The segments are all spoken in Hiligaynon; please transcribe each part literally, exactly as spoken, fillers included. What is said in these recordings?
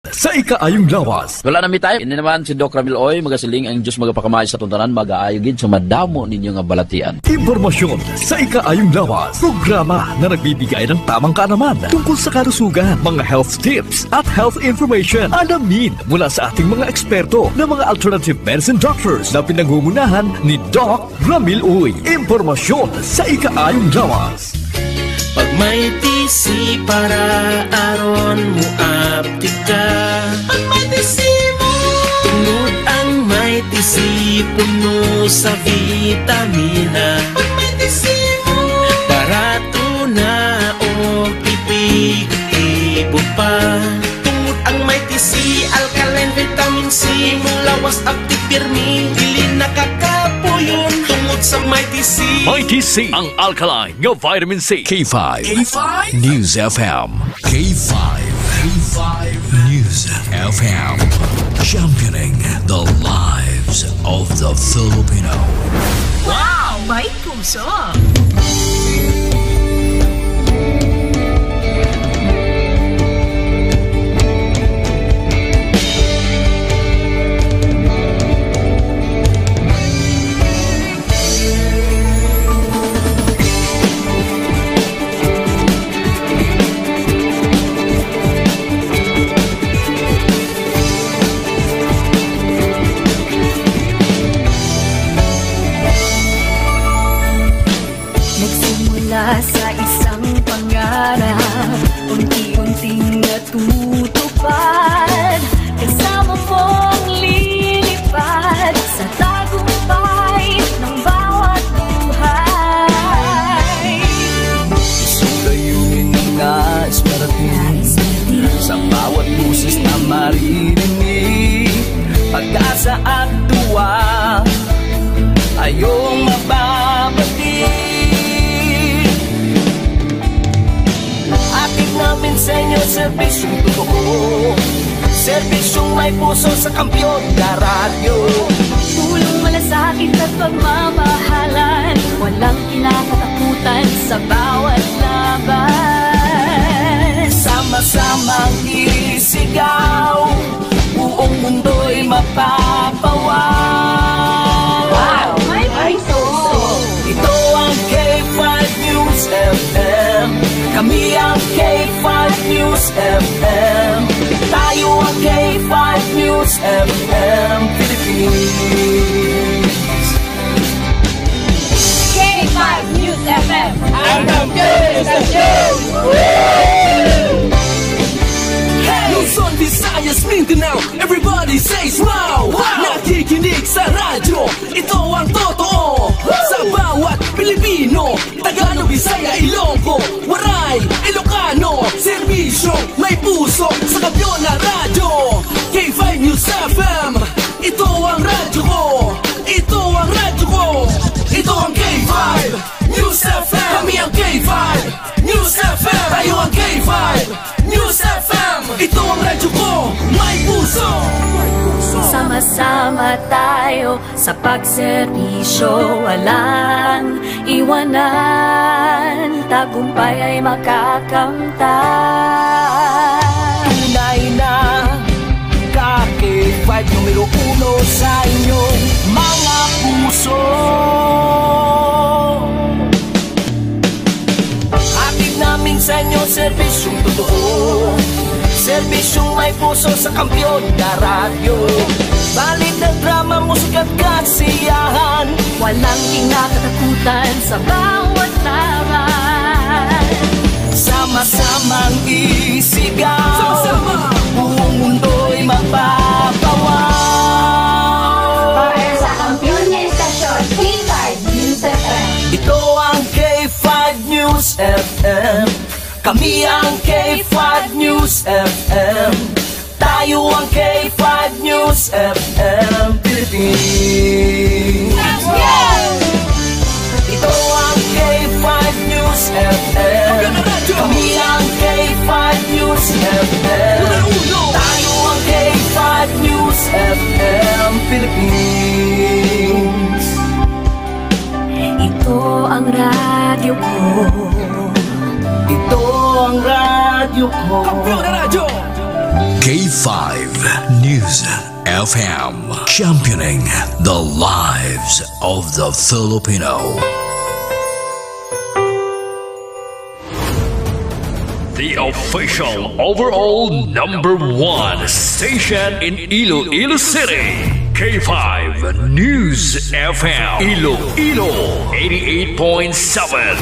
Sa ikaayong lawas. Wala na mi time. Ini naman si Doc Ramil Oy, magasiling ang Diyos magapakamay sa aton tanan, magaayo gid sa madamo ninyo nga balatian. Impormasyon sa ikaayong lawas. Programa na nagbibigay ng tamang kaalaman tungkol sa kalusugan, mga health tips, at health information. Alamin mula sa ating mga eksperto na mga alternative medicine doctors na pinangungunahan ni Doc Ramil Uy. Impormasyon sa ikaayong lawas. Pag may T C para aron mo aptik ka. Pag may T C mo. Tungod ang may T C puno sa vitamina. Pag may T C mo. Barato na o epektibo pa. Tungod ang may T C, alkaline vitamin C, mulawas aptik pirmi, dili nakakapuyon. Tungod sa may T C. Mighty C, ang alkaline nga vitamin C. K five K five News F M. K five, K five News F M. Championing the lives of the Filipino. Wow! May puso! Nagsimula sa isang pangarap, unti-unting natutupad. Kasama mong lilipad sa tagumpay ng bawat buhay. Isang layunin na nais marating sa bawat boses na maririnig. Pag-asa at tuwa, ayong mababati. Hatid namin sa inyo serbisyong totoo, serbisyong may puso sa Kampiyon na Radyo. Tulong, malasakit at pagmamahalan, walang kinakatakutan sa bawat laban. Sama-samang isigaw, buong mundo'y mapapawaw. Wow! May puso! Ito ang K five News F M. Kami ang K five News F M. Tayo ang K five News F M Philippines. K five News F M. Ang kampiyon sa show! Luzon, Visayas, Mindanao, everybody says wow! Wow! Nakikinig sa radyo, ito ang totoo. Sa bawat Pilipino, Tagalog, Bisaya, Ilonggo, Waray, Ilocano, serbisyo, may puso, sa Kampiyon na Radyo. K five News F M, ito ang radyo ko. Ito ang radyo ko. Ito ang K five News F M. Kami ang K five News F M. Tayo ang K five News F M. Ito ang radyo ko. May puso. Sama-sama tayo sa pagserbisyo, walang iwanan. Tagumpay ay makakamtan. Tunay na ka K five numero uno sa inyong mga puso. Hatid namin sa inyo serbisyong totoo, serbisyong may puso sa Kampiyon na Radyo. Balita, drama, musika at kasiyahan, walang kinakatakutan sa bawat laban. Sama-samang isigaw. Sama-sama. Buong mundo'y mapapawaw. Para sa Kampiyon na Estasyon, K five News F M. Ito ang K five News F M. Kami ang K five News F M. Tayo ang K five News F M Philippines. Ito ang K five News F M. Kami ang K five News F M. Tayo ang K five News F M Philippines. Ito ang radyo ko. Ito ang radyo ko. Kampiyon na Radyo. K K five News F M, championing the lives of the Filipino. The official overall number one station in Iloilo City, K five News F M, Iloilo, eighty-eight point seven.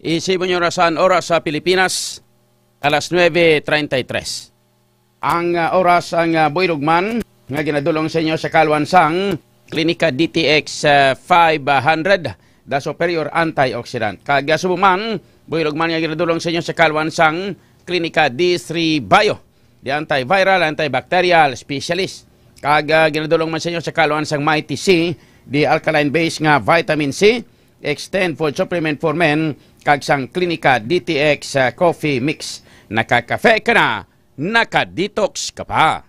Isibon niyo orasan, oras sa Pilipinas, alas nuebe treinta y tres. Ang, ah, oras ang, ah, buylog man nga ginadulong sa inyo sa kalwan sang Klinika D T X, ah, five hundred, the superior antioxidant. Kag, ah, subong man, buylog man nga ginadulong sa inyo sa kalwan sang Klinika D three Bio, the antiviral, antibacterial specialist. Kag, ah, ginadulong man sa inyo sa kalwan sang Mighty C, the alkaline base nga vitamin C, Extend Food Supplement for Men, kag sang Klinika D T X, ah, Coffee Mix. Nakakafe ka na, naka-detox ka pa.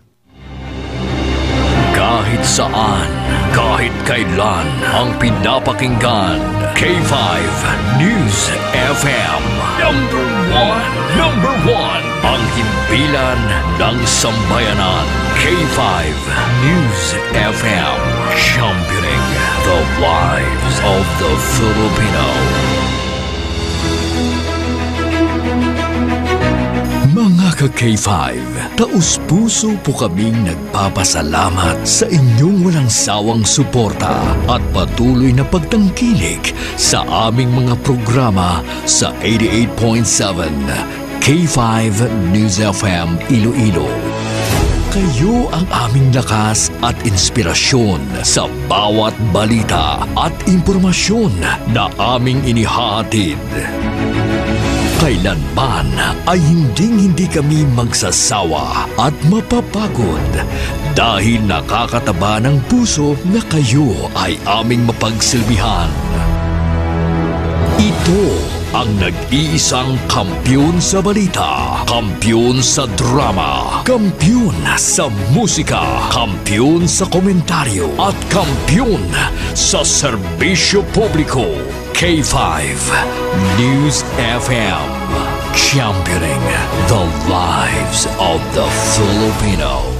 Kahit saan, kahit kailan, ang pinapakinggan, K five News F M. Number one, number one, ang himpilan ng sambayanan, K five News F M, championing the lives of the Filipino. Mga ka-K five, taos-puso po kaming nagpapasalamat sa inyong walang sawang suporta at patuloy na pagtangkilik sa aming mga programa sa eighty-eight point seven K five News F M Iloilo. Kayo ang aming lakas at inspirasyon sa bawat balita at impormasyon na aming inihahatid. Kailanman ay hinding-hindi kami magsasawa at mapapagod dahil nakakataba ng puso na kayo ay aming mapagsilbihan. Ito ang nag-iisang kampiyon sa balita, kampiyon sa drama, kampiyon sa musika, kampiyon sa komentaryo, at kampiyon sa serbisyo publiko. K five News F M, championing the lives of the Filipino.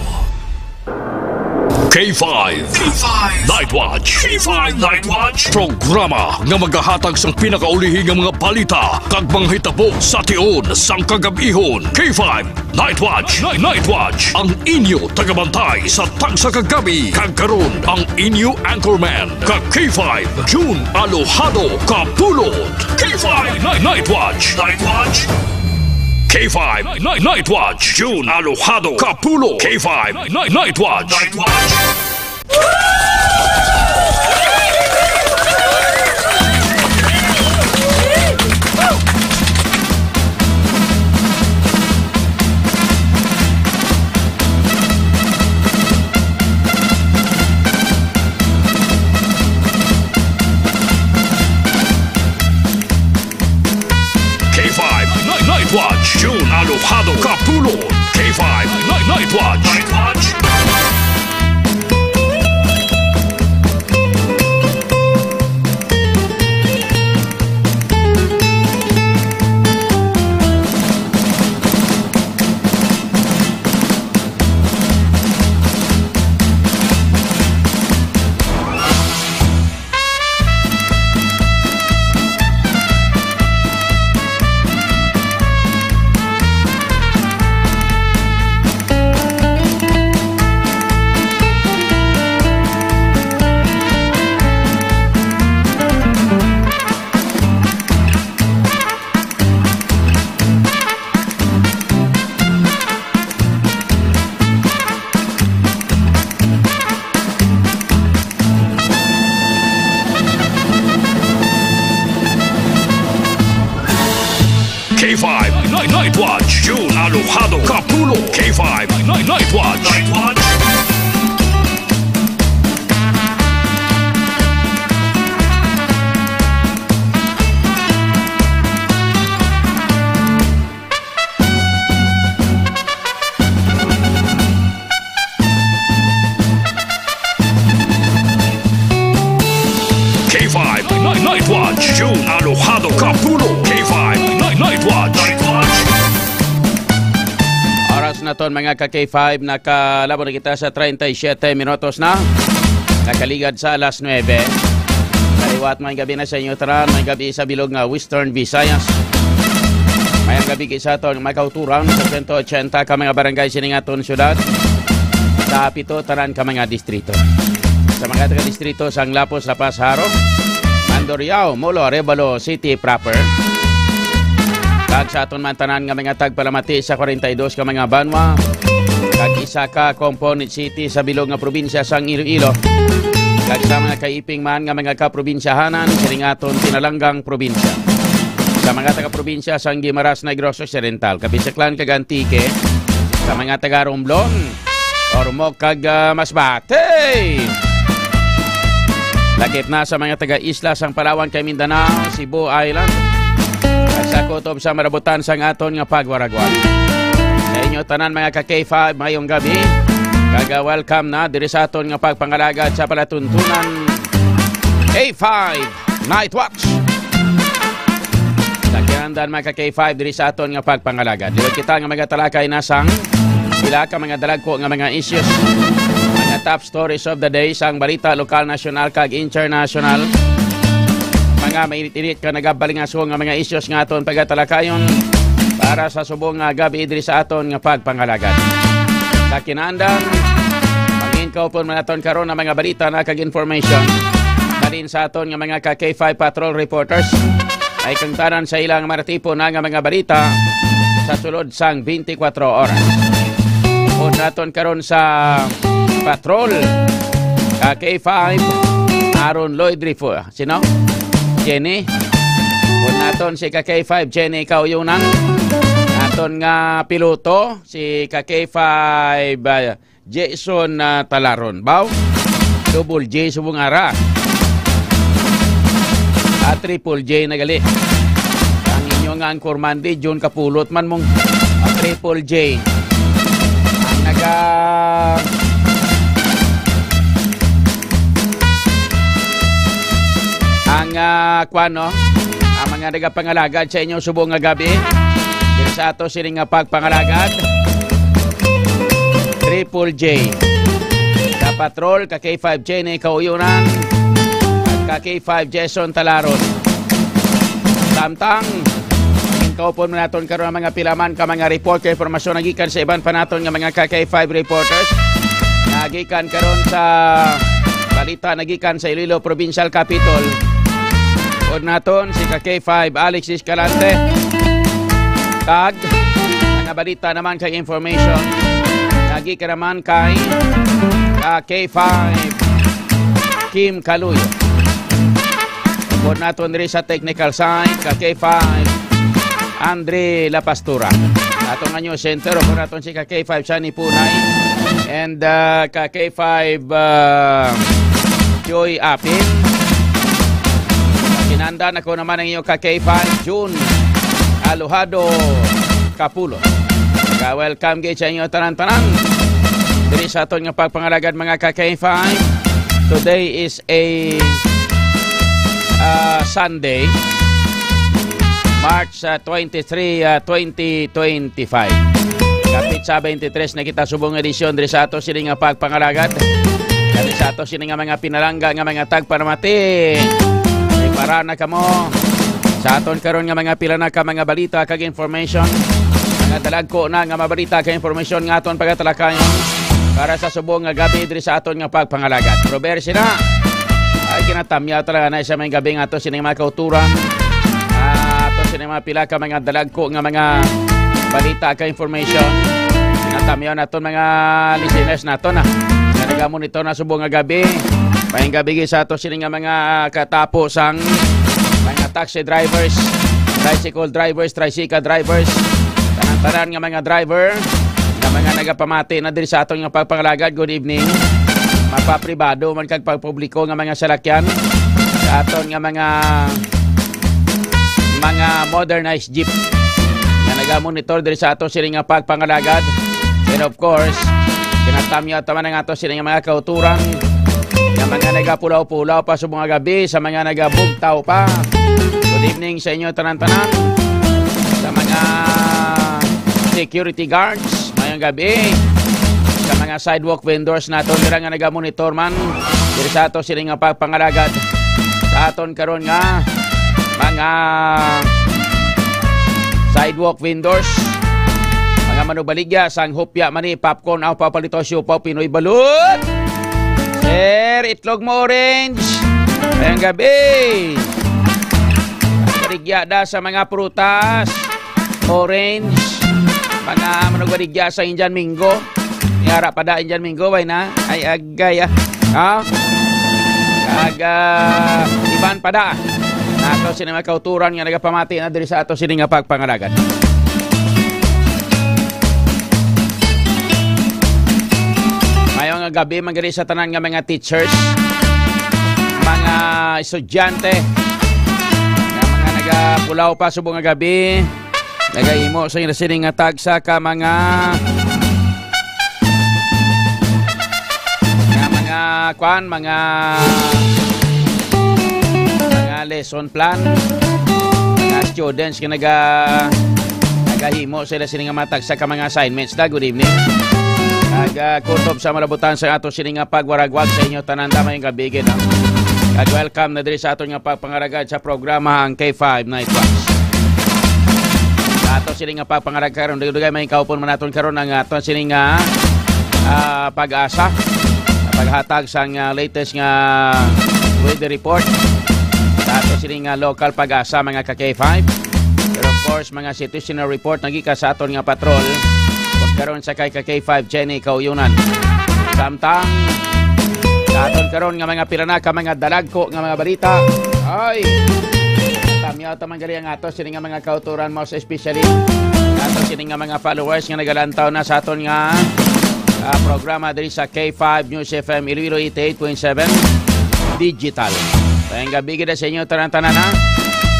K five. K five Night Watch. K five Night Watch. Programa nga magahatag sang pinakaulihi nga mga balita kag mga hitabo sa tion sang kagab-ihon. K five Night Watch. Night, Night Watch. Ang inyo tagabantay sa tagsa ka gabi. Kag karon, ang inyo anchorman ka K five, June Alojado Kapulot. K five Night, Night Watch. Night Watch. K five Night, Night Watch. June Alojado Kapulot. K five Night, Night Watch. Night Watch. K five Night, Night Watch, June Alojado Kapulot. K five Night, Night Watch. Night Watch. K five Night, Night Watch, June Alojado Kapulot. K five Night, Night Watch. Night Watch. K five Naton, mga ka K five, nakalabot na kita sa treinta y siete minutos na. Nakaligad sa alas nuebe. Kaliwat, may gabi na sa inyo tanan, may gabi sa bilog nga Western Visayas. May gabi gid sa aton mga kauturan sa sento ochenta ka mga barangay sining aton syudad. Sa pito tanan ka mga distrito. Sa mga taga-distrito sang Lapos, La Paz, Jaro, Mandurriao, Molo, Arevalo City proper. Kag sa aton man tanan nga mga tagpalamati sa kwarenta y dos ka mga banwa, kag isa ka component city sa bilog nga probinsya sang Iloilo, kag sa mga kaiping man nga mga kaprobinsyahanan sining aton pinalanggang probinsya. Sa mga taga-probinsya sang Guimaras, Negros Occidental, Cabisaclan, kag Antique, sa mga taga-Romblon, Ormoc, kag, ah, Masbate. Lakip na sa mga taga-isla sang Palawan kag Mindanao, Cebu Island, kag sa kutob sa marabutan sang aton nga pagwaragwag. Sa inyo tanan, mga ka K five, mayong gabi. Kag, ah, welcome na diri sa aton nga pagpangalagad sa palatuntunan K five Night Watch. Sa kinahanglan, mga ka K five, diri sa aton nga pagpangalagad, liwat kita nga magatalakay na sang pila ka mga dalagko nga mga issues, mga top stories of the day sang balita lokal, nasyonal, kag internasyonal. Mga mainit-init ka nagabalingaso nga mga issues nga aton pagatalakayon para sa subong nga gabi diri sa aton nga pagpangalagad. Sa kinahanglan, mangin kaupon man naton karon ang mga balita na kag information balin sa aton nga mga ka K five patrol reporters. Ay kang tanan sa ilang maratipo na nga mga balita sa sulod sang twenty-four oras. Upod naton karon sa patrol, ka K five, Aaron Lloyd Rifo. Sino? Jenny. Upod naton si ka K five, Jenny Kauyunan. Aton nga piloto, si ka K five, ah, Jason, ah, Talaron. Baw? Double J subong ara. Ah, triple J na gali. Ang inyo nga anchorman di, Jun Kapulot man mong, ah, triple J. Ang naga-, ang, ah, kwan, no? Ang mga nagapangalagad sa inyo subong nga gabi. Diri sa ato sini nga pagpangalagad. Triple J. Sa patrol, ka K five Jenny Kauyunan, at ka K five Jason Talaron. Samtang, kaupon man naton karon ang mga pila man ka mga report kag impormasyon nagikan sa iban pa naton nga mga ka K five reporters. Nagikan karon sa balita nagikan sa Iloilo Provincial Capitol. Upod naton si ka K five Alex Escalante. Kag mga balita naman kag information nagikan naman kay, ah, K five Kim Kaluyo. Upod naton diri sa technical side, ka K five Andre La Pastura. Aton nga news center, upod naton si ka K five Shani Punay. And, ah, ka K five, ah, Joy Apin. Kinahanglan, ako naman ang inyo ka K five, June Alojado Kapulo. Ka-welcome gid sa inyo tanan-tanan diri sa aton nga pagpangalagad, mga ka K five. Today is a, ah, Sunday, March, ah, twenty-three, ah, twenty twenty-five. Kapit sa twenty-three na kita subong edisyon diri sa ato sini nga pagpangalagad. Kani sa ato sini nga mga pinalangga nga mga tagpanamati. Prepara na kamo sa aton karon nga mga pila na ka mga balita kag information. Mga dalagko na nga mabalita kag information nga aton pagatalakayon para sa subong nga gabi diri sa aton nga pagpangalagad. Pero biyernes na, ay, kinatamyaw talaga na sa may gabi nga ato sining mga kauturan. Ah, ato sining mga pila ka mga dalagko nga mga balita ka information. Kinatamyaw naton mga listeners naton, ah, nga nagamonitor na subong nga gabi. Maayong gabi gid sa ato sini nga mga katapo sang mga taxi drivers, tricycle drivers, tricycle drivers, tanan-tanan nga mga driver nga mga nagapamati na diri sa aton nga pagpangalagad. Good evening. Mapapribado man kag pagpubliko nga mga salakyan sa aton nga mga mga modernized jeep nga nagamonitor diri sa ato sini nga pagpangalagad. And of course, kinatamyaw ta man ang ato sini nga mga kauturan nga mga nagapulaw-pulaw pa sa mga gabi, sa mga nagabugtaw pa. Good evening sa inyo tanan-tanan, sa mga security guards, Ngayong gabi, sa mga sidewalk vendors naton dira nga nagamonitor man diri sa ato sini nga pagpangalagad sa aton karon nga mga sidewalk vendors, mga manubaligya sang hopya, mani, popcorn, aw, papalito, siupaw, Pinoy balut, sir, itlog mo orange. Ngayong gabi, baligya da sa mga prutas, orange, mga manugbaligya sa Indian mango. Yara pa da Indian mango, way na? Ay, agay, ah. Ha? Kag, ah, iban pa da. Nato sini mga kauturan nga nagapamati na diri sa ato sini nga pagpangalagad. Mayo nga gabi man gani sa tanan nga mga teachers, mga estudyante, nga mga nagapulaw pa subong nga gabi, nagahimo sa ila sini nga tagsa ka mga, nga mga, kwan, mga, mga lesson plan, mga students nga naga-, nagahimo sila sini nga mga tagsa ka mga assignments da. Good evening. Nagakutob sa malabutan sa ato sini nga pagwaragwag sa inyo tanan da, maayong gabi gid, no? Kag welcome na diri sa aton nga pagpangalagad sa programa ang K five Night Watch. Sa ato sini nga pagpangalagad karon, dugay-dugay may kaupon man naton karon ang aton sini nga, ah, pag-asa, paghatag sang, ah, latest nga weather report sa ato sini nga local pag-asa, mga ka K five. Pero of course, mga situational report na gikan sa aton nga patrol. Pagkaron sa kay ka K five Jenny Kauyunan. Samtang sa aton karon nga mga pila na ka mga dalagko nga mga balita. Ay! Tamyaw ta man gali ang ato sini nga mga kauturan, most especially ato sini nga mga followers nga nagalantaw na sa aton nga, ah, programa diri sa K five News F M Iloilo eighty-eight point seven Digital. Maayong gabi gid sa inyo tanan-tanan, ha.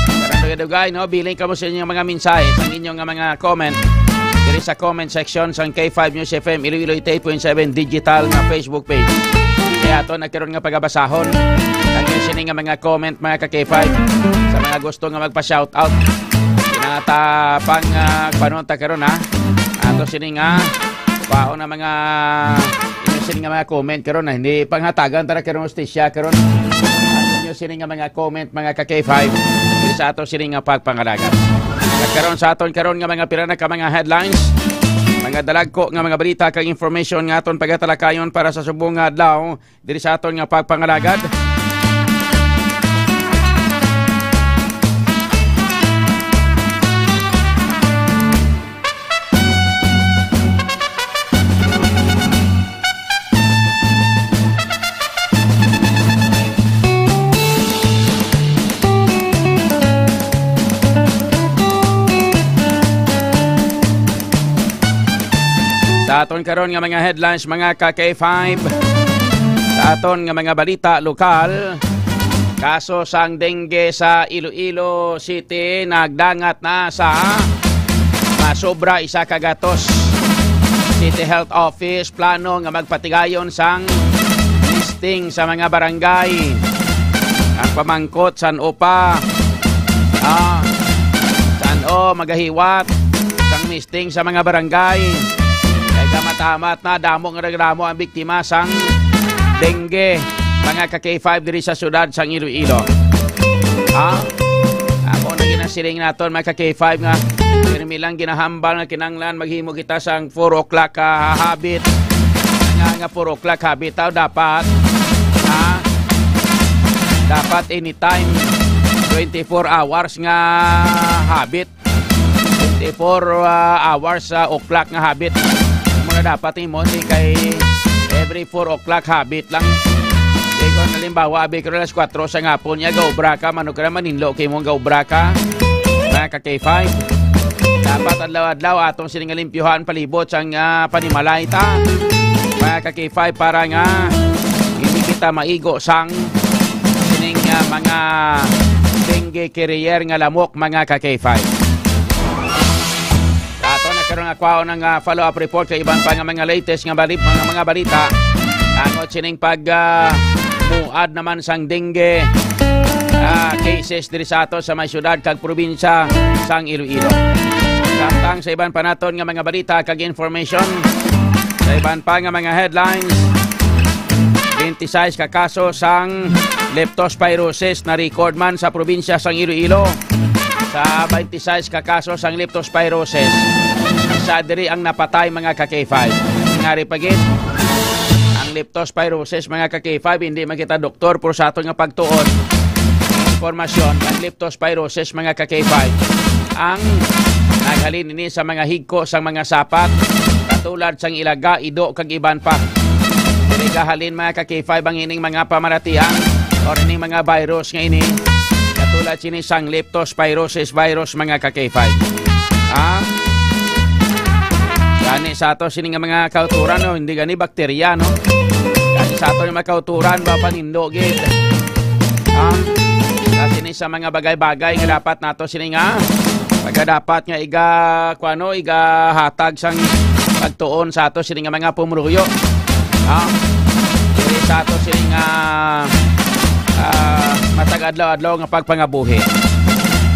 Karang dugay-dugay, no, bilin kamo sa inyong mga mensahe, sa inyong nga mga comment diri sa comment section sang K five News F M Iloilo eighty-eight point seven Digital nga Facebook page. Kaya ato na karon nga pagabasahon ang inyo sini nga mga comment, mga ka K five, sa mga gusto nga magpa-shoutout. Kinatapang, ah, panunta karon, ha. Ato sini nga, kwaon na mga inyo sini nga mga comment karon, ha. Hindi panghatagan tara karon hustisya karon. Ato inyo sini nga mga comment, mga ka K five, diri sa ato sini nga pagpangalagad. Kag karon sa aton karon nga mga pila na ka mga headlines, mga dalagko nga mga balita kag information nga aton pagatalakayon para sa subong nga adlaw, diri sa aton nga pagpangalagad. Sa aton karon nga mga headlines, mga ka K five, sa aton nga mga balita lokal, kaso sang dengue sa Iloilo City nagdangat na sa masobra isa ka gatos. City Health Office plano nga magpatigayon sang misting sa mga barangay. Ang pamangkot, san-o pa, ah, san-o magahiwat sang misting sa mga barangay? Kay kamat-amat na, damo nga nagdamo ang biktima sang dengue, mga ka K five, diri sa siyudad sang Iloilo. Ha? Amo na ginasiling naton, mga ka K five, nga pirmi lang ginahambal nga kinahanglan maghimo kita sang four o'clock ka habit. Nga, nga four o'clock habit, aw, dapat, ha? Dapat anytime, twenty-four hours nga habit. Twenty-four, ah, hours, ah, o'clock nga habit. Amo na dapat imo, di kay every four o'clock habit lang. Di ko, halimbawa, abi ko alas kuwatro sa ngapon, niya gaobra ka, manugkara maninlo kay mo gaobra ka. Mga ka K five. Dapat adlaw-adlaw atong sini nga limpyuhan palibot sang, ah, panimalay ta. Mga ka K five, para nga hindi kita maigo sang sining, ah, mga dengue carrier nga lamok, mga ka K five. Sa ato na karon nga kwaon ang, ah, follow-up report kay iban pa nga mga latest nga bali-, mga, mga balita. Angot sining pag, ah, muad naman sang dengue, ah, cases diri sa ato sa may syudad kag probinsya sang Iloilo. Sa Samtang sa iban pa naton nga mga balita kag information, sa iban pa nga mga headlines, twenty-six ka kaso sang leptospirosis na record man sa probinsya sang Iloilo. Sa twenty-six ka kaso sang leptospirosis, isa diri ang napatay, mga ka-K five. Ngari pa gid, ang leptospirosis, mga ka-K five, hindi man kita doktor, pero sa aton nga pagtuon, impormasyon, ang leptospirosis, mga ka-K five, ang naghalin ini sa mga higko sang mga sapat, katulad sang ilaga, ido, kag iban pa. Diri gahalin, mga ka-K five, ang ining mga pamaratian o ining mga virus nga ini, katulad sini sang leptospirosis virus, mga ka-K five. Ha? Gani sa ato sini nga mga kauturan, no? Hindi gani bakterya, no? Gani sa ato nga mga kauturan, ba, panindo gid. Ha? Sa sini sa mga bagay-bagay nga dapat nato sini nga, pagka dapat nga iga, kuano, iga hatag sang pagtuon sa ato sini nga mga pumuluyo. Ha? Diri sa ato sini nga, ah, matag adlaw-adlaw nga pagpangabuhi.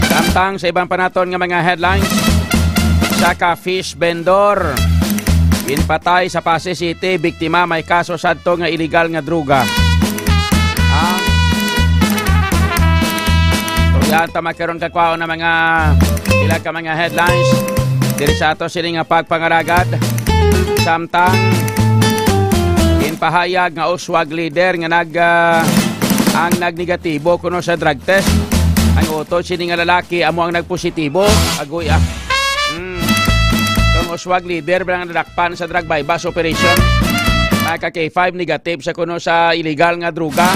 Samtang sa iban pa naton nga mga headlines, sa ka fish vendor, ginpatay sa Passi City, biktima may kaso sadto nga iligal nga droga. Ha? Yan, tama karon kakwaon na mga ilang ka mga headlines diri sa ato sini nga pagpangalagad. Samtang ginpahayag nga uswag leader nga nag, ah, ang nagnegatibo kuno sa drug test. Ang utod sini nga lalaki amo ang nagpositibo. Agoy, ah. Mm. Kung uswag leader ba nga nadakpan sa drug buy-bust operation, mga ka-K five, negative sa kuno sa illegal nga droga.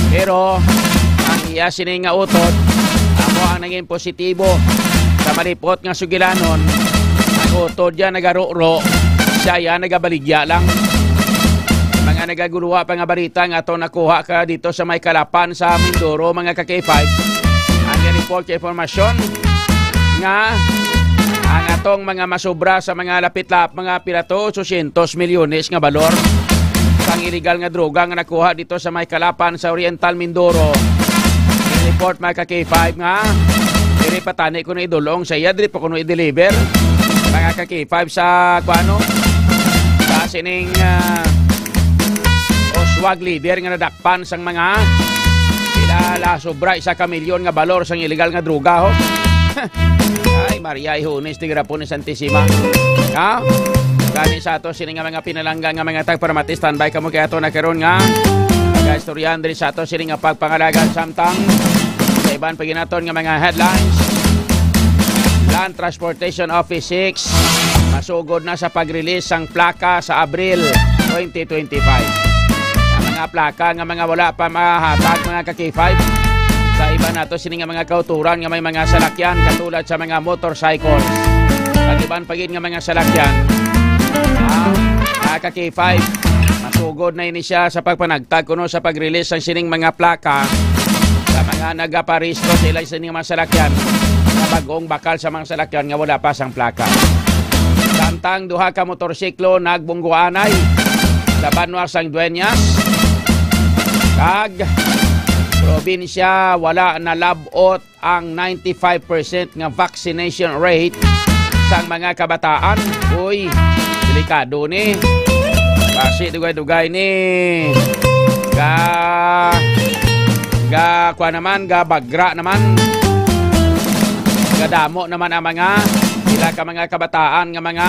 Pero ang iya sini nga utod amo ang nangin positibo. Sa malipot nga sugilanon, ang utod niya nagaruro, siya ya nagabaligya lang. Mga nagaguluha pa nga balita nga ato nakuha ka dito sa may Calapan sa Mindoro, mga ka-K five. Ang report kay impormasyon nga ang atong mga masubra sa mga lapit-lap, mga pila to, otso syentos milyones nga balor sang iligal nga droga nga nakuha dito sa may Calapan sa Oriental Mindoro. Report, mga ka-K five, nga diri pa tani kuno idulong sa iya, diri pa kuno i-deliver, mga ka-K five, sa kuano, sa sining, ah, uswag leader nga nadak pan sang mga pila la sobra isa ka milyon nga balor sang iligal nga droga, ho. Ay, Maria, ihunis ti grapon ni Santisima. Ha? Gani sa ato sini nga mga pinalangga nga mga tagparamati, standby kamo kay ato na karon nga pagaistoryahan diri sa ato sini nga pagpangalagad samtang sa iban pa ginaton nga mga headlines. Land Transportation Office six masugod na sa pag-release sang plaka sa Abril twenty twenty-five. Ang mga plaka nga mga wala pa mahatag, mga ka-K five, sa iban nato sini nga mga kauturan nga may mga salakyan katulad sa mga motorcycles, ang iban pa gid nga mga salakyan, ah, mga ka-K five, masugod na ini siya sa pagpanagtag kuno sa pag-release sang sining mga plaka sa mga nagaparehistro sa ila sining mga salakyan, sa bag-ong bakal sa mga salakyan nga wala pa sang plaka. Samtang duha ka motorsiklo nagbungguanay sa banwa sang Dueñas kag probinsya, wala nalab-ot ang ninety-five percent nga vaccination rate sang mga kabataan. Uy, delikado ni. Basi dugay-dugay ni. Ga, ga, kuwan naman, ga bagra naman. Gadamo naman ang mga ila ka mga kabataan nga mga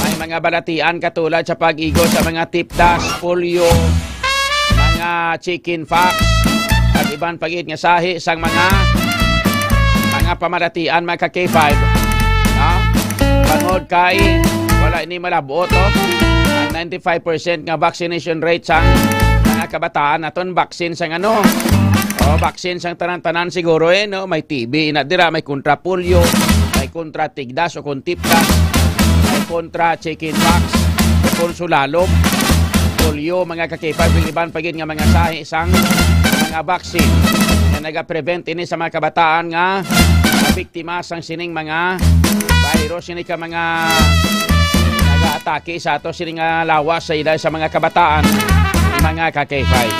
may mga balatian katulad sa pag-igo sa mga tipdas, polio, mga chicken pox, kag iban pa gid nga sahi sang mga, mga pamalatian, mga ka-K five. Ha? Bangod kay wala ini malabot, oh. Ang ninety-five percent nga vaccination rate sang mga kabataan naton, vaccine sang ano? Oh, vaccine sang tanan-tanan siguro, eh, no? May T B na dira, may kontra polio, may kontra tigdas o kon tipdas, may kontra chicken pox, o kon sulalom, polio, mga ka-K five, ug iban pa gid nga mga sahi sang mga vaccine nga nagaprevent ini sa mga kabataan nga mabiktima sang sining mga virus, ini ka mga nagaatake sa ato sini nga lawas sa ila sa mga kabataan, mga ka-K five.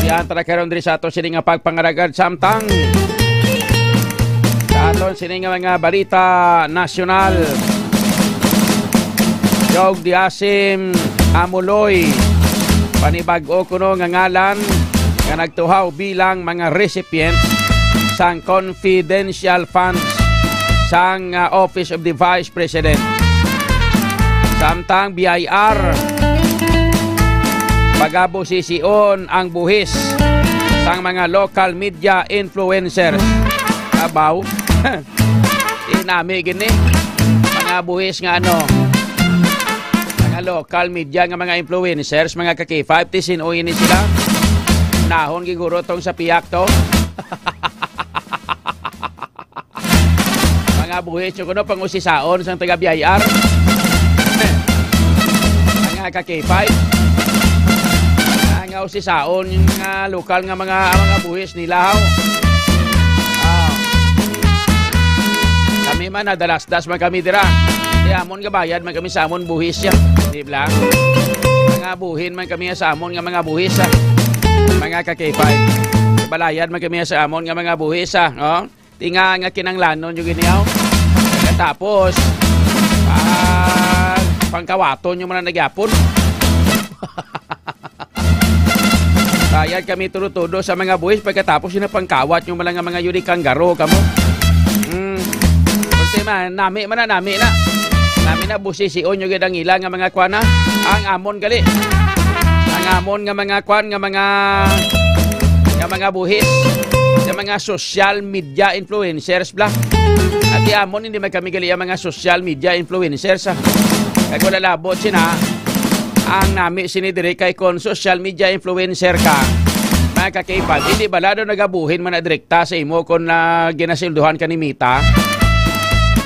Yan, tara karon diri sa ato sini nga pagpangalagad samtang sa Aton sini nga mga balita nasyonal. Jog Diasim Amuloy, panibag-o kuno nga ngalan, nga nagtuhaw bilang mga recipient sang confidential funds sang, ah, Office of the Vice President. Samtang B I R, pagabusision ang buhis sang mga local media influencers. Abaw. Inami gini. Mga buhis nga ano, mga local media nga mga influencers, mga ka-K five, ti sin-o ini sila? Nahon giguro tong sa piyak to. Mga buhis nyo kuno, pang-usisaon sang taga B I R. Mga ka-K five. Mga usisaon yung mga lokal nga mga, mga buhis nila, haw. Ah. Kami man, nadalasdas man kami dira. Di amon gabayad man kami sa amon buhis siya. Di ba? Mga buhin man kami sa amon nga mga buhis, ah. Mga ka-K five. Balayad man kami sa amon nga mga buhis, ah. Oh? Tinga nga kinanglanon yung giniyaw. Katapos, pag pangkawaton yung mga nagyapon. Bayad kami tudo-tudo sa mga buhis, pagkatapos yung pangkawat yung mga, mga yuli kanggaro kamo. Hmm. Kunti man, nami man na, nami na. Nami na, busision yung gidangila nga mga kwana. Ang amon gali. Ang amon nga mga kwan, nga mga, nga mga buhis. Nga mga social media influencers, bla. Ati amon, hindi man kami gali ang mga social media influencers, ah. Kaya kung lalabot sina, ang nami sini diri kay kon social media influencer ka, mga ka-K five, hindi bala daw nagabuhin man na direkta sa imo kon, ah, ginasilduhan ka ni Meta?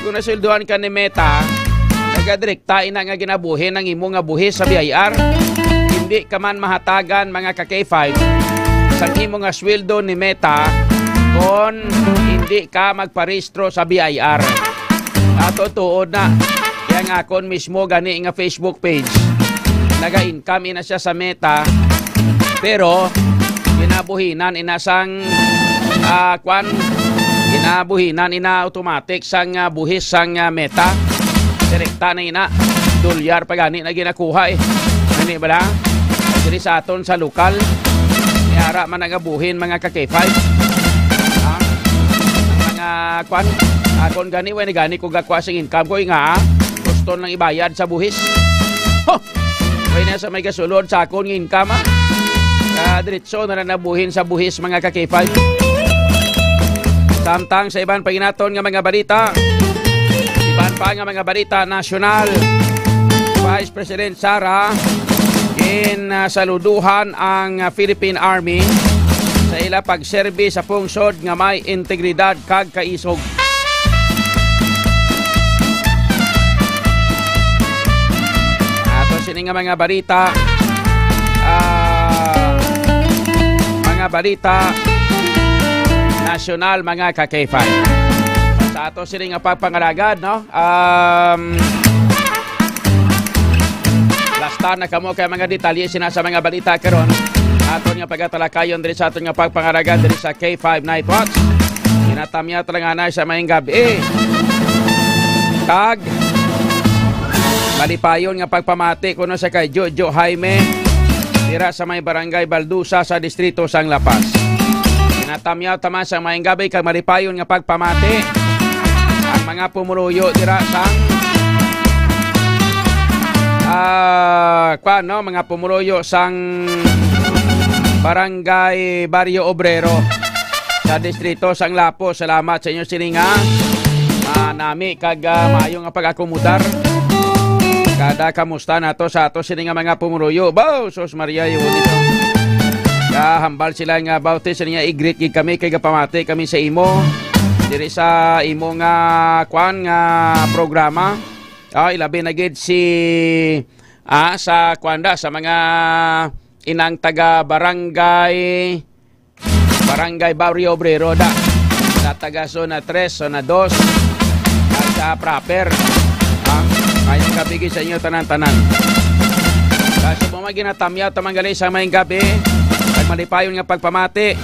Kung nasilduhan ka ni Meta, nagadirekta ina nga ginabuhin ang imo nga buhis sa B I R. Hindi ka man mahatagan, mga ka-K five, sang imo nga sweldo ni Meta kon hindi ka magparehistro sa B I R. Ato tuod na, kaya nga akon mismo gani nga Facebook page, naga-income ina siya sa Meta, pero ginabuhinan ina sang, ah, kwan, ginabuhinan ina automatic sang, ah, buhis sang, ah, Meta. Direkta na ina, dolyar pa gani na ginakuha, eh. Gani bala? Diri sa aton sa lokal, yara man nga buhin, mga ka-K five. Ha? Ang mga kwan, akon gani, way na gani ko gakuha sing income ko, nga, ah, gusto nang ibayad sa buhis. Ho! Way na sa may gasulod sa akon nga income, ah. Ah, diretso na lang nabuhin sa buhis, mga ka-K five. Samtang sa iban pa ginaton nga mga balita, iban pa nga mga balita nasyonal, Vice President Sara, gin, ah, saluduhan ang, ah, Philippine Army sa ila pagserbi sa pungsod nga may integridad kag kaisog. Ato sini nga mga balita, ah, mga balita nasyonal, mga ka-K five. Sa ato sini nga pagpangalagad, no? Um, Basta na kamo kay mga detalye sina sa mga balita karon. Aton nga pagatalakayon diri sa aton nga pagpangaragan diri sa K five Night Watch. Ginatamya talaga na sa maayong gabi. Kag malipayon nga pagpamati kuno sa kay Jojo Jaime dira sa may Barangay Baldusa sa Distrito sang La Paz. Ginatamyaw ta man sa maayong gabi kag malipayon nga pagpamati ang mga pumuluyo dira sang, ah, kwan, no? Mga pumuluyo sang Barangay Barrio Obrero sa Distrito sang Lapu. Salamat sa inyo sining, ah, ah, nami kag, ah, maayo nga pag-akomodar. Kada kamusta nato sa ato sini nga mga pumuluyo? Baw, sus Maria, yun ito. Kahambal sila nga, baw, ti sila nga, i-greet gid kami kay gapamati kami sa imo diri sa imo nga, kwan, nga programa. Ah, ilabi na gid si, ah, sa, kwan da, sa mga inang taga barangay Barangay Barrio Obrero da. Sa taga Zona Tres, Zona Dos, at sa proper. Ha? Mayong gabi gid sa inyo tanan-tanan. Sa subong mga ginatamyaw ta man gali sa maayong gabi, kag malipayon nga pagpamati,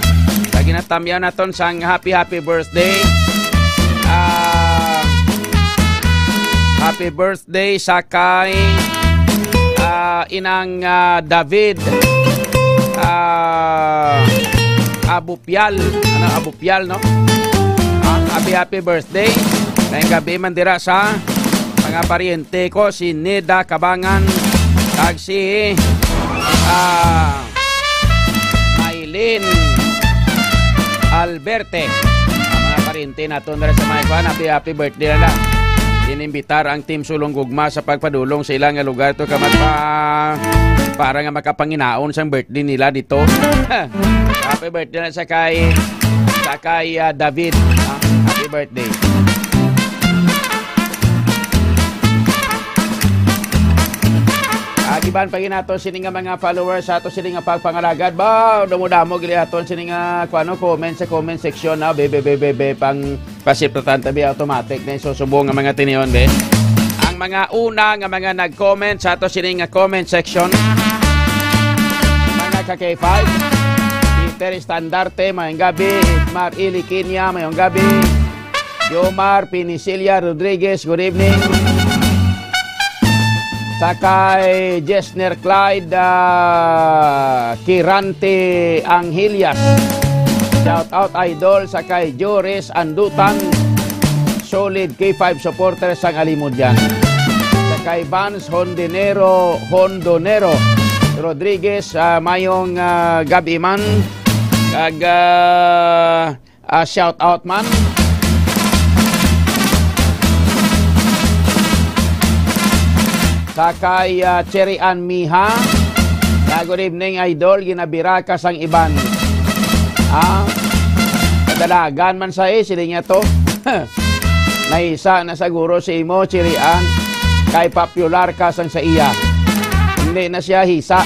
sa ginatamyaw naton sang happy, happy birthday. Happy birthday sa kay, ah, Inang, ah, David, ah, Abupial. Ano, Abupial, no? Ah, happy, happy birthday. Maayong gabi man dira sa mga paryente ko, si Neda Cabangan, kag si, ah, Maylin Alberte. Ang mga paryente naton dira sa mga kuan, happy, happy birthday na lang. Inimbitar ang Team Sulong Gugma sa pagpadulong sa ila nga lugar to kamat pa, para nga makapanginaon sang birthday nila dito. Happy birthday na sa kay, sa kay, ah, David. Ah, happy birthday. Agiban pa ginato sini nga mga followers sa ato sini nga pagpangalagad. Ba, damo-damo gili aton sini nga kuano, comment sa comment section na, be, be, be, be, be, pang pasiptatan tabi automatic na isusubo nga mga tinion, be. Ang mga una nga mga nag-comment sa ato sini nga comment section, mga ka K five, Peter Estandarte, maayong gabi. Edmar Iliquinia, maayong gabi. Yomar Pinicilia Rodriguez, good evening. Sa kay Jesner Clyde, ah, Kirante Angelias. Shout out, idol, sa kay Joris Andutan. Solid K five supporter sang Alimod yan. Sa kay Vance Hondinero, Hondonero Rodriguez, ah, maayong, ah, gabi man. Kag, ah, ah, shout out man. Sa kay, ah, Cherry Ann Miha. Ah, good evening, idol. Ginabira ka sang iban. Ah, kadalagan man sa, eh, sila niya to. Nahisa na siguro si imo, Cherry Ann. Kay popular ka sang sa iya. Hindi na siya hisa.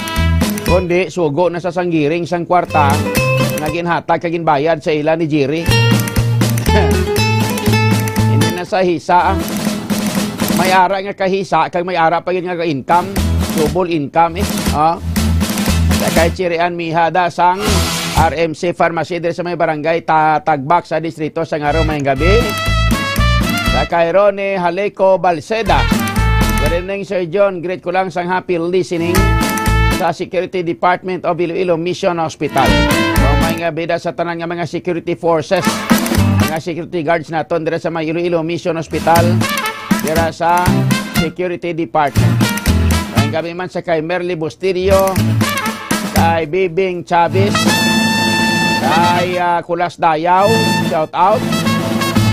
Kundi sugo na sa sanggiring sang kwarta nga ginhatag kag ginbayad sa ila ni Jerry. Hindi na sa hisa, ah. May ara nga kahisa, kag may ara pa gid nga ka-income. Double income, eh. Ah. Sa kay Chirian Mihada sang R M C Pharmacy diri sa may barangay Ta-, Tagbak sa distrito sa Ngaro, maayong gabi. Sa kay Ronnie Haleco Balceda. Good evening, Sir John. Greet ko lang sang happy listening sa Security Department of Iloilo Mission Hospital. Maayong gabi da sa tanan nga mga security forces, mga security guards naton dira sa may Iloilo Mission Hospital, dira sa Security Department. Maayong gabi man sa kay Merly Bustillo, kay Bibing Chavez, kay, ah, Kulas Dayaw, shout out.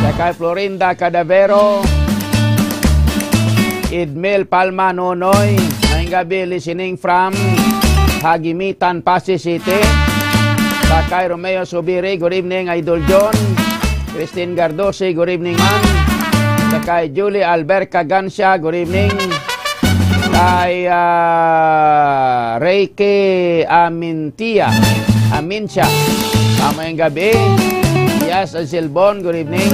Sa kay Florinda Cadavero, Idmel Palma Nonoy, maayong gabi, listening from Hagimitan, Passi City. Sa kay Romeo Subiri, good evening, Idol John. Christine Gardosi, good evening, ma'am. Sa kay Julie Alberca Gancia, good evening. Kay, ah, Reiki Amintia, Amincia, maayong gabi. Yes, Silbon, good evening.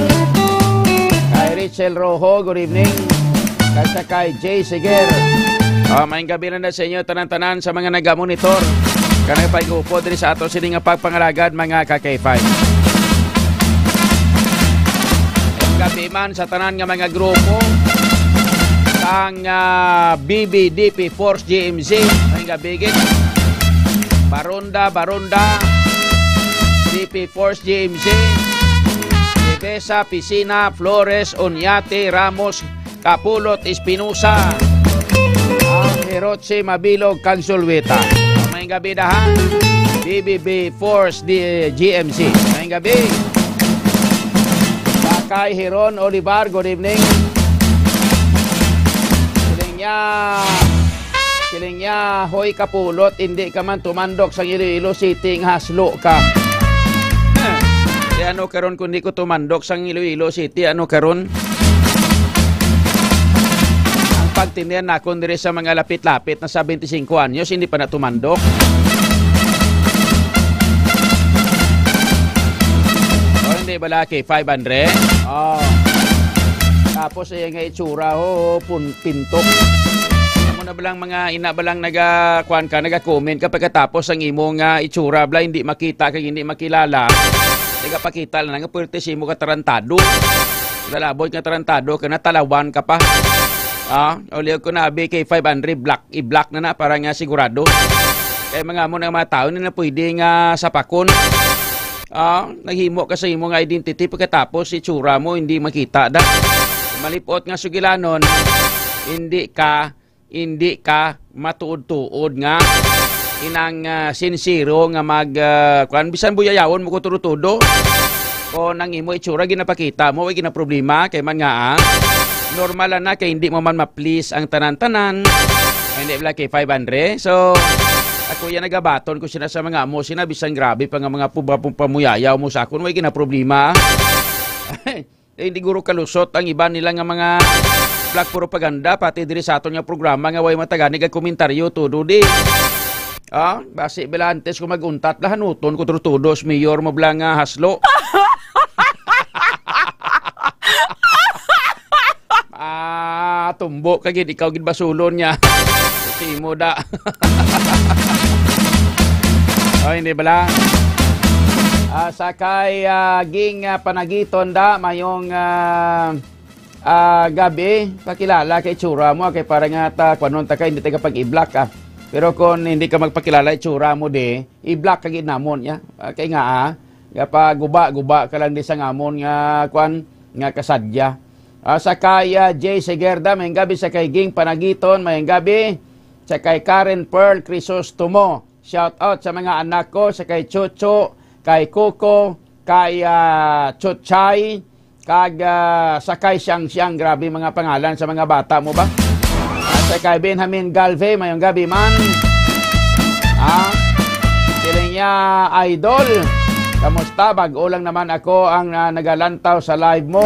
Kay Rachel Rojo, good evening. Kay sa kay Jay Siger. Ah, maayong gabi na, na sa inyo, tanan-tanan sa mga nagamonitor. Kanang pag-upod diri sa ato sini nga pagpangalagad, mga ka K five. Ang gabi man sa tanan nga mga grupo sang, ah, B B D P Force G M C, maayong gabi gid. Baronda, Baronda, D P Force G M C, Debesa, Pisina, Flores, Oñate, Ramos, Kapulot, Espinosa, ah, Hirochi, Mabilog, kag Sulweta. Maayong gabi, dahan. B B B Force, D-, G M C. Maayong gabi. Sa kay Hiron Olivar, good evening. Siling niya, siling niya, "Hoy, Kapulot, hindi ka man tumandok sa Iloilo City nga haslo ka." Di ano karon kung di ko tumandok sang Iloilo City, ano karon? Ang pagtinian nakon diri sa mga lapit-lapit na sa bente singko anyos, hindi pa na tumandok. O, hindi ba laki? Five hundred? Oh. Tapos, eh, nga itsura, oh, pun-, pintok. Amo na balang mga ina balang naga, kuan ka, naga-comment ka pagkatapos ang imo nga itsura, bala, hindi makita kag hindi makilala. Nagapakita lang nga pwerte si imo ka tarantado. Lalabot nga tarantado ka, natalawan ka pa. Ah, o liog ko na abi kay five hundred, block, i-block na na para nga sigurado. Kay mga mo nga mga tao na pwede nga sapakon. Ah, naghimo ka sa imo nga identity pagkatapos itsura mo hindi makita da. Malipot nga sugilanon, hindi ka, hindi ka matuod-tuod nga inang, ah, sinsero nga mag, ah, kuan, bisan buyayawon mo ko tudo-tudo. Kung ang imo itsura ginapakita mo, way ginaproblema, kay man nga, ah, normal na kay hindi mo man ma-please ang tanan-tanan. Hindi bala kay five hundred. So, ako yan nagabaton ko sina sa mga amo, sina bisan grabe pa nga mga puba-, pamuyayaw mo sa akon, way ginaproblema. Eh, hindi guro kalusot ang iban nila nga mga black propaganda, pati diri sa aton nga programa nga way matagani kag komentaryo, tudo di. Ah, basi bala antes ko mag-untat, lahanuton ko tudo-tudo, mayor mo bala nga haslo. Ah, tumbo ka gid, ikaw gid basulon niya. Si mo da. Oh, hindi bala. Ah, sa kay, ah, Ging, ah, Panagiton da, mayong, ah, ah, gabi, pakilala kay tsura mo, ah, kay para nga ta, kuanon ta ka, hindi ta ka pag-i-block, ah. Pero kung hindi ka magpakilala, itsura mo di, i-block ka gid namon, ya. Ah, kay nga, ah, nga pa guba-guba ka lang di sa ngamon nga, kuan, nga kasadya. Ah, sa kay, ah, Jay Segerda, mayong gabi, sa kay Ging Panagiton, mayong gabi, sa kay Karen Pearl Crisostomo. Shout out sa mga anak ko, sa kay Chucho, kay Coco, kay, ah, Chuchay, kag, ah, sa kay Siang Siang. Grabe mga pangalan sa mga bata mo ba? At sa kay Benjamin Galve, mayong gabi man. Ah, siling niya, "Idol, kamusta? Bag-o lang naman ako ang, ah, nagalantaw sa live mo.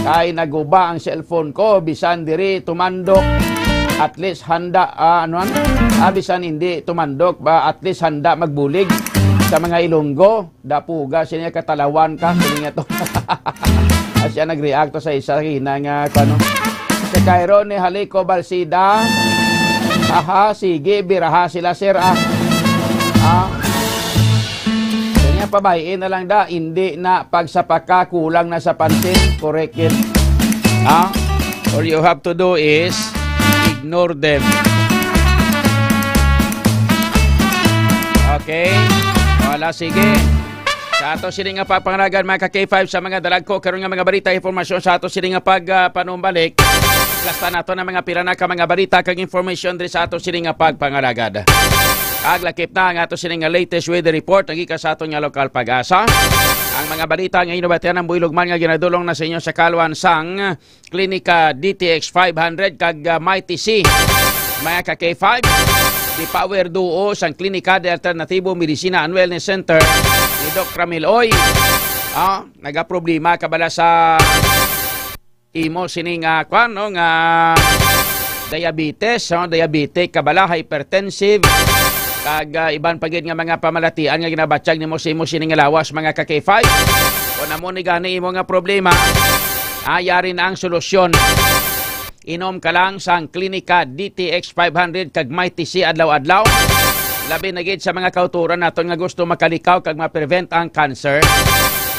Kay naguba ang cellphone ko, bisan diri tumandok. At least handa, ah, ano, ah, bisan hindi tumandok ba, at least handa magbulig sa mga Ilonggo." Dapuga siya niya, katalawan ka, siling niya to. Ah, siya nag-react to sa isa hina nga, ano. Si Cairo ni Halico Balsida. Aha, sige, biraha sila, sir, ah. Ah. Kanya pabayin na lang da, hindi na pagsapaka, kulang na sa pansin. Correct it. Ah? All you have to do is ignore them. Okay? Wala, sige. Sa ato sini nga pagpangalagan, mga ka-K five, sa mga dalagko karon nga mga balita, impormasyon sa ato sini nga pag, ah, panumbalik. Lasta nato na mga pila na ka mga balita kag information diri sa ato sini nga pagpangalagad. Kag lakip na ang ato sini nga latest weather report nga gikan sa aton nga lokal Pag-asa. Ang mga balita nga inubatian ang builog man nga ginadulong na sa inyo sa kalwan sang Klinika D T X five hundred kag, ah, Mighty C. Mga ka-K five, the power duo sang Klinika de Alternatibo Medicina and Wellness Center ni Doc Ramil Oy. Ah, nagaproblema ka bala sa imo sini nga, kwan, no, nga diabetes, no, diabetic ka bala, hypertensive, kag, ah, iban pa gid nga mga pamalatian nga ginabatyag nimo sa imo sini nga lawas, mga ka-K five. Kung amo ni gani imo nga problema, ah, yari na ang solusyon. Inom ka lang sang Klinika D T X five hundred kag Mighty C adlaw-adlaw. Labi na gid sa mga kauturan naton nga gusto makalikaw kag ma-prevent ang cancer.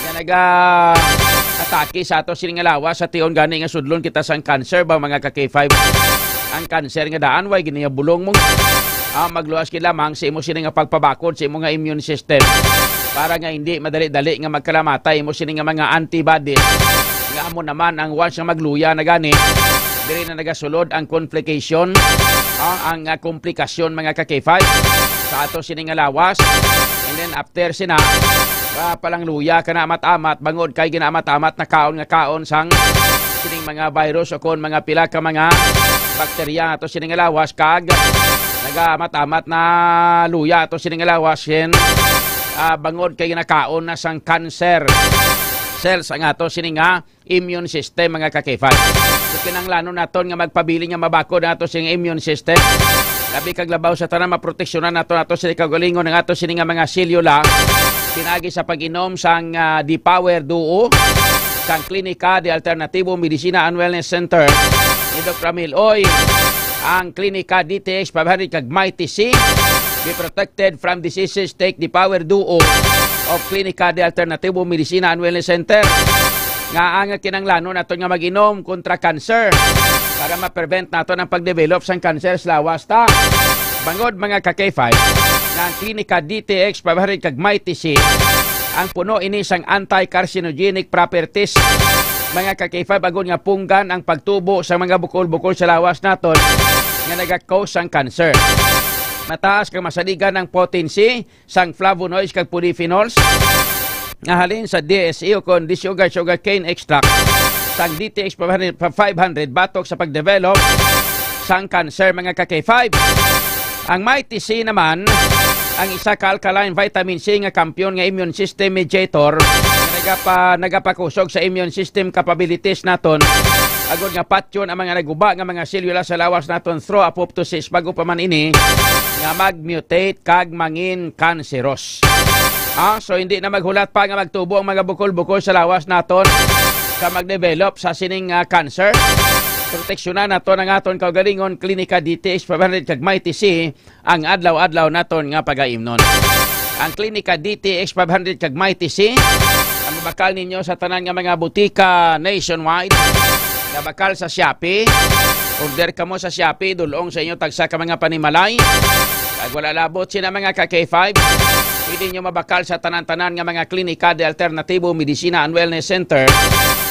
Nga naga-atake sa ato sini nga lawas, sa tion gani nga sudlon kita sang cancer ba, mga ka-K five? Ang cancer nga daan, way giniyabulong mo. Ah, magluwas gid lamang sa imo sini nga pagpabakod sa imo nga immune system para nga hindi madali-dali nga magkalamatay imo sini nga mga antibodies. Nga amo naman ang once nga magluya na gani, diri na nagasulod ang complication, ah, ang, ah, komplikasyon, mga ka-K five, sa ato sini nga lawas. And then after sina, ah, palangluya ka na amat-amat, bangod kay ginaamat-amat na kaon nga kaon sang sining mga virus o kon mga pila ka mga bakterya ato sini nga lawas, kag nagaamat-amat na luya ato sini nga lawas, sin, ah, bangod kay ginakaon na sang cancer cells ang ato sini nga immune system, mga ka-K five. So, kinahanglanon naton nga magpabilin nga mabakod ang ato sini nga immune system. Labi kag labaw sa tanan, maproteksyonan nato, ato sini kaugalingon ang ato sini nga mga selula. Pinagi sa pag-inom sang, ah, D-Power Duo sang Klinika de Alternativo Medicina and Wellness Center ni Doc Ramil Oy. Ang Klinika D T X five hundred kag Mighty C, be protected from diseases, take the power duo of Klinika de Alternativo Medicina and Wellness Center. Nga ang kinahanglanon naton nga mag-inom kontra cancer. para ma-prevent naton ang pag-develop sang cancer sa lawas ta. Bangod, mga ka-K five, nga ang Klinika D T X five hundred kag Mighty C ang puno ini sang anti-carcinogenic properties, mga ka-K five, agod nga punggan ang pagtubo sa mga bukol-bukol sa lawas naton nga naga-cause sang cancer. Mataas kag masaligan ang potency sang flavonoids kag polyphenols nga halin sa D S E o kon sugar, sugarcane extract sang D T X five hundred batok sa pag-develop sang cancer, mga ka-K five. Ang Mighty C naman, ang isa ka alkaline vitamin C nga kampiyon nga immune system mediator, nga nagapa-, nagapakusog sa immune system capabilities naton, agod nga patyon ang mga naguba nga mga selula sa lawas naton through apoptosis, bago pa man ini nga mag-mutate kag mangin kanseros. Ah, so hindi na maghulat pa nga magtubo ang mga bukol-bukol sa lawas naton sa mag-develop sa sining, ah, cancer. Proteksyonan naton ang aton kaugalingon, Klinika D T X five hundred kag Mighty C, ang adlaw-adlaw naton nga pagaimnon. Ang Klinika D T X five hundred kag Mighty C ang mabakal ninyo sa tanan nga mga butika nationwide. Nabakal sa Shopee. Order kamo sa Shopee, dulong sa inyo tagsa ka mga panimalay. Kag wala labot sina, mga ka-K five, pwede nyo mabakal sa tanan-tanan nga mga klinika de alternatibo, medisina and wellness center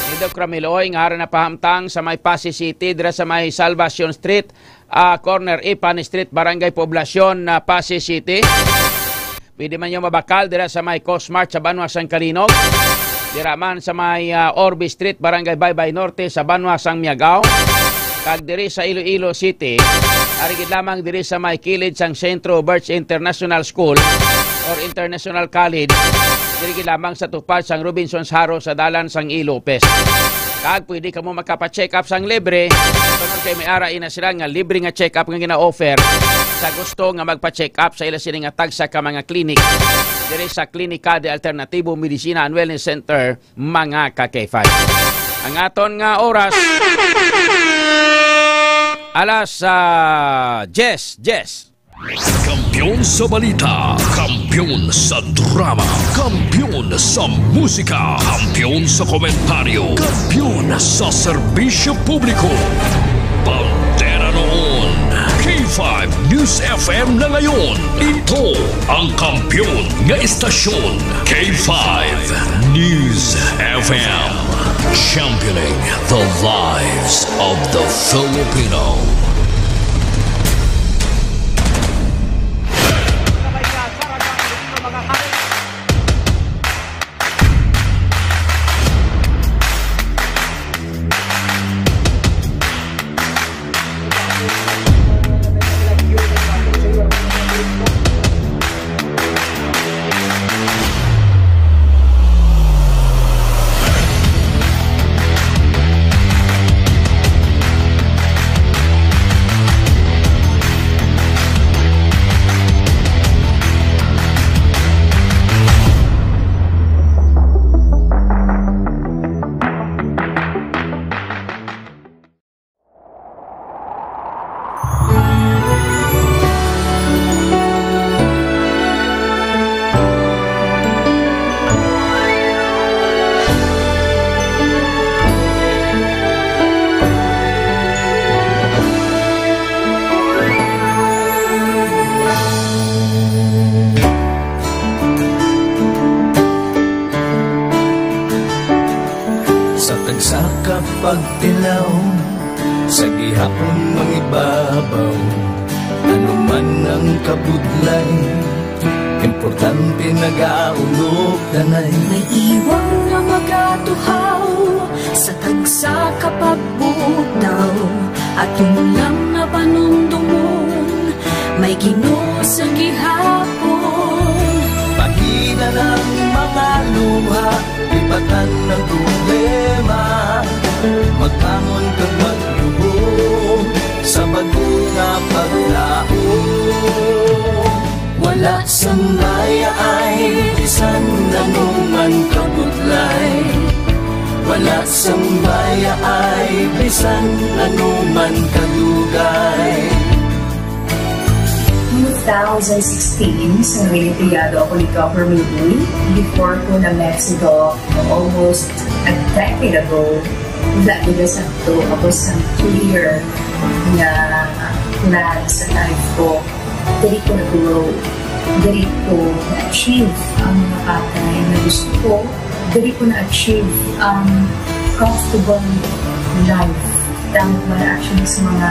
ni Doc Ramil Oy nga ara napahamtang sa may Passi City, dira sa may Salvacion Street, ah, corner Ipan Street, Barangay Poblacion, ah, Passi City. Pwede man nyo mabakal dira sa may Cosmart sa banwa sang Calinog. Dira man sa may, ah, Orbe Street, Barangay Baybay Norte sa banwa sang Miagao. Kag diri sa Iloilo City, ari gid lamang diri sa may kilid sang Centro Birch International School or International College. Diri gid lamang sa tupad sang Robinsons Haro sa dalan sang E. Lopez. Kag pwede kamo makapa-check up sang libre. Tungod kay may ara ina sila nga libre nga check up nga gina-offer sa gusto nga magpa-check up sa ila sini nga tagsa ka mga clinic diri sa Klinika de Alternatibo Medicina and Wellness Center, mga ka-K five. Ang aton nga oras, alas, ah, diyes, diyes. Kampiyon sa balita, kampiyon sa drama, kampiyon sa musika, kampiyon sa komentaryo, kampiyon sa serbisyo publiko. Bandera noon, K five News F M na ngayon. Ito ang kampiyon nga istasyon, K five News F M. Championing the lives of the Filipino. Sa tagsa ka pagtilaw, sa gihapon mangibabaw, ano man ang kabudlay, importante nagaulog danay. May iwang nga magatuhaw sa tagsa ka pagbutaw, aton lang nga panumdomon, may Ginoo sa gihapon. Pahina lang mga luha, lipatan ang problema, magbangon kag magluhod sa bag-o nga paglaom. Wala sang mayaay, bisan ano man kabudlay. Wala sang mayaay, bisan ano man kadugay. Two thousand sixteen, sa Olimpiado ako ni Governor Lee, before ko na Mexico, almost a decade ago, Wala gid sa to, ako sa clear nga plan sa life ko. Diri ko nag-grow. Diri ko na-achieve ang mga bagay na gusto ko. Diri ko na-achieve ang comfortable life. Tama man actually sa mga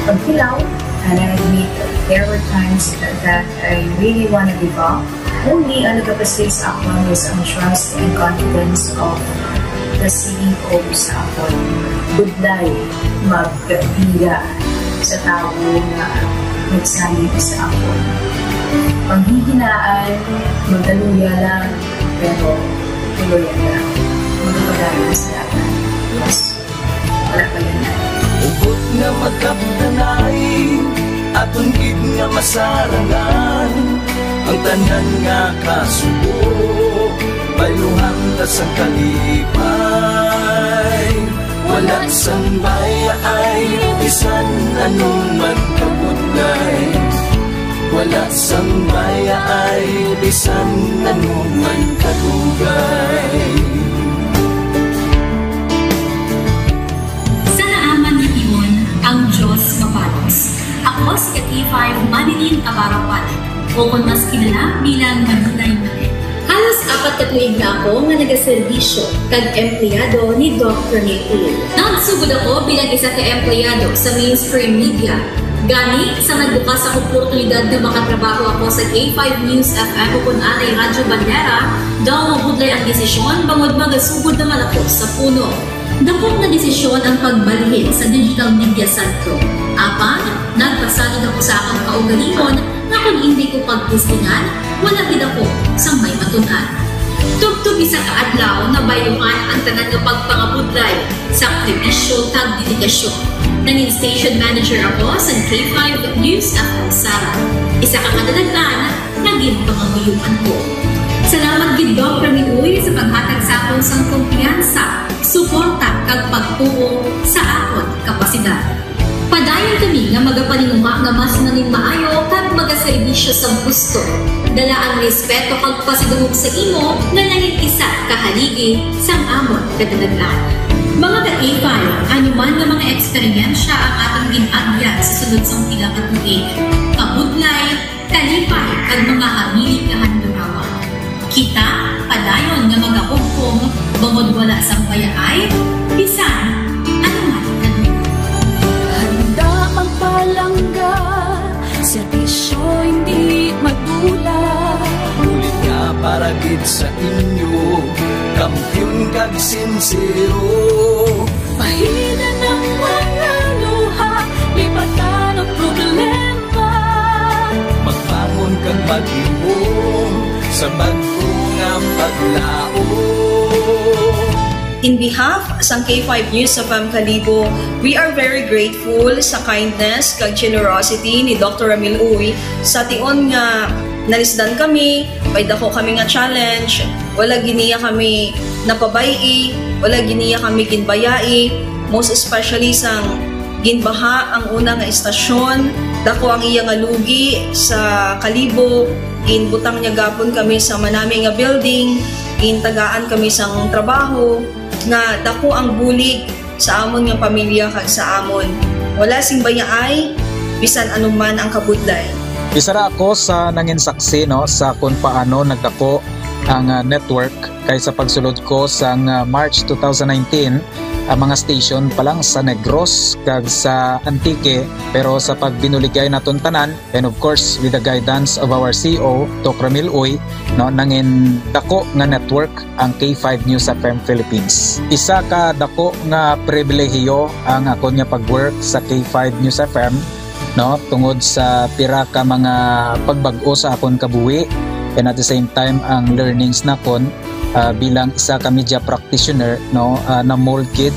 pagkilaw. And I admit there were times that, that I really wanna give up. Only ang nagapasig sa akon is ang trust and confidence of the C E O sa akon. Budlay magpira sa tawo nga nagsalig sa akon. Panghihinaan, magkaluya lang, pero tuloy lang. Magpapadayon sa lahat. Yes. Wala pa yan. Hugot nga magkapdanay, aton gid nga masarangan. Ang tanan nga kasubo, bayluhan ta sang kalipay. Wala sang bayaay, bisan ano man kabudlay. Wala sang bayaay, bisan ano man kadugay. Sa naaman nga tion, ang Dios mabalos. Ako si K five Manilyn Abarapan, o kon mas kilala bilang Manilay Manilay. Halos apat ka tuig na ako nga nagaserbisyo kag empleyado ni Doc Ramil Uy. Nagsugod ako bilang isa ka empleyado sa mainstream media. Gani, sa nagbukas ang oportunidad nga makatrabaho ako sa K five News F M o kon anay Radyo Bandera, daw mabudlay ang desisyon bangod magasugod naman ako sa puno. Dako nga desisyon ang pagbalhin sa digital media sentro. Apan, nagpasalig ako sa akon kaugalingon nga kon indi ko pagtistingan, wala gid ako sang may matun-an. Tubtob isa ka adlaw, nabayluhan ang tanan nga pagpangabudlay sa sakripisyo kag dedikasyon. Nangin station manager ako sa K five News F M Sara. Isa ka kadalagan nga ginpangamuyoan ko. Salamat gid, Doc Ramil Uy, sa paghatag sa akon sang kumpiyansa, suporta, kag pagtuo sa akon kapasidad. Padayon kami nga magapaninguha nga mas nangin maayo kag magaserbisyo sa gusto. Dala ang respeto kag pasidungog sa imo nga nangin isa ka haligi sang amon kadalagan. Mga ka-K five, ano man nga mga eksperyensya ang aton gin-agyan sa sulod sang pila ka tuig, kabudlay, kalipay, kag mga hamili nga handurawan. Kita padayon nga magahugpong bangod wala sang bayaay, bisan ano man kadugay. Handa magpalangga, serbisyo hindi madula. Bulig nga para gid sa inyo, kampiyon kag sinsero. Pahinan ang mga luha, lipatan ang problema. Magbangon kag maghimong sa bag-o nga paglaom. In behalf sang K five News F M Kalibo, we are very grateful sa kindness kag generosity ni Doctor Ramil Uy. Sa tion nga nalisdan kami, may dako kami nga challenge, wala gid niya kami napabay-i, wala gid niya kami ginbayai, most especially sang ginbaha ang una nga estasyon, dako ang iya nga lugi sa Kalibo, ginbutang niya gapon kami sa manami nga building, gintagaan kami sang trabaho, nga dako ang bulig sa amon nga pamilya kag sa amon. Wala sing bayaay, bisan ano man ang kabudlay. Isa ra ako sa nangin saksi, no, sa kung paano nagdako ang, ah, network, kay sa pagsulod ko sang, ah, March two thousand nineteen, ang mga station pa lang sa Negros kag sa Antique, pero sa pagbinuligay naton tanan, and of course, with the guidance of our C E O, Doc Ramil Uy, no, nangin dako nga network ang K five News F M Philippines. Isa ka dako nga pribilehiyo ang akon nga pag-work sa K five News F M, no, tungod sa pira ka mga pagbag-o sa akon kabuhi, and at the same time ang learnings nakon, ah, bilang isa ka media practitioner, no, ah, na-mold gid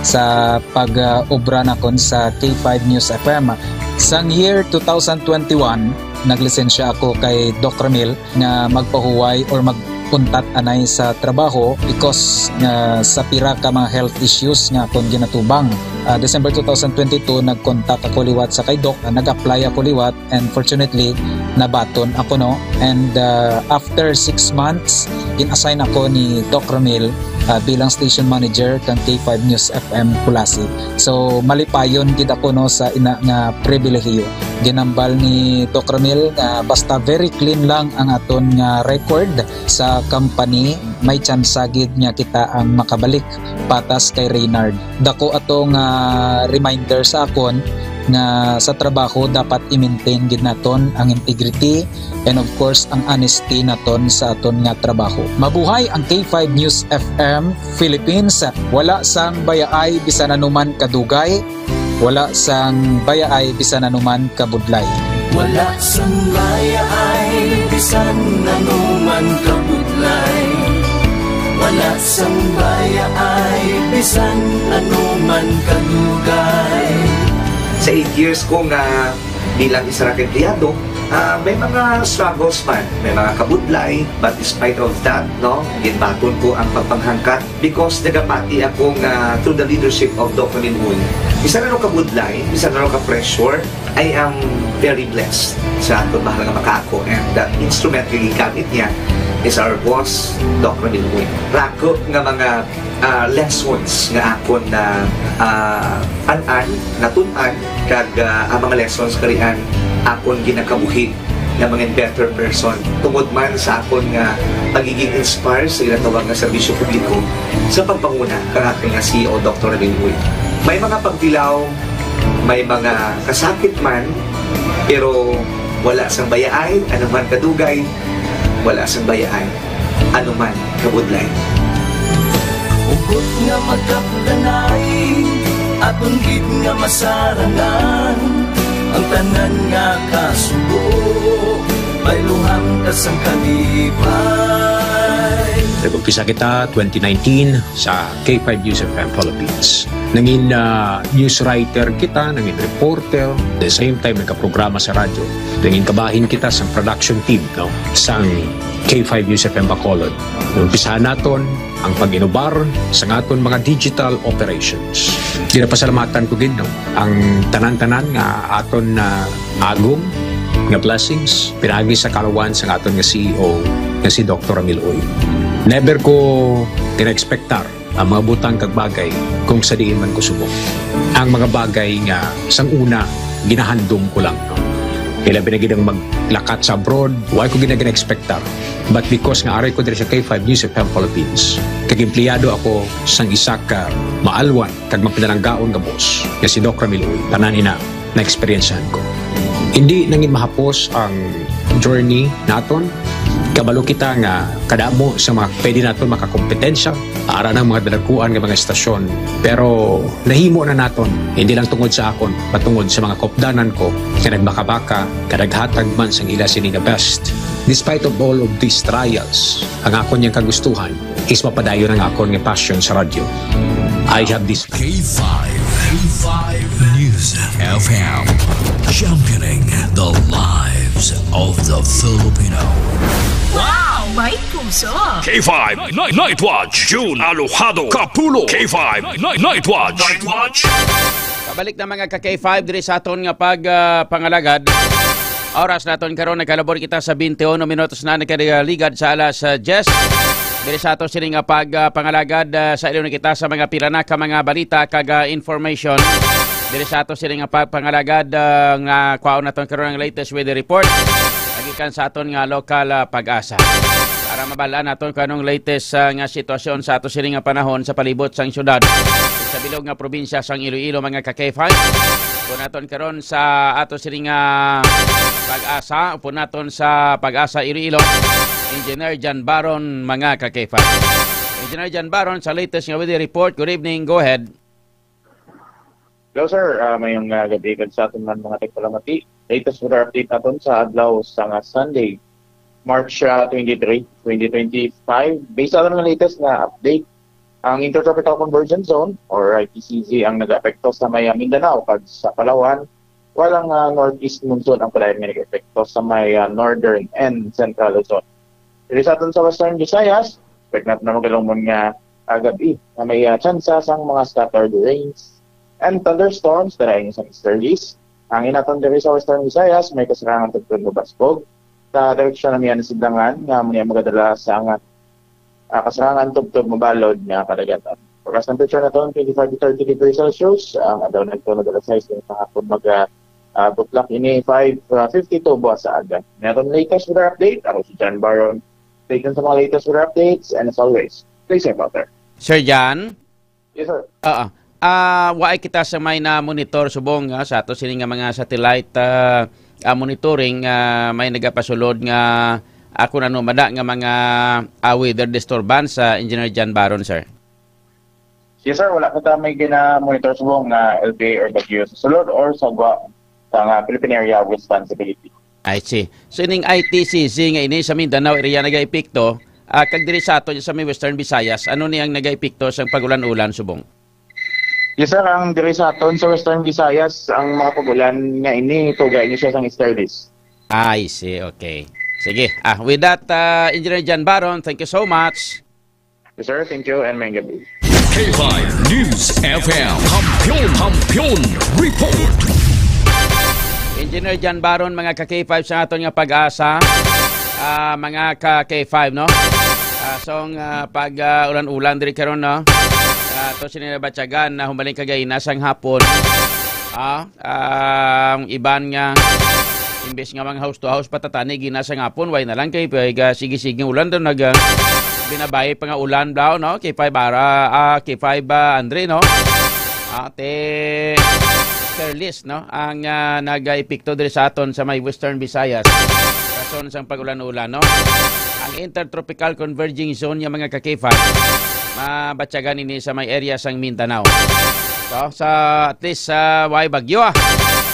sa pag, ah, obra nakon sa K five News F M. Sang year two thousand twenty-one, naglisensya ako kay Doc Ramil nga magpahuway or mag kuntat anay sa trabaho because nga sa pira ka mga health issues nga akon ginatubang. Ah, December two thousand twenty-two, nag-contact ako liwat sa kay Doc, ah, nag-apply ako liwat, and fortunately, nabaton ako, no? And, ah, after six months, gin-assign ako ni Doc Ramil, ah, bilang station manager kang K five News F M Culasi. So, malipayon gid ako, no, sa ina nga pribilehiyo. Ginambal ni Doc Ramil nga basta very clean lang ang aton nga record sa company, may tsansa gid nga kita ang makabalik patas kay Reynard. Dako ato nga reminder sa akon nga sa trabaho dapat i-maintain gid naton ang integrity and, of course, ang honesty naton sa aton nga trabaho. Mabuhay ang K five News F M Philippines. Wala sang bayaay bisan anuman kadugay, wala sang bayaay bisan anuman kabudlay. Wala sang bayaay bisan anuman kabudlay. Wala sang bayaay bisan anuman kadugay. Sa eight years ko nga bilang isa ka empleyado, ah, may mga struggles man, may mga kabudlay, but despite of that, no, ginbaton ko ang pagpanghangkat because nagapati ako nga through the leadership of Doc Ramil Uy. Bisan ano kabudlay, bisan ano ka-pressure, I am very blessed sa aton mahal nga makaako, and the instrument nga gigamit niya is our boss, Doc Ramil Uy. Rako nga mga, ah, lessons nga akon na, ah, an-an, natun-an, kag, ah, ang mga lessons karian akon ginakabuhi nga mga better person tungod man sa akon nga pagiging inspire sa ginatawag nga serbisyo publiko sa pagpanguna kang aton nga C E O, Doktor Ramil Uy. May mga pagtilaw, may mga kasakit man, pero wala sang bayaay, ano man kadugay, wala sang bayaay, ano man kabudlay. Hugot nga magkapdanay, aton gid nga masarangan ang tanan nga kasubo, bayluhan ka sang kalipay. Nag-umpisa kita twenty nineteen sa K five News F M Philippines. Nangin, ah, news writer kita, nangin reporter, the same time nagkaprograma sa radyo. Nangin kabahin kita sa production team, no, sang K five News F M Bacolod. Umpisahan naton ang pag-inubar sa aton mga digital operations. Ginapasalamatan ko gid, no, ang tanan-tanan nga aton na agom nga blessings pinaagi sa kalawan sa aton nga C E O nga si Doktor Ramil Uy. Never ko gina-expectar ang mga butang kag bagay kung sa diin man ko subong. Ang mga bagay nga sang una ginahandom ko lang, no? Ilabi na gid ang maglakat sa abroad, wa ko gid na gina-expectar. But because nga ari ko diri sa K five News F M Philippines, kag empleyado ako sang isa ka maalwan kag mapinalanggaon nga boss, nga si Doc Ramil Uy, tanan ina na-eksperyensyahan ko. Hindi nangin mahapos ang journey naton. Kabalo kita nga kadamo sa mga pwede naton makakompetensya, ara ng mga dalakuan nga mga estasyon. Pero nahimo na naton, hindi lang tungod sa akon, patungod sa mga kopdanan ko nga nagbakabaka, kadaghatag man sang ila sini nga best. Despite of all of these trials, ang akon yang kagustuhan is mapadayon ang akon nga passion sa radyo. I have this K five, K five News F M, championing the lives of the Filipino. Wow! May puso! K five Night, Night Watch, June Alojado, Kapulo. K five Night, Night Watch. Night Watch. Pabalik na, mga ka K five, diri sa aton nga pag, ah, pangalagad. Oras naton karon, nagkalabor kita sa twenty-one minutos na nagkaliligad sa alas, ah, diyes. Diri sa ato sini nga pag, ah, pangalagad, ah, sa ilo na kita sa mga pila na ka mga balita kag, ah, information. Diri sa ato sini nga pag pangalagad, ah, nga kwaon naton karon ang latest weather report. Nagikan sa aton nga lokal, ah, Pag-asa. Para mabalaan naton kung anong latest, ah, nga sitwasyon sa ato sini nga panahon sa palibot sang syudad, sa bilog nga probinsya sang Iloilo, mga ka K five. Upod naton karon sa ato sini nga Pag-asa, upod naton sa Pag-asa Iloilo, Engineer John Baron, mga ka K five. Engineer John Baron, sa latest nga weather report. Good evening, go ahead. Hello, sir. Ah, mayong, ah, gabi kag sa aton man mga tagpalamati. Latest weather update naton sa adlaw sa nga Sunday, March, ah, twenty-three, twenty twenty-five. Based sa aton nga latest nga update, ang Intertropical Convergence Zone or I T C Z ang nag-aapekto sa may, ah, Mindanao kag sa Palawan, walang, ah, northeast monsoon ang padayon nga nag-epekto sa may, ah, northern and central Luzon. Diri sa aton sa Western Visayas, expect naton na magalumon nga, ah, gab-i nga may, ah, tsansa sang mga scattered rains and thunderstorms dala ini sang easterlies. Ang inaton diri sa Western Visayas, may kasarangan tugtog nga basbog sa direksyon na niya nasidlangan nga amo niya magadala sang, ah, kasarangan tubtob mabalod nga kadagatan. Forecast temperature naton, twenty-five to thirty degrees Celsius. Ang adlaw na ito, alas sais sa hapon, mag, ah, ah, butlak ini, five fifty-two buwas sa aga. Naton latest weather update, ako si John Baron. Stay tuned sa mga latest weather updates, and as always, stay safe out there. Sir John? Yes, sir. Oo. Ah, waay kita sa may na monitor subong, ah, sa ato sini nga mga satellite, ah, ah, monitoring, ah, may nagapasulod nga, ah, kun ano man na nga mga, ah, weather disturbance sa Engineer John Baron, sir. Yes, sir. Wala pa ta may gina-monitor subong nga L P A or bagyo sa sulod or sa gwa sa nga Philippine Area of Responsibility. I see. So, ining I T C C nga ini sa Mindanao area nagaepekto, ah, kag diri sa aton sa may Western Visayas, ano ni ang nagaepekto sa pag-ulan-ulan subong? Yes, sir. Ang diri sa aton sa Western Visayas, ang mga pag-ulan nga ini, tuga ini siya sang easterlies. I see. Okay. Sige. Ah, with that, ah, Engineer John Baron, thank you so much. Yes, sir. Thank you and may gabi. K five News F M. Kampiyon, Kampiyon Report. Engineer John Baron, mga ka K five sa aton nga pag-asa. Ah, mga ka K five, no? Ah, so, ang, ah, pag, ah, ulan-ulan diri karon, no? Ah, to sini nabatyagan na humbaling kagaina sang hapon. Ah, ang iban nga imbes nga mga house to house patatani gina sa ngapon, way na lang kay, kay, ah, sige-sige ulan daw nag, ah, binabayi pa nga ulan daw, no? K five ara, ah, K five, ah, Andre, no? Ah, te, Sir Liz, no? Ang, ah, nag-epekto diri sa aton sa may Western Visayas. Rason sang pag-ulan-ulan, no? Ang Intertropical Converging Zone nga mga ka-K five, mabatyagan ini sa may area sang Mindanao. So, sa, at least, sa way bagyo, ah.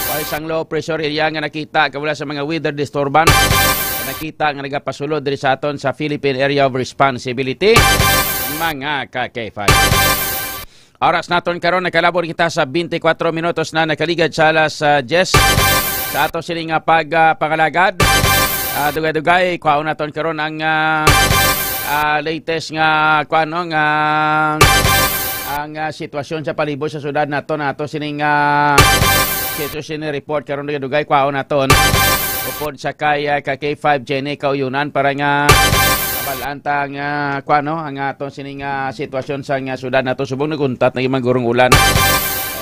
Way sang low pressure area nga nakita, kabalo sa mga weather disturbance nga nakita nga nagapasulod diri sa aton sa Philippine Area of Responsibility, mga ka-K five. Oras naton karon, nakalabor kita sa twenty-four minutos na nakaligad sa alas, ah, diyes. Sa ato sini nga pag, ah, pangalagad, ah, dugay-dugay, kwaon naton karon ang, ah, ah, latest nga, kuwan, no, nga ang, ah, sitwasyon sa palibot sa syudad naton, ato sining, ah, sitwasyon ni report karon dugay-dugay, kwaon naton. Upod sa kay, ah, ka K five Jenny Kauyunan para nga mabalaan ta nga, kuwan, no, ang aton sining, ah, sitwasyon sa nga syudad nato subong naguntat na yung manggurong ulan.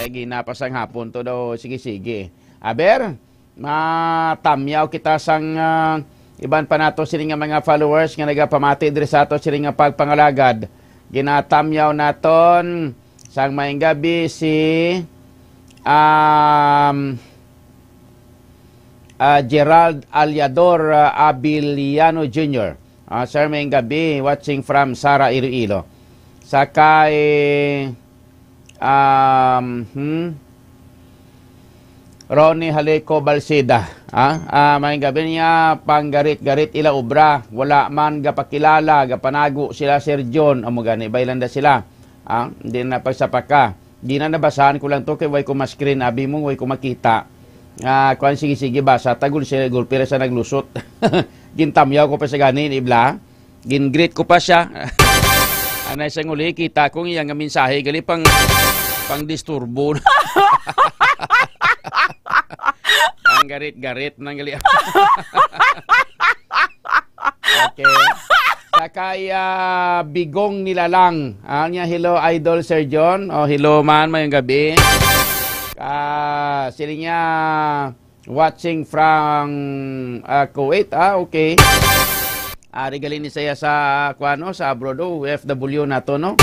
Ay, ginapasang hapon to daw, sige-sige. Aber, matamyaw kita sang, ah, iban pa nato sini nga mga followers nga nagapamati diri sa ato sini nga pagpangalagad. Ginatamyaw naton sang maayong gabi si, um, ah, Gerald Aliador, ah, Abiliano Junior. Ah, sir, maayong gabi. Watching from Sara, Iloilo. Sa kay, um, hmm? Ronnie Haleco Balsida. Ah, ah, maayong gabi niya, panggarit-garit ila obra. Wala man gapakilala, gapanago sila, Sir John. Amo gani, baylanda sila. Ah, hindi na pagsapaka. Di na nabasahan ko lang to kay way ko ma-screen, abi mo, way ko makita. Ah, kuwan, sige, sige, basa. Tagol siya, gulpi ra sa naglusot. Gintamyaw ko pa sa gani, ibla. Gin-greet ko pa siya. Anay sa nguli, kita ko nga mensahe, gali pang, pang disturbo. Ang garit-garit nang gali. Okay. Sa kay, ah, Bigong Nilalang. Ah, niya, "Hello, Idol Sir John." Oh, hello man, mayong gabi. Ah, sila niya, watching from, ah, Kuwait. Ah, okay. Ah, regalin ni saya sa, kuwan, no, sa abroad, oh, O F W nato, no?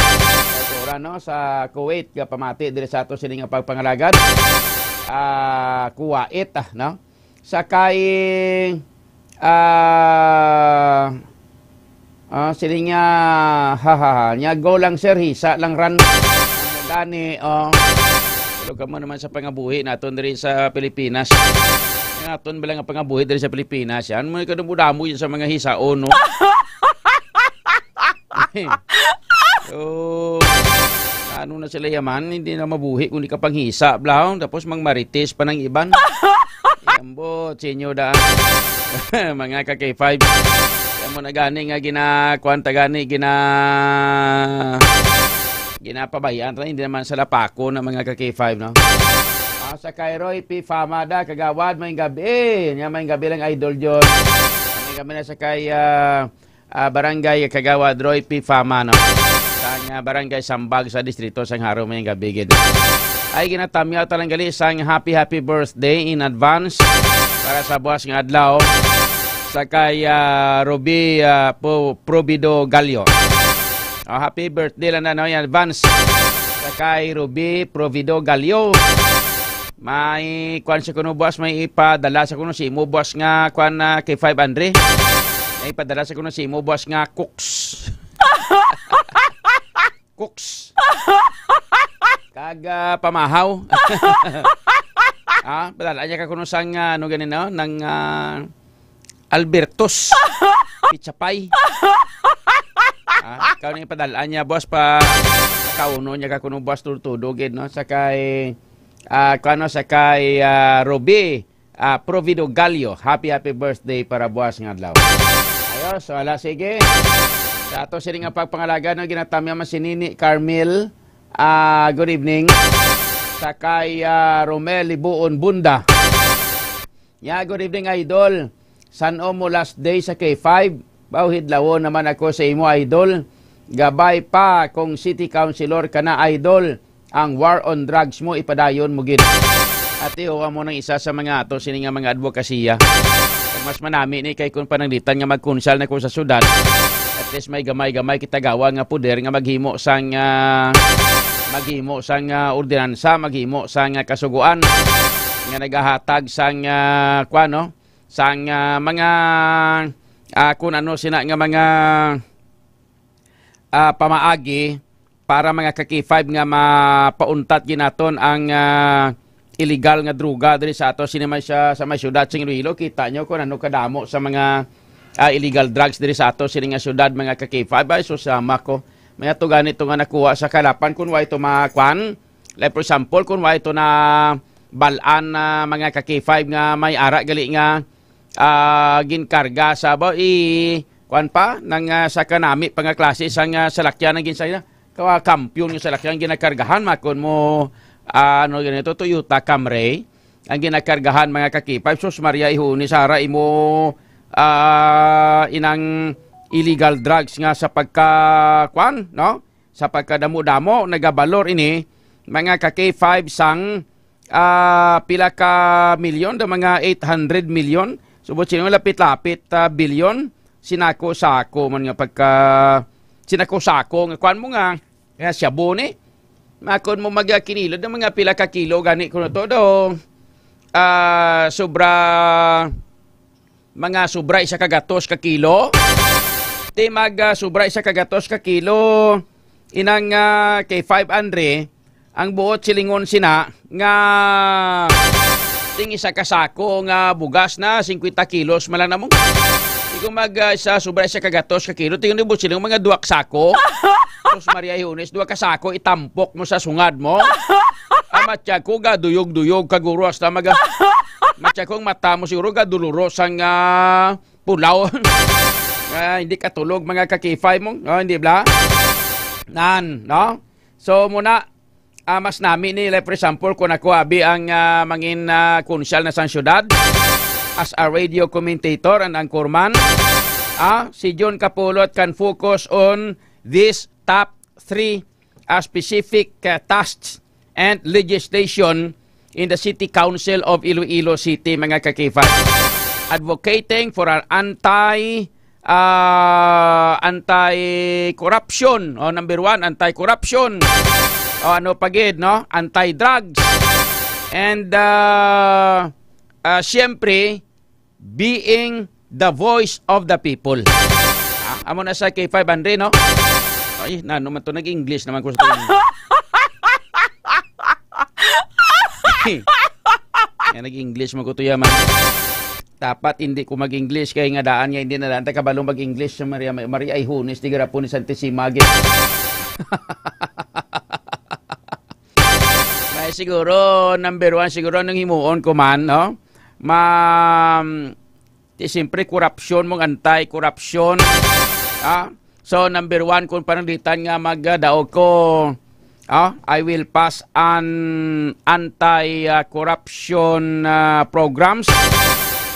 Sa, no, sa Kuwait, nga pamati diri sa ato sini nga pagpangalagad. Ah, Kuwait, ah, no? Sa kay, ah, ah, sini nga, ha, ha, ha. Nya, go lang, sir, hisa lang ran. Gani, oh. Pero kamo naman sa pangabuhi naton diri sa Pilipinas. Ang aton bala nga pangabuhi diri sa Pilipinas, yan mo kadamo-damo yan sa mga hisaon, no? Oh, ano na sila yaman, hindi na mabuhi kung di ka panghisa, blaw. Tapos mang marites pa ng iban. Ambot, sinyo da. Mga ka K five. Amo na gani nga gina-, kuwan ta gani, gina-, ginapabayaan ta, hindi naman sa lapako na mga ka-K five, no? Ah, sa kay Roy P Famada, kagawad, may gabi. Nya, may gabi lang, Idol John. May gabi na sa kay, ah, ah, Barangay Kagawad Roy P Fama, no? Sa, ah, Barangay Sambag sa Distrito sang Jaro, may gabi gid. Ay, ginatamyaw ta lang gali sang happy, happy birthday in advance para sa buwas nga adlaw sa kay, ah, Ruby, ah, Pu-, Provido Gallo. Oh, happy birthday lang na, no, in advance sa kay Ruby Provido Gallo. May kuwan sa kuno, boss, may ipadala sa kuno si imo, boss, nga kuwan na kay five Andre. May ipadala sa kuno si imo, boss, nga cooks. Cooks. Kag, ah, pamahaw. Ah, padala niya ka kuno sang, ah, ano gani, no? Nang, ah, Albertos. Pizza pie. Ah, ikaw na ipadala niya, boss, pa kauno niya ka kuno, boss, tudo-tudo gid, no? Sa kay, ah, kuwan, no, sa kay, ah, Ruby, ah, Provido Gallo. Happy, happy birthday para buwas nga adlaw. Ayos, wala, sige. Sa ato sini nga pagpangalaga, no, ginatamyaw man si Nini Carmel. Ah, good evening. Sa kay, ah, Romel Libuon Bunda. Ya, good evening, Idol. San-o mo last day sa K five? Baw, hidlawon naman ako sa imo, Idol. Gabay pa kung city councilor ka na, Idol. Ang war on drugs mo, ipadayon mo gid. Ati, huwa mo nang isa sa mga ato sini nga mga advokasya. Kag mas manami ni kay kung pananglitan nga magkunsal na ko sa syudad, at least may gamay-gamay kita gawa nga poder nga maghimo sang, ah, maghimo sang, ah, ordinansa, maghimo sang, ah, kasugoan nga nagahatag sang, ah, kuwan, no? Sang, ah, mga, ah, kung ano sina nga mga, ah, pamaagi para mga ka-K five nga mapauntat ginaton ang, ah, illegal nga droga diri sa ato sini may sa, sa may syudad sing Iloilo. Kita nyo kung ano kadamo sa mga, ah, illegal drugs diri sa ato sini nga syudad, mga ka-K five. Ay, susama ko. May ato gani to nga nakuha sa kalapan kung wa ito makwan. Like, for example, kung wa ito na balaan na mga ka-K five nga may ara gali nga, ah, ginkarga sa ba, i-, kwan pa, nang, ah, sa kanami pa nga klase sang, ah, salakyan ang ginsaya. Kawa kampiyon nga salakyan ginakargahan, makon mo, ah, ano ganito, Toyota Camry, ang ginakargahan, mga ka-K five. Sus Maria, ihuni, Sara, imo, ah, inang illegal drugs nga sa pagka, kwan, no? Sa pagkadamo-damo, nagabalor ini, mga ka-K five, sang, ah, pila ka milyon, daw mga eight hundred million. Subot sino, lapit-lapit, ah, bilyon, sinako-sako man nga pagka, sinako-sako nga, kuwan mo nga, nga shabu ni. Makon mo magkinilad ng mga pila ka kilo, gani ko na to, daw, ah, sobra, mga sobra isa ka gatos ka kilo. Ti mag, ah, sobra isa ka gatos ka kilo. Inang, ah, kay five Andre, ang buot silingon sina nga ting isa ka sako nga bugas na cincuenta kilos man lang namong. Di ko mag, ah, isa sobra isa ka gatos ka kilo. Tingnan mo, siling mga duwak sako. Sus Maria Iones, duwa ka sako, itampok mo sa sungad mo. Ang matyag ko, gaduyog-duyog, kaguro, hasta maga-, matyag ko, ang mata mo siguro, gaduluros ang, ah, pulaw. Ah, hindi katulog, mga ka-K five mo. Oh, hindi bla? Nan, no? So, muna, ah, mas nami ni, like, for example, kung ako, abi, ang, ah, mangin, ah, kunsyal na sang syudad, as a radio commentator and anchorman, ah, si John Kapulot can focus on this top three, ah, specific, ah, tasks and legislation in the City Council of Iloilo City, mga ka-K five. Advocating for an anti, ah, anti-corruption, o number one, anti-corruption, o ano pa gid, no? Anti-drugs. And, ah, ah, siyempre, being the voice of the people. Ah, amo na sa K five Andre, no? Ay, na, ano man to, nag-English naman ko sa tuwing. Nga nag-English mo ko to yaman. Dapat hindi ko mag-English kay nga daan nga hindi na daan ta kabalo mag-English sa Maria, Maria Ihones, di garapon ni Santissima gid. May siguro, number one, siguro nung himuon ko man, no? Ma-, Di siyempre, korupsyon mo, anti-korupsyon. Ah? So, number one, kung pananglitan nga magdaog ko, ah, I will pass an anti-corruption, ah, programs.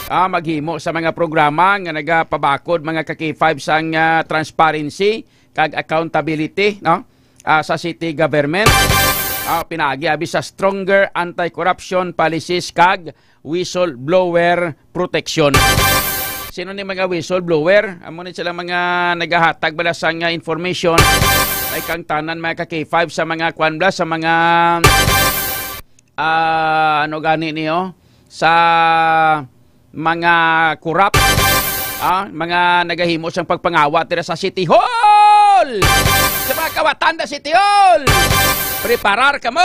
Ah, maghimo sa mga programa nga nagapabakod, mga ka-K five, sang, ah, transparency kag accountability, no? Ah, sa city government. Ah, pinaagi abi sa stronger anti-corruption policies kag whistleblower protection. Sino ni mga whistleblower? Amo ni sila mga nagahatag bala sang, ah, information. Ay kang tanan, mga ka-K five, sa mga kwan bala, sa mga, ah, ano gani niyo? Sa mga corrupt, ah, mga nagahimo sang pagpangawa dira sa City Hall! Sa mga kawatan na City Hall! Preparar kamo!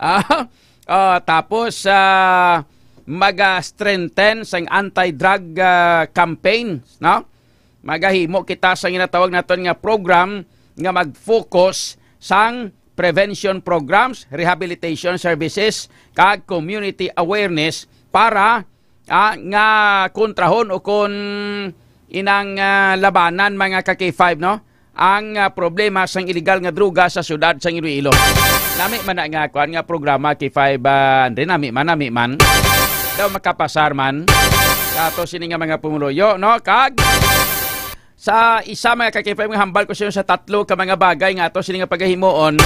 Ah, ah, tapos, ah, maga-strengthen sang anti-drug, ah, campaign, no? Magahimo kita sang ginatawag naton nga program nga mag-focus sang prevention programs, rehabilitation services, kag community awareness para, ah, nga kontrahon o kon inang, ah, labanan, mga ka-K five, no? Ang, ah, problema sang iligal nga droga sa siyudad sang Iloilo. Nami man na nga, kuan nga programa, K five, ah, Andre, nami man, nami man. Daw makapasar man sa ato sini nga mga pumuluyo, no? Kag sa isa, mga ka-K five, nga hambal ko sa inyo sa tatlo ka mga bagay nga ato sini nga pagahimuon.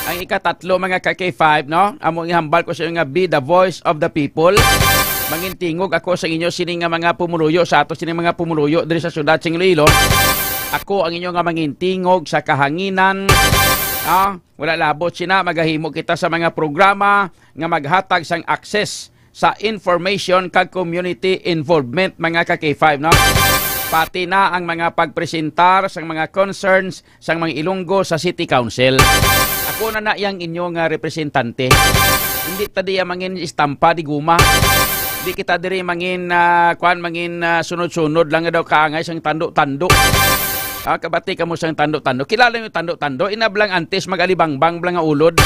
Ang ikatatlo, mga ka-K five, no? Amo nga hambal ko sa inyo nga be the voice of the people. Mangintingog ako sa inyo sini nga mga pumuluyo, sa ato sini mga pumuluyo diri sa siyudad sing Iloilo. Ako ang inyo nga mangintingog sa kahanginan. Ah, wala labot sina, magahimo kita sa mga programa nga maghatag sang access sa information kag community involvement, mga ka-K five, no? Pati na ang mga pagpresentar sang mga concerns sang mga Ilonggo sa City Council. Ako na na yang inyo nga representante. Hindi ta diya mangin istampa di guma. Di kita diri mangin, ah, kuan, mangin, ah, sunod-sunod lang nga daw kaangay sang tando-tando. Ah, kabati kamo sang tando-tando. Kilala niyo tando-tando? Inablang antes mag-alibangbang bala nga ulod.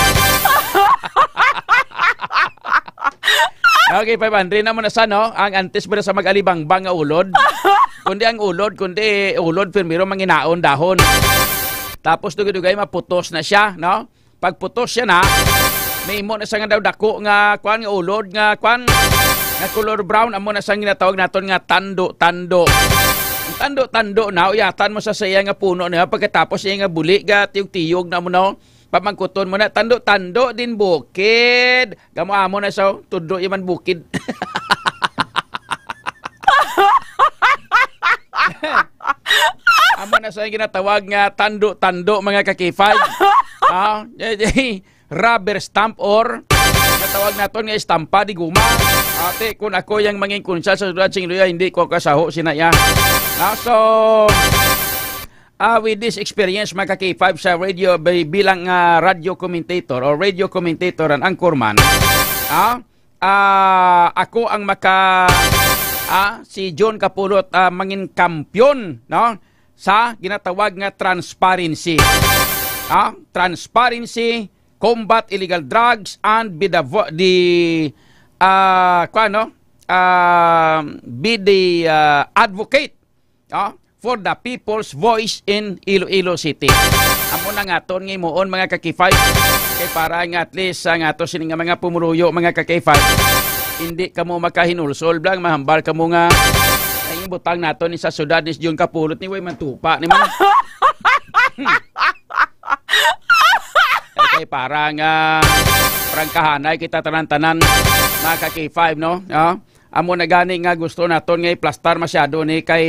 Okay, five hundred na mo na sa, no? Ang antes ba sa mag-alibangbang nga ulod? Kundi ang ulod, kundi ulod, primero manginaon dahon. Tapos dugay-dugay maputos na siya, no? Pagputos siya na, may imo na sa nga daw dako nga, kwan, nga ulod, nga, kwan, nga color brown, amo na sa ginatawag naton nga tando-tando. Ang tando-tando na, uyatan mo sa saya nga puno na, pagkatapos iya nga buli, ga tiyog-tiyog na mo na, pamangkuton mo na, "Tando-tando din bukid." Gamo amo na sa, tudlo iya man bukid. Amo na sa ginatawag nga tando-tando, mga ka-K five. Ah, eh, eh, rubber stamp or ginatawag naton nga estampa di guma. Ate, kung ako yang mangin konsehal sa siyudad sing Iloilo, hindi ko kasaho sina iya. Ah, so, ah, with this experience, mga ka-K five, sa radio, bi-, bilang, ah, radio commentator or radio commentator and anchorman, ah, ah, ako ang maka, ah, si John Kapulot, ah, mangin kampiyon, no? Sa ginatawag nga transparency. Ah, transparency, combat illegal drugs, and be the vo-, the, ah, kuwan, no? Ah, be the, ah, advocate, no, for the people's voice in Iloilo City. Amo na nga aton nga himuon, mga ka-K five. Kay para nga at least ang ato sini nga mga pumuluyo, mga ka-K five, hindi kamo makahinulsol lang, mahambal kamo nga ay butang naton ni sa siyudad ni John Kapulot ni way mantupa ni man. Okay, para nga prangkahanay kita tanan-tanan, mga ka-K five, no? Ah, amo na gani nga gusto naton nga iplastar masyado ni kay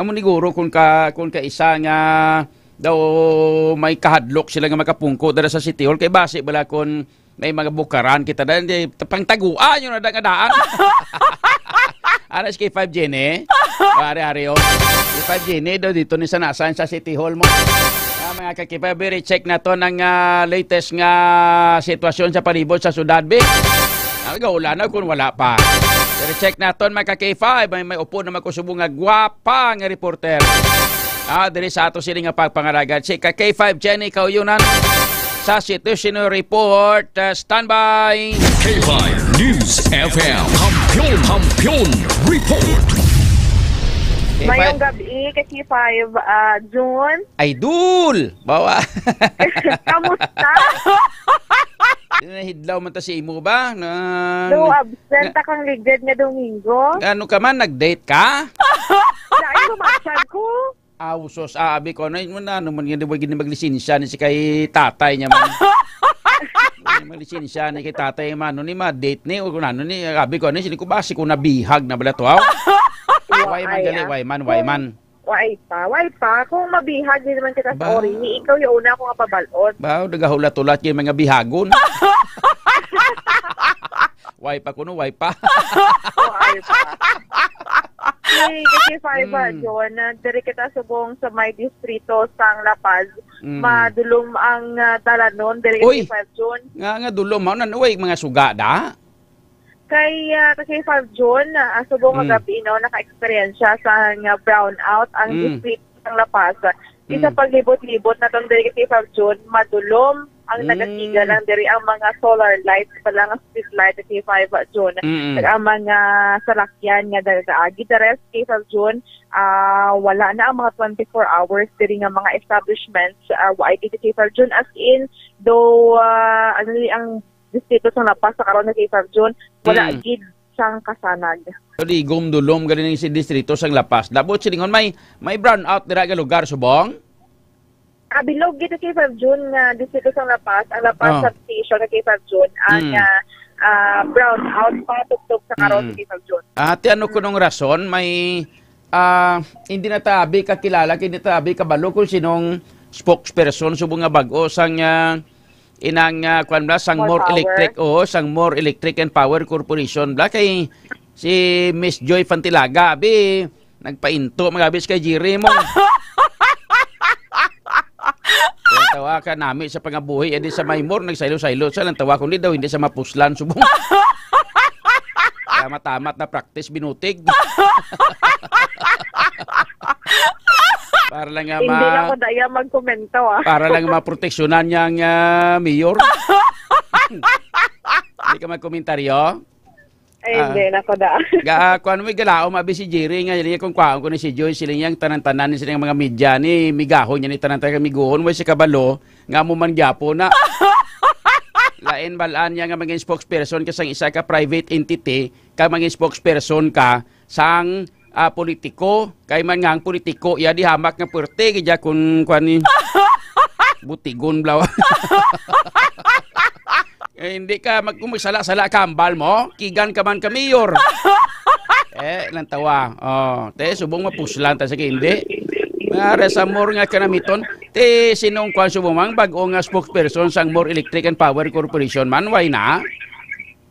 amo ni guro kung ka, kung ka isa nga daw may kahadlok sila nga makapungko dira sa City Hall kay basi bala kung may mga bukaran kita dahil di pangtaguan yun na nga daan. Anas kay five Jenny. Ari-ari, oh. Kay five Jenny daw dito ni sanasan sa City Hall mo. Ah, mga ka-K five, i-check naton ang, ah, latest nga sitwasyon sa palibot sa syudad, be. Nagaulan na kung wala pa. Pero check naton, mga ka-K five, may, may upo naman ko subong nga gwapa nga reporter. Ah, diri sa ato sini nga pagpangalagad. Si ka-K five Jenny Kauyunan. Sa Citizen Report, uh, standby. K five News F M. Kampiyon, Kampiyon Report. Mayong gabi, ka K five, ah, June. Idol! Bawa. Kamusta? Nahidlaw man ta si imo ba? Na, No, absent na kang ligid nga Domingo. Ano ka man? Nag-date ka? Lain mo matsyag ko. Aw, sus, abi ko, ano, ano, ano man, yun, di ba, gini maglisensya ni si kay tatay niya man. Gini maglisensya ni kay tatay man, ano ni, ma-date ni, o kung ano ni, abi ko, ano, sini ko ba, si ko nabihag na bala to, aw? Why man, gali, ah. Why man, why man? Why pa? Why pa? Kung mabihag, di naman kita sa Ba? Ori, ni ikaw yung una akong kapabalot. Ba, nagahulat-hulat yung mga bihagon. Why pa kuno, why pa? Why pa? Hey, kasi five, ah, Mm. John, ah, diri kita subong sa may distrito sang La Paz. Mm. Madulom ang, ah, dalanon, diri Uy! Kasi five, John. Nga, nga dulom, mao na, uy, mga suga da? Kay, ah, kasi five, John, ah, subong nga Mm. gabi, no, naka-eksperyensya sa nga brownout ang Mm. distrito sang La Paz. Di sa Mm. paglibot-libot naton diri kay Fab June, madulom ang Mm. nagatiga lang diri ang mga solar lights pa lang, street light kay Fab June. Mm-mm. Kag ang mga salakyan nga nagaagi the rest kay Fab June, ah, wala na ang mga twenty-four hours diri nga mga establishments, ah, wa ay diri kay Fab June. As in, though, ah, ano ni ang distrito sa La Paz sa karon nga kay Fab June, wala Mm. gid sang kasanag. Ligom dulom gali ning si distrito sang La Paz. Dabot silingon may, may brownout dira nga lugar, subong? Ah, bilog gid kay Fab June nga distrito sang La Paz, ang La Paz Oh. substation nga kay Fab June, ang, Mm. ah, ah, brownout patugtog sa karon Mm. kay Fab June. Ate, ano kunong rason? May, ah, hindi na tabi kakilala, hindi tabi kabalo kung sinong spokesperson subong nga bag-o sang, ah, inang, ah, kwan bla, sang More More Power. Electric, oo, sang More Electric and Power Corporation bla. Kay si Miss Joy Fantilaga, abi, nagpainto, magabis kay Jerry mo. Ang tawa ka nami sa pangabuhi, edi sa may More, nagsaylo-saylo sa lang tawa, kundi daw hindi sa mapuslan, subong. Kaya matamat na practice, binutig. Para lang nga Hindi ma-, lang ko daya magkomento, ah. para lang maproteksyonan niya ang, ah, mayor. Hindi ka magkomentaryo? Ay, Ah. hindi na ko da. Ga, kuwan mo, galaom, abi si Jerry nga, yun, kung kwaon ko ni si Joy, sila niyang tanan-tanan, sila mga media ni, migahon niya ni tanan-tanan, miguhon, way si kabalo, nga mo man gyapo na. Lain balaan niya nga maging spokesperson ka sang isa ka private entity, kag maging spokesperson ka sang, ah, politiko, kay man nga ang politiko, iya di hamak nga puwerte, kaya kun, kuwan ni, butigon blaw. Eh, hindi ka mag-, kung magsala-sala ka, hambal mo, kigan ka man ka mayor. Eh, lang tawa. Oh, te, subong mapuslan ta, sige, hindi. Para sa More nga kanamiton, te, sinong kwan subong mang bag-o nga spokesperson sang More Electric and Power Corporation man, why na?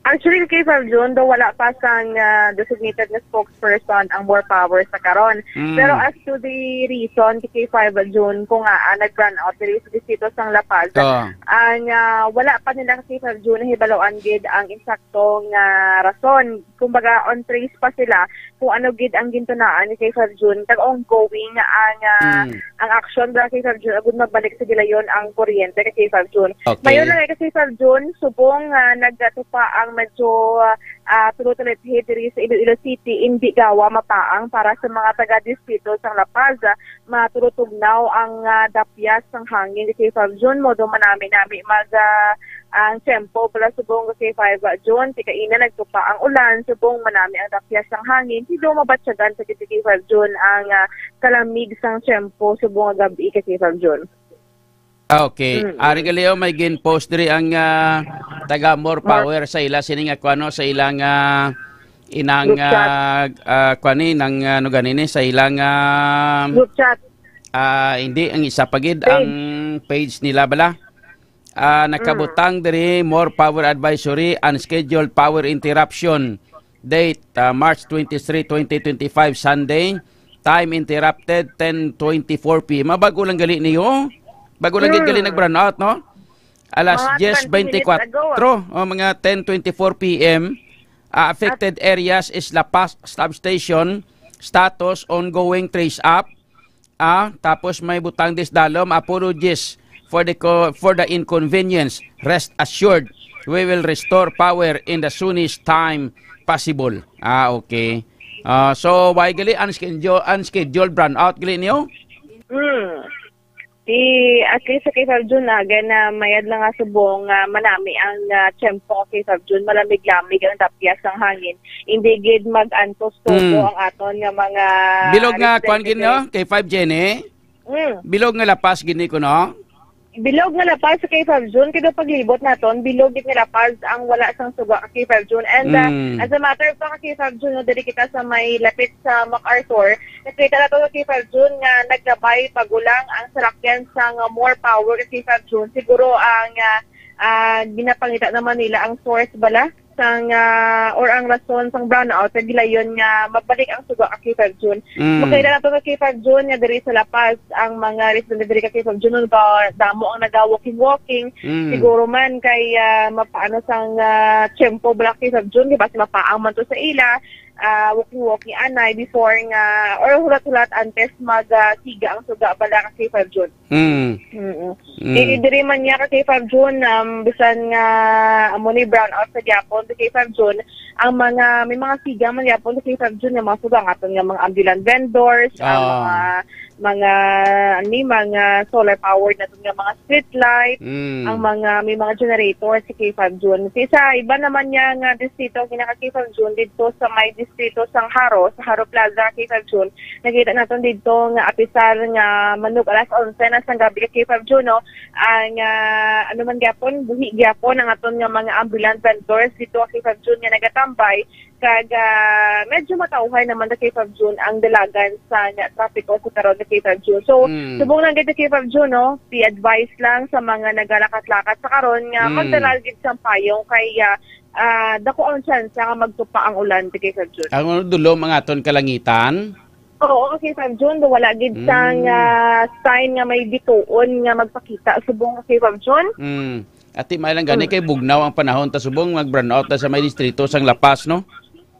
Actually, kay Fab June, daw wala pa sang, ah, designated nga spokesperson ang More Power sa karon. Mm. Pero as to the reason, kay Fab June, kung nga, ah, nag-brownout diri sa distrito sang La Paz, Oh. ang, ah, wala pa nila kay Fab June nahibaluan gid ang insakto nga rason. Kumbaga, on trace pa sila kung ano gid ang gintunaan ni kay Fab June. Kag ongoing ang, ah, Mm. ang action ba kay Fab June, agud magbalik sa gilayon ang kuryente kay Fab June. Okay. Mayon lang kay Fab June, subong nga nagatupa ang medyo, ah, tulo-tulo diri sa Iloilo City, indi gawa mapaang para sa mga taga-distrito sang La Paz. Ah, matulutugnaw ang, ah, dapyas sang hangin kay Fab June, modo manami-nami mag, ah, ang tiyempo pala subong kay Fab June, ti kaina nagtupa ang ulan, subong manami ang dapyas sang hangin, ti do mabatyagan sa kay Fab June ang, ah, kalamig sang tiyempo subong nga gab-i kay Fab June. Ah, okay. Mm-mm. Ari gali, oh, may gin-post diri ang, ah, taga More More Power sa ila sini nga kuno sa ilang, ah, inang, Group chat. ah, ah, kuan ni, nang, ah, ano gani ni, sa ilang, ah, Group chat. ah, hindi, ang isa pa gid, Page. ang page nila bala. Ah, nakabutang Mm. diri, More Power Advisory, unscheduled power interruption. Date, ah, March twenty-three, twenty twenty-five, Sunday. Time interrupted, ten twenty-four P M. Mabago lang gali niyo. Bago lang gid gali Hmm. nag-brownout, no? Alas Mga diyes twenty minutes ago, ah. twenty-four, o, mga ten twenty-four P M. Ah, affected areas is La Paz Substation. Status, ongoing trace up. Ah, tapos may butang dis dalom, Apologist. for the co-, for the inconvenience. Rest assured, we will restore power in the soonest time possible. Ah, okay. Ah, so, why gali unschedule, unscheduled brownout gali niyo? Hmm. Di, at least sa K five June, ah, gana mayad lang nga subong nga manami ang, ah, tiyempo kay five June, malamig-lamig ang dapyas sang hangin. Hindi gid mag-antos todo Mm. ang aton nga mga Bilog nga residente kwan gid, kay no? Kay five Jenny? Mm. Bilog nga lapas gid ni kuno? Bilog nga lapas sa K five June, kay daw paglibot naton, bilog gid nga lapas ang wala sang suga ka K five June. And, ah, Mm. as a matter of fact, ka K five June, no, diri kita sa may lapit sa MacArthur, nakita nato ka K five June nga naglabay pagulang ang salakyan sang More Power ka K five June. Siguro ang, ah, ah, ginapangita naman nila ang source bala sang, ah, or ang rason sang brownout nga gilayon nga mabalik ang suga ka K five June. Mm. Makita nato ka K five June nga diri sa La Paz ang mga residente diri ka K five June, ga-, damo ang naga-walking-walking. Mm. Siguro man kay, ah, mapaano sang, ah, tiyempo bala ka K five June, di ba, si mapaang man to sa ila, ah, walking-walking anay before nga, or hulat-hulat antes mag, ah, siga ang suga bala ka K five June. Mm. Mm-mm. Mm. Di, diri man niya ka K five June, um, bisan nga amo ni brownout sa gyapon sa K five June, ang mga, may mga siga man gyapon sa K five June nga mga suga, ang aton nga mga ambulant vendors, ang Ah. mga, mga, ani, mga solar powered naton nga mga street light, Mm. ang mga, may mga generator sa K five June. Sa isa, iba naman niya nga distrito, kinaka K five June, dito sa may distrito sang Jaro, sa Jaro Plaza, K five June, nakita naton didto nga apisar nga manug alas onse na sang gabi ka K five June, no, ang, ah, ano man gyapon, buhi gyapon ang aton nga mga ambulant vendors dito ka K five June nga nagatambay, kag, ah, medyo matauhay naman ka K five June ang dalagan sa nga trapiko sa karon ka K five June. So, Mm. subong lang gid ka K five June, no, i-advise lang sa mga nagalakat-lakat sa karon nga Mm. magdala gid sang payong kay, ah, ah, dako ang tsansa nga magtupa ang ulan ka K five June. Ang ano, dulom ang aton kalangitan? Oo, ka K five June, wala gid sang, Mm. ah, sign nga may bituon nga magpakita subong ka K five June. Mm. Ati, may lang gani Mm. kay bugnaw ang panahon, ta subong mag-brownout ta sa may distrito sang La Paz, no?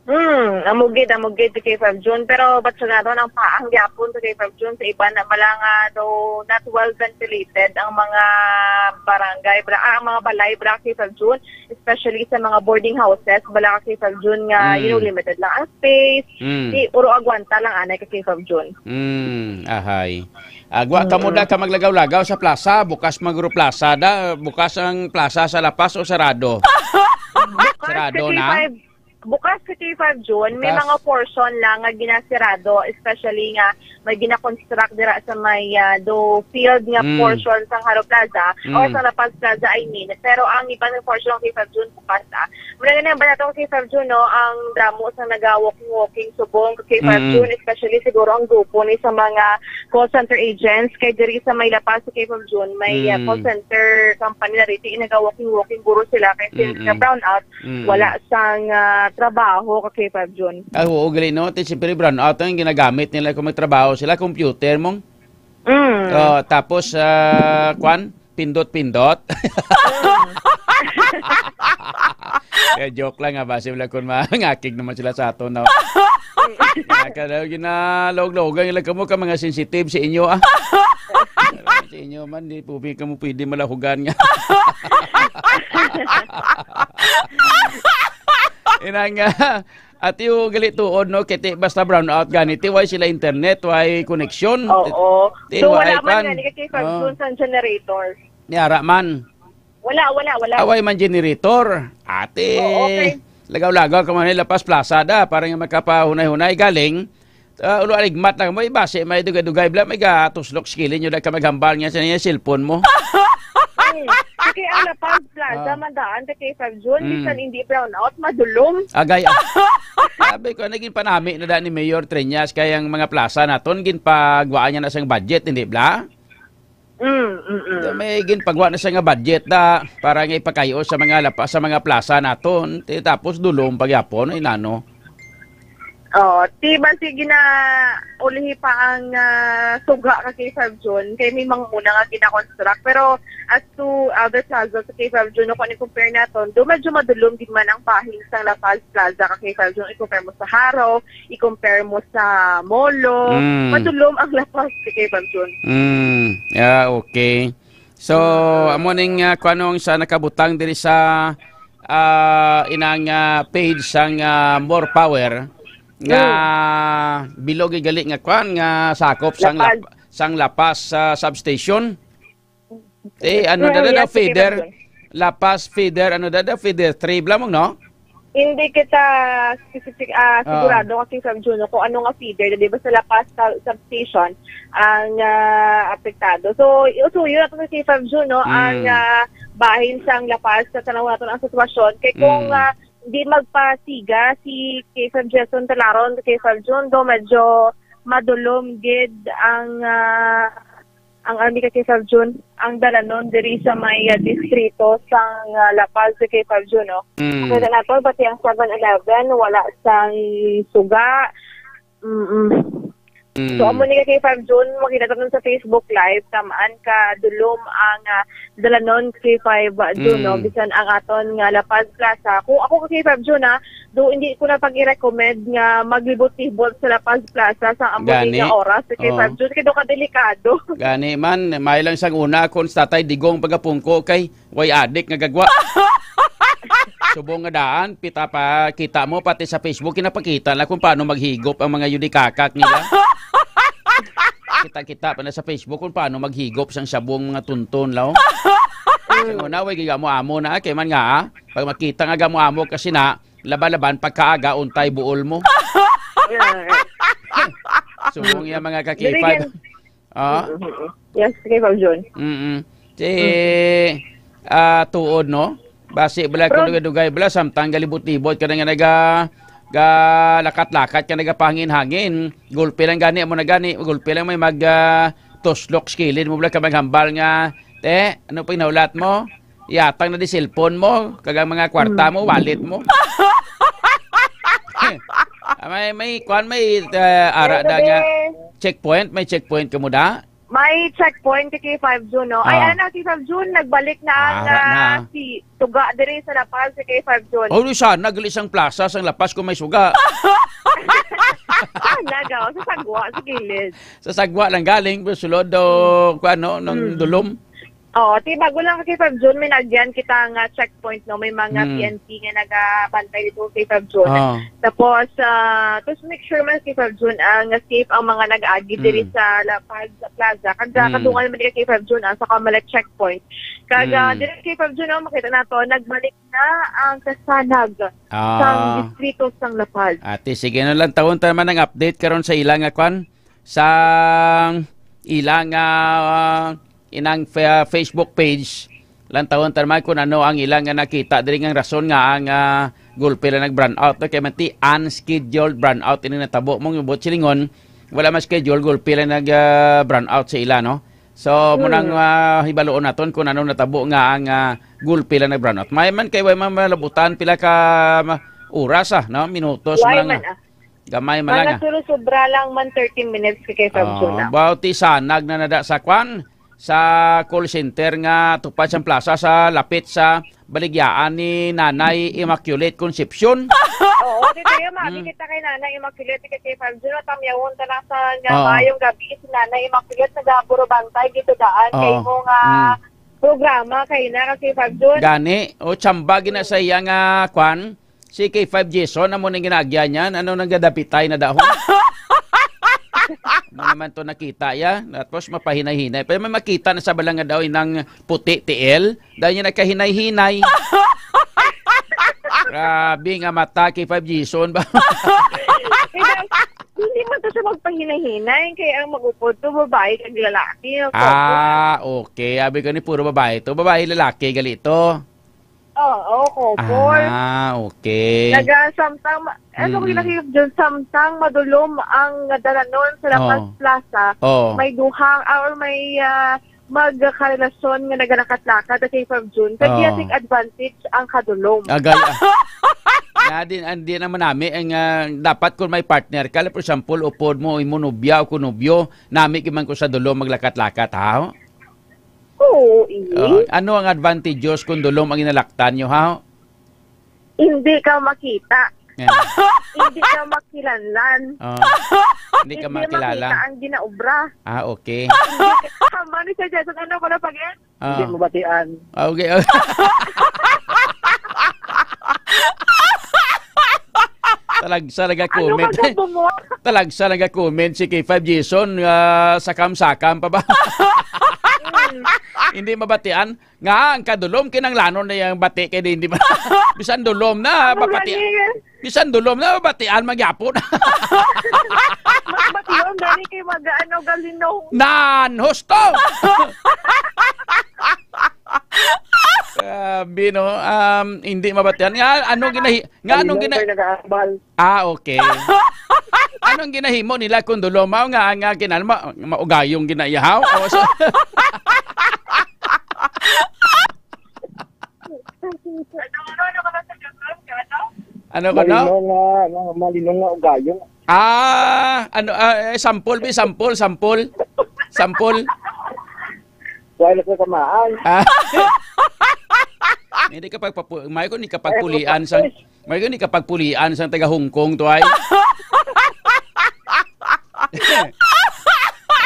Mm, amo gid, amo gid ka K five June. Pero batyagan naton ang paang gyapon ka K five June, sa iban na bala nga daw not well ventilated ang mga barangay, bala, ah, ang mga balay, bala ka K five June, especially sa mga boarding houses, bala ka K five June nga, Mm. you know, limited lang ang space. Mm. Di, puro agwanta lang anay ka K five June. Mm, ahay. Agwa kamo Mm. da ka maglagaw-lagaw sa plaza, bukas magro plaza da, bukas ang plaza sa La Paz o sarado? Bukas Sarado ka na? K five, bukas ka K five June, may Bukas. mga portion lang nga ginasirado, especially nga may ginakonstruct dira sa may, ah, do field nga Mm. portion sa Jaro Plaza, or Mm. sa La Paz Plaza, I mean. Pero ang iba nga portion ka K five June, bukas, ah. Muna nga ba nato ka K five June, no? Ang damo sa naga-walking-walking subong ka K five Mm. June, especially siguro ang grupo ni sa mga call center agents. Kay diri sa may La Paz ka K five June, may, ah, Mm. call center company na riti, naga-walking-walking guro sila. Kay since Mm-mm. nga brownout, Mm. wala sang, ah, trabaho ka K five June. Ah, oo, gali, no? Ti, siyempre, brownout ang ginagamit nila kung may trabaho sila, computer mong. Mm. Oh, tapos, ah, kwan? Pindot-pindot. Mm. Eh, joke lang, ha, basi wala kun mangakig naman sila sa aton, no? Kaya ka daw, ginalog-logan nila kamo ka mga sensitive sa inyo, ah. Sa inyo man, di po kamo pwede malahugan nga. Inang, ah, ati, o, gali tuod, no? Kay ti, basta brownout gani, ti, way sila internet, way connection. Oo. Ti, So, wala way man kwan. gani ka K five Oh. June sang generator. Ni ara man. Wala, wala, wala. Away man generator. Ate. Oo, okay. Lagaw-lagaw ka man nila pas plaza da, para nga makapahunay-hunay galing. Ah, ulo aligmat lang mo, ibase, may dugay-dugay, bla, may gatuslok, skilin nyo, da ka maghambal nga sa niya, cellphone mo. Mm. Kay ang La Paz Plaza, Ah. mandaan ka K five June, Mm. bisan hindi brownout, madulom. Agay, ah. Sabi ko, naging panami na da ni Mayor Treñas, kay ang mga plaza naton, ginpagwaan niya na sang budget, hindi bla? Mm, mm, mm. So, may ginpagwa na siya nga budget da para nga ipakayo sa mga lapa-, sa mga plaza naton. Ti-, tapos dulom pagyapon, ay nano. Oh, ti ba sige na ulihi pa ang, ah, suga ka K five June, kay may mga muna nga gina-construct. Pero as to other plaza sa K five June, kung i-compare naton, do medyo madulom gid man ang bahing sang La Paz Plaza ka K five June, i-compare mo sa Jaro, i-compare mo sa Molo, Mm. madulom ang La Paz ka K five June. Mm. Yeah, okay. So, amo ning, ah, kuwanong sa nakabutang diri sa, ah, inang, ah, page sang, ah, More Power nga bilog gali nga kwan nga sakop sang Lapaz. Lap-, sang Lapas, ah, substation. Eh, ano na Mm, na, yes, sige, feeder? Pablo. Lapas feeder, ano na na, feeder three bala mo, no? Hindi kita specific, ah, Ah. sigurado kasi, Fam Juno, kung ano nga feeder, di ba, sa Lapas sa substation ang, ah, apektado. So, iusuyo na to si Fam Juno ang, Mm. ah, bahin sang Lapas sa tanaw naton ang sitwasyon. Kay kung, Mm. ah, di magpasiga si kay Fam Jason Talaron, kay Fam Jun, do medyo madulom gid ang, ah, ang army ka kay Fab Jun, ang dalanon diri sa may, ah, distrito sang, ah, La Paz kay Fab Jun, no? Mm. Kaya nato, pati ang Seven Eleven, wala sang suga. Mm-mm. Mm. So, amo ni ka kay Fab Jun, makita naton sa Facebook Live, tamaan ka dulom ang, ah, dalanon kay Fab Jun, no? Mm. Bisan ang aton nga La Paz Plaza. Kung ako kay Fab Jun, ah, do hindi ko na pag-i-recommend nga maglibot-libot sa La Paz Plaza sa amo ni Gani. nga oras kay Oo. Fab Jun, kay do ka delikado. Gani man, may lang sang una kung si Tatay Digong pagapungko kay way adik nga gagwa. Subong nga daan, pita pa kita mo pati sa Facebook, kinapakita na kung paano maghigop ang mga yudikakak nila. Kita-kita pa na sa Facebook kung paano maghigop sang sabong mga tunton, law. Sa una, way gamo-amo na, kay man nga, ah, pag makita nga gamo-amo kasi na, laba-laban pagkaaga, untay buol mo. Yeah. Subong yan, mga Dili kakipad. yan. Ah? Mm-mm. Yes, kay Fab Jun. Mm-mm. Si, Mm. ah, tuod, no? Basi bala, Pero kung dugay-dugay bala, samtang galibot-libot ka na nga naga-, galakat-lakat ka, nagapahangin-hangin. Gulpi lang gani, amo na gani. Gulpi lang may mag, ah, tuslok sa kilid mo bala ka maghambal nga, "Te, ano pa yung nahulat mo?" Yatang na di cellphone mo, kag ang mga kwarta Hmm. mo, wallet mo. Ah, may, may, kwan, may, eh, ara Pero da nga be, checkpoint, may checkpoint ka mo da? May checkpoint kay Five June, no? Ay, Ah. ano, si Five June, nagbalik na ang, Ara ah, na. si Tuga diri sa La Paz, si kay Five June. Oh, di sana, gali sang plaza, sang La Paz kung may suga. Ah, nagaw, sa sagwa, sa gilid. Sa sagwa lang galing, pero sulod daw, Hmm. kwan, no, ng Hmm. dulom. Oo, ti bago lang kasi, Fab Jun, may naagyan kita nga checkpoint, no? May mga Mm. P N P nga nagabantay dito kay Fab Jun. Oo. Tapos, ah, just make sure man kay Fab Jun, ah, nga safe ang mga nag-agi diri Mm. sa La Paz Plaza. Kag Mm. kadungan man kay Fab Jun, ah, sa Comelec checkpoint. Kag, ah, Mm. diri kay Fab Jun, oh, makita nato, nagbalik na ang kasanag Ah. sang distrito sang La Paz. Ate, sige na lang, tawon ta man ang update karon sa ila nga kwan, sa ila nga, ah, inang fa-, Facebook page. Lantawon ta naman kung ano ang ila nga nakita diri nga rason nga ang, ah, gulpi lang nag-brownout, no? Kay man ti unscheduled brownout ini natabo mo, buot silingon, wala man schedule, gulpi lang nag, ah, brownout sa ila, no? So, mo nang, Mm. ah, hibaluon naton kung ano natabo nga ang, ah, gulpi lang nag-brownout. May man kay way man malabutan pila ka, ma-, oras, ah, no? Minutos Why man lang, man, ah. ah. Gamay man lang, Mga ah. suro-sobra lang man, thirty minutes ka kay Fab Ah, Jun, ah. Baw ti sanag na nada sa kwan, sa call center nga tupad sang plaza sa lapit sa baligyaan ni Nanay Immaculate Concepcion. Oo, di tayo, maabi Hmm. kita kay Nanay Immaculate, kay Fab Jun, at tamyawon ta na sa nga Oo. maayong gabi si Nanay Immaculate, nagaburubantay dito daan kay Oo. mo nga Hmm. programa kay na, kay Fab Jun. Gani, o, tsamba gina sa iya nga kwan, Si K five Jason, amo ning ginaagyan niyan. Ano nang gadapitay na dahon? Ano naman to nakita ya? Tapos mapahinay-hinay. Pero may makita na sa balang nga daw inang puti tiil. Dahil niya nagkahinay-hinay. Grabe nga mata, K five Jason ba? Hindi man to siya magpahinay-hinay. Kaya ang mag-upod to, babae kag lalaki. Ang couple. Ah, okay. Abi ko ni puro babae to. Babae, lalaki, gali to. Oo, couple. Ah, okay. Naga, samtang ma-, ano, Mm-mm. ko nakikita dyan, samtang madulom ang dalanon sa La Paz Oo. Plaza, Oo. may duhang, ah, or may, ah, magkarelasyon nga nagalakat-lakat sa K five June. Kaya Oo. take advantage ang kadulom. Agay, ah. Na din, ang di naman nami, ang, ah, dapat kung may partner ka, like, for example, upod mo, imo nobya o kunobyo, nami kiman ko sa dulom maglakat-lakat, ha? Oo, eh. Oh, ano ang advantageous kung dulom ang inalaktan nyo, ha? Hindi ka makita. Yeah. Hindi ka makilanlan. Oh. Hindi ka Hindi makilala. makita ang ginaobra. Ah, okay. Hindi ka Mani sa Jason, ano ko na pag-end? Ah. Hindi mo batian. Ah, okay. Talagsa Ano nag-comment. ka sa bumot? Talagsa nag-comment si K five Jason, ah, sakam-sakam pa ba? Mm. Hindi mabatian. Nga, ang kadulom, kinanglanon na yung bati kay di, di ba? Bisan dulom na, Ano mabatian. gani? Bisan dulom na, mabatian, magyapon. Mas bation, gani kay mag-, ano, galinong. Nan, husto! Grabe, no? Um, hindi mabatian. Nga, anong ginahi-, nga, anong Galinong gina-, kay nag-aambal. Ah, okay. Anong ginahimo nila kung dulom? Mao nga, nga kinal-, ma-, maugayong ginaiyahaw? O, so, Ano, ano, ano ka ba sa Jason? Ano? Ano ko, no? Malinong nga, ano, malinong nga ugayon. Ah, ano, ah, eh, sampol, bi, sampol, sampol. Sampol. Wala ko kamaan. Ah. Hindi ka pagpapu-, may ko ni kapagpulian sang, may ko ni kapagpulian sang taga Hong Kong to ay.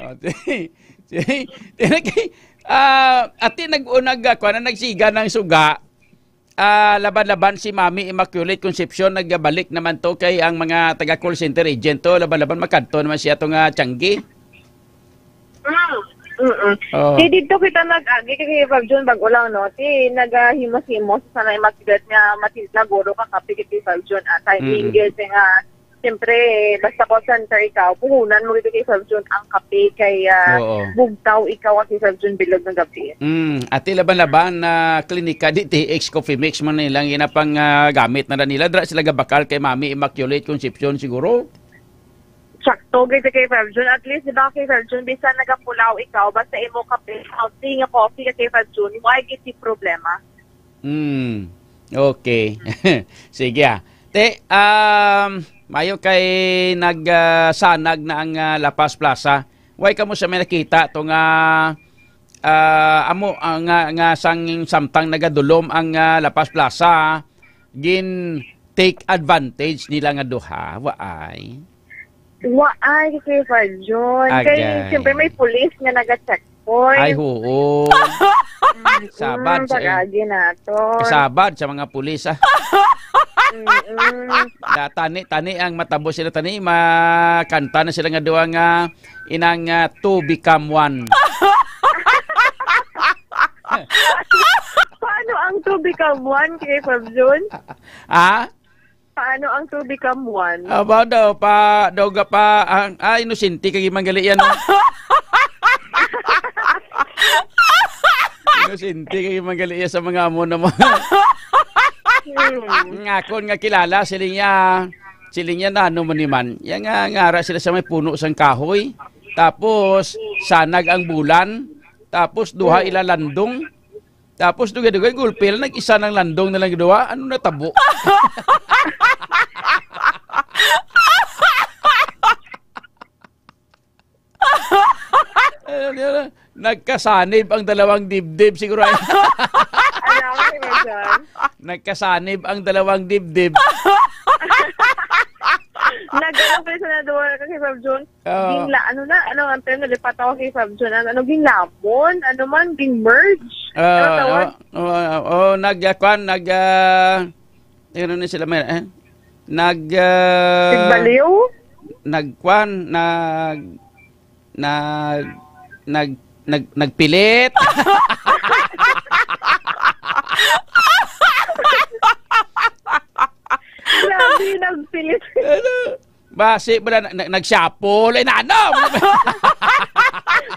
Oh, ti-, ti-, ti-, ah, ati nag-, nag-, kuwan na, nagsiga ng suga. Ah, laban-laban si Mami Immaculate Concepcion, nagbalik naman to kay ang mga taga call center agent to, laban-laban makadto naman siya to nga tiyanggi. Mm, mm-mm. Oh. Di dito kita nag-agi kay Fab Jun, bag-o lang, no? Ti nagahimos-himos sa na Immaculate nga matimpla guro ka kape kay Fab Jun, ah, timing Mm-mm. gyud nga Siyempre, basta call center ikaw, puhunan mo gid kay Sir Jun ang kape kay, ah, Oo. bugtaw ikaw kay Sir Jun bilog nga gabi. Mm, ati laban-laban na klinika, D T X Coffee Mix man nilang ina pang, ah, gamit na nila. Dra sila gabakal kay Mami Immaculate Concepcion siguro. Sakto gid kay Sir Jun. At least, di ba, kay Sir Jun, bisan nagapulaw ikaw, basta imo kape, healthy nga coffee kay Sir Jun, why gid si problema? Hmm. Okay. Sige, ah. Te, um, mayo kay nag, ah, sanag na ang, ah, La Paz Plaza. Way kamo sa may nakita to nga, ah, amo, ah, nga, nga sang samtang nagadulom ang, ah, La Paz Plaza, gin take advantage nila nga duha. Waay. Waay, kay Fadjon. Kay, Agay. siyempre, may pulis nga naga-checkpoint. Ay, oo. Mm, Sabad sa pag-agi nato. Kasabad sa mga pulis, ah. Mm-mm. Da, tani, tani ang matabo sila, tani, makanta na sila nga duha nga inang, ah, two become one. Paano ang two become one, kay Fadjon? Ah? Paano ang two become one? Aba daw, pa, daw ga pa, ang, ah, inosente kay manggali yan, no? Inosente kay manggali yan sa mga amo na mga Hmm. Nga akon nga kilala, siling niya, siling niya na ano mo ni man. Yan nga, ngara sila sa may puno sang kahoy. Tapos, sanag ang bulan. Tapos, duha Hmm. ila landong. Tapos dugay-dugay, gulpi lang, nag-isa nang landong na lang duha. Ano natabo? Ano niya na? Nagkasanib ang dalawang dibdib siguro ay. Ano ang meron dyan? Nagkasanib ang dalawang dibdib. Nag-ano pa sa naduwa ka kay Fab Jun? Oo. Gingla-, ano na? Ano ang term? Nalipat ako kay Fab Jun. Ano, ano, ginglamon? Ano man? Ging-merge? Oo, Ano tawag? oo, oo, oo, nag, ah, kwan, nag, ah, ano na sila, may, eh? Nag, ah, Nagbaliw? nagkwan, nag, nag, nag, nag, nagpilit. Grabe, nagpilit. Ano? Basi mo na, na, nagsiyapol. Ay, na, ano?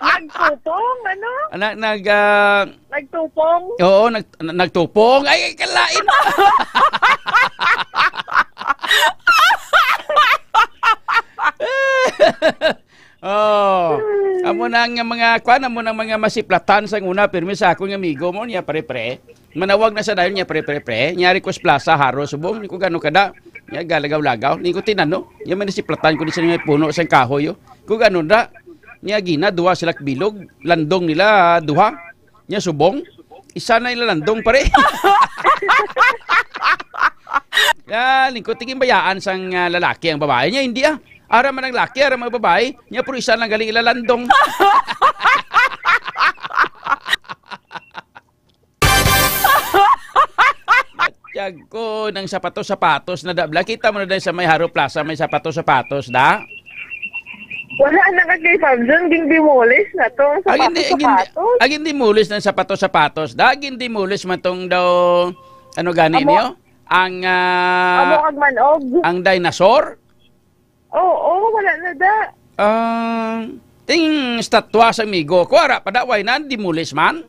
Nagtupong, ano? Na, nag, ah, Nagtupong? Oo, nag, na, nagtupong. Ay, ay, kalain. Oh. Amo na ang mga, kwan, amo na ang mga masiplatan sa una, pirmi sa akong amigo mo niya, pre, pre. Manawag na sa dayon niya, pre, pre, pre. Nyari ko sa plaza, haro, subong, ni ko gano kada. Niya, galagaw-lagaw. Ni ko tinano. Niya, may nasiplatan ko di sa may puno sa kahoy, oh. Ko gano da. Niya, gina, duha sila bilog. Landong nila, duha. Niya, subong. Isa na ila landong, pare. Ah, lingkod, tiging bayaan sang, ah, lalaki ang babae niya, hindi, ah. Ara man ang laki, ara man ang babae. Niya, pero isa lang galing ila landong. Ko ng sapatos-sapatos na da, bla. Kita mo na dahil sa may Haro Plaza, may sapatos-sapatos, da? Wala na ka kay Fabzon, ging demolish na to ang Ang hindi, ang hindi, sapatos-sapatos. Ang hindi demolish ng sapatos-sapatos, da? Ging demolish man tong daw, ano gani Amo, niyo? Ang, ah, amo kag manog. Ang dinosaur? Oo, wala na da. Ah, ting statwa sa amigo ko, ara pa da, why na, demolish man?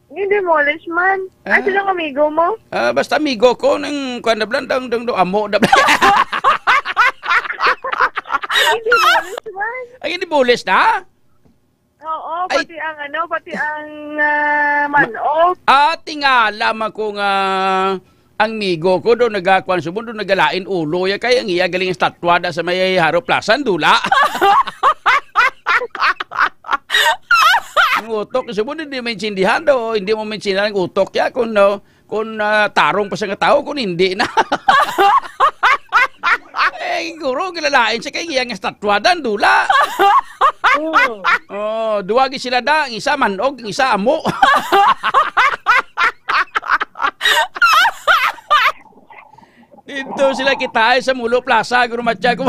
Ni demolish man. Ah, ah, sino ang amigo mo? Ah, basta amigo ko, nang kuwan na blan, dang, dang, dang, amo na blan. Ni demolish man. Ay, ni demolish na? Oo, ay, pati ang ano, pati ang, ah, manok. Ah, tingala man ko nga ang migo ko do nagakuan subong, do nagalain ulo ya kay ang iya galing statwa da sa may Haro Plaza, dula. Ang utok, subong, hindi maintindihan do, hindi mo maintindihan ang utok ya kung, no, kung, ah, tarong pa siya nga tawo, kung hindi na. Eh, guro, gilalain siya kay iya nga statwa, dan, dula. Mm. Oh, duwa gid sila da, ang isa manog, ang isa amo. Dito sila kita ay sa Mulo Plaza, guro matya ko.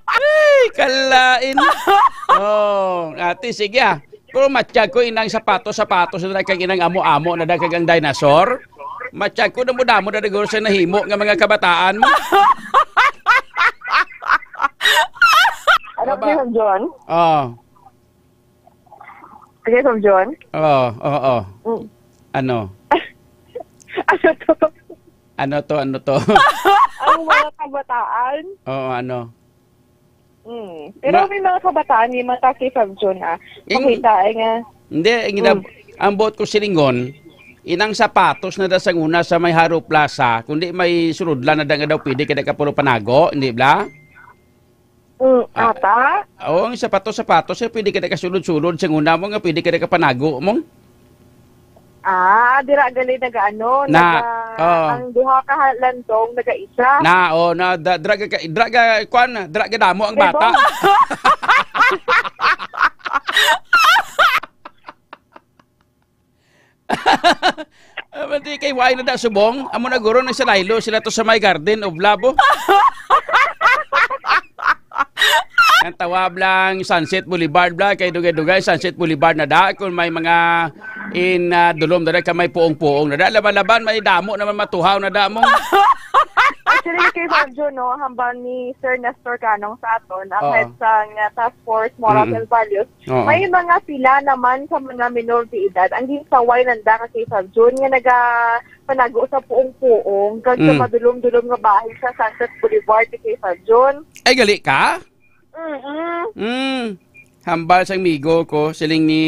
Ay, kalain. Oh, ate, sige ah. Pero matyag ko inang sapatos-sapatos na kag inang amo-amo na da kag ang dinosaur. Matyag ko damo-damo na da guro sa nahimo nga mga kabataan mo. Ano Aba. Kay Sir John? Oh. Kay Sir John? Oh, oh, oh. Mm. Ano? Ano to? Ano to, ano to? Ang mga kabataan? Oo, ano? Mm. Pero Ma- may mga kabataan, may mata kay Fab Jun, ah. Ing- Makita, eh, nga. Hindi, ang gina-, Mm. ang buot ko silingon, inang sapatos na da sang una sa may Haro Plaza, kundi may sulod lang na da nga daw pwede ka da ka puro panago, hindi bla? Mm, Ah, ata? Oo, ang sapatos-sapatos, eh, pwede ka da ka sulod-sulod sang una mo nga pwede ka da ka panago mo. Ah, dira gali nagaano, Na, naga-, oo. Ang duha ka ha-, landong, naga-isa. Na, oh, na, da-, draga ka, draga, kwan, draga damo ang May bata. Bong. Ah, pati kay why na da subong? Amo na guro nang sa Lailo, sila to sa may Garden of Love, oh. Ang tawag lang Sunset Boulevard bla, kay dugay-dugay Sunset Boulevard na da, kung may mga in, ah, dulom na da, ka may puong-puong na da, laban-laban, may damo naman matuhaw na da mo. Actually, kay Fabio, no, hambal ni Sir Nestor Canong sa aton, ang Oo. Head sa, nga Task Force Moral Mm-mm. And Values, Oo. May mga sila naman sa mga minor de edad, ang ginsaway nanda ka kay Fabio, nga naga panago sa puong-puong, kag sa Mm. madulom-dulom nga bahin sa Sunset Boulevard ni kay Fabio. Ay, gali ka? Mm-mm. Mm. Hambal sang migo ko, siling ni,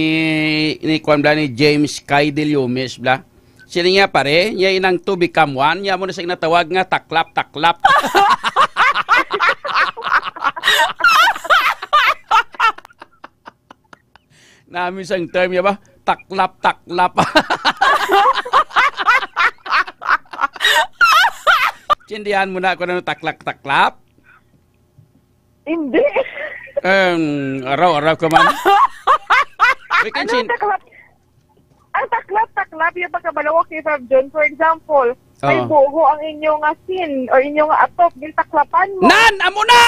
ni kwan bla, ni James Kai Deliomes bla. Siling niya, pare, niya inang two become one, niya mo na sa inatawag nga taklap-taklap. Nami sang term niya ba? Taklap-taklap. Sindihan mo na ako na taklap-taklap? Hindi. Em, araw-araw ka man. We can Ano sin- ang taklap? Ang taklap-taklap, yung pagkabalawa kay Fab John. For example, may Oo. Buho ang inyo nga sin or inyo nga atop, gintaklapan mo. Nan! Amo na!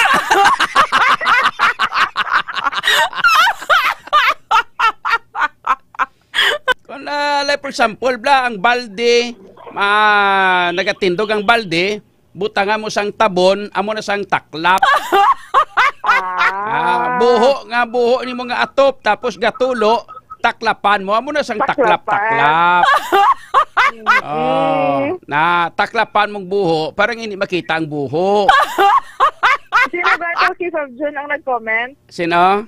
Kung, ah, like, for example, bla, ang balde, ah, nagatindog ang balde, butanga mo sang tabon, amo na sang taklap. Ah, Ah. Buho nga, buho nimo nga atop, tapos gatulo, taklapan mo, amo na sang Taklapan. Taklap-taklap. Mm. Oh, na taklapan mong buho, parang hindi makita ang buho. Sino ba ito? Si Fab Jun ang nag-comment? Sino?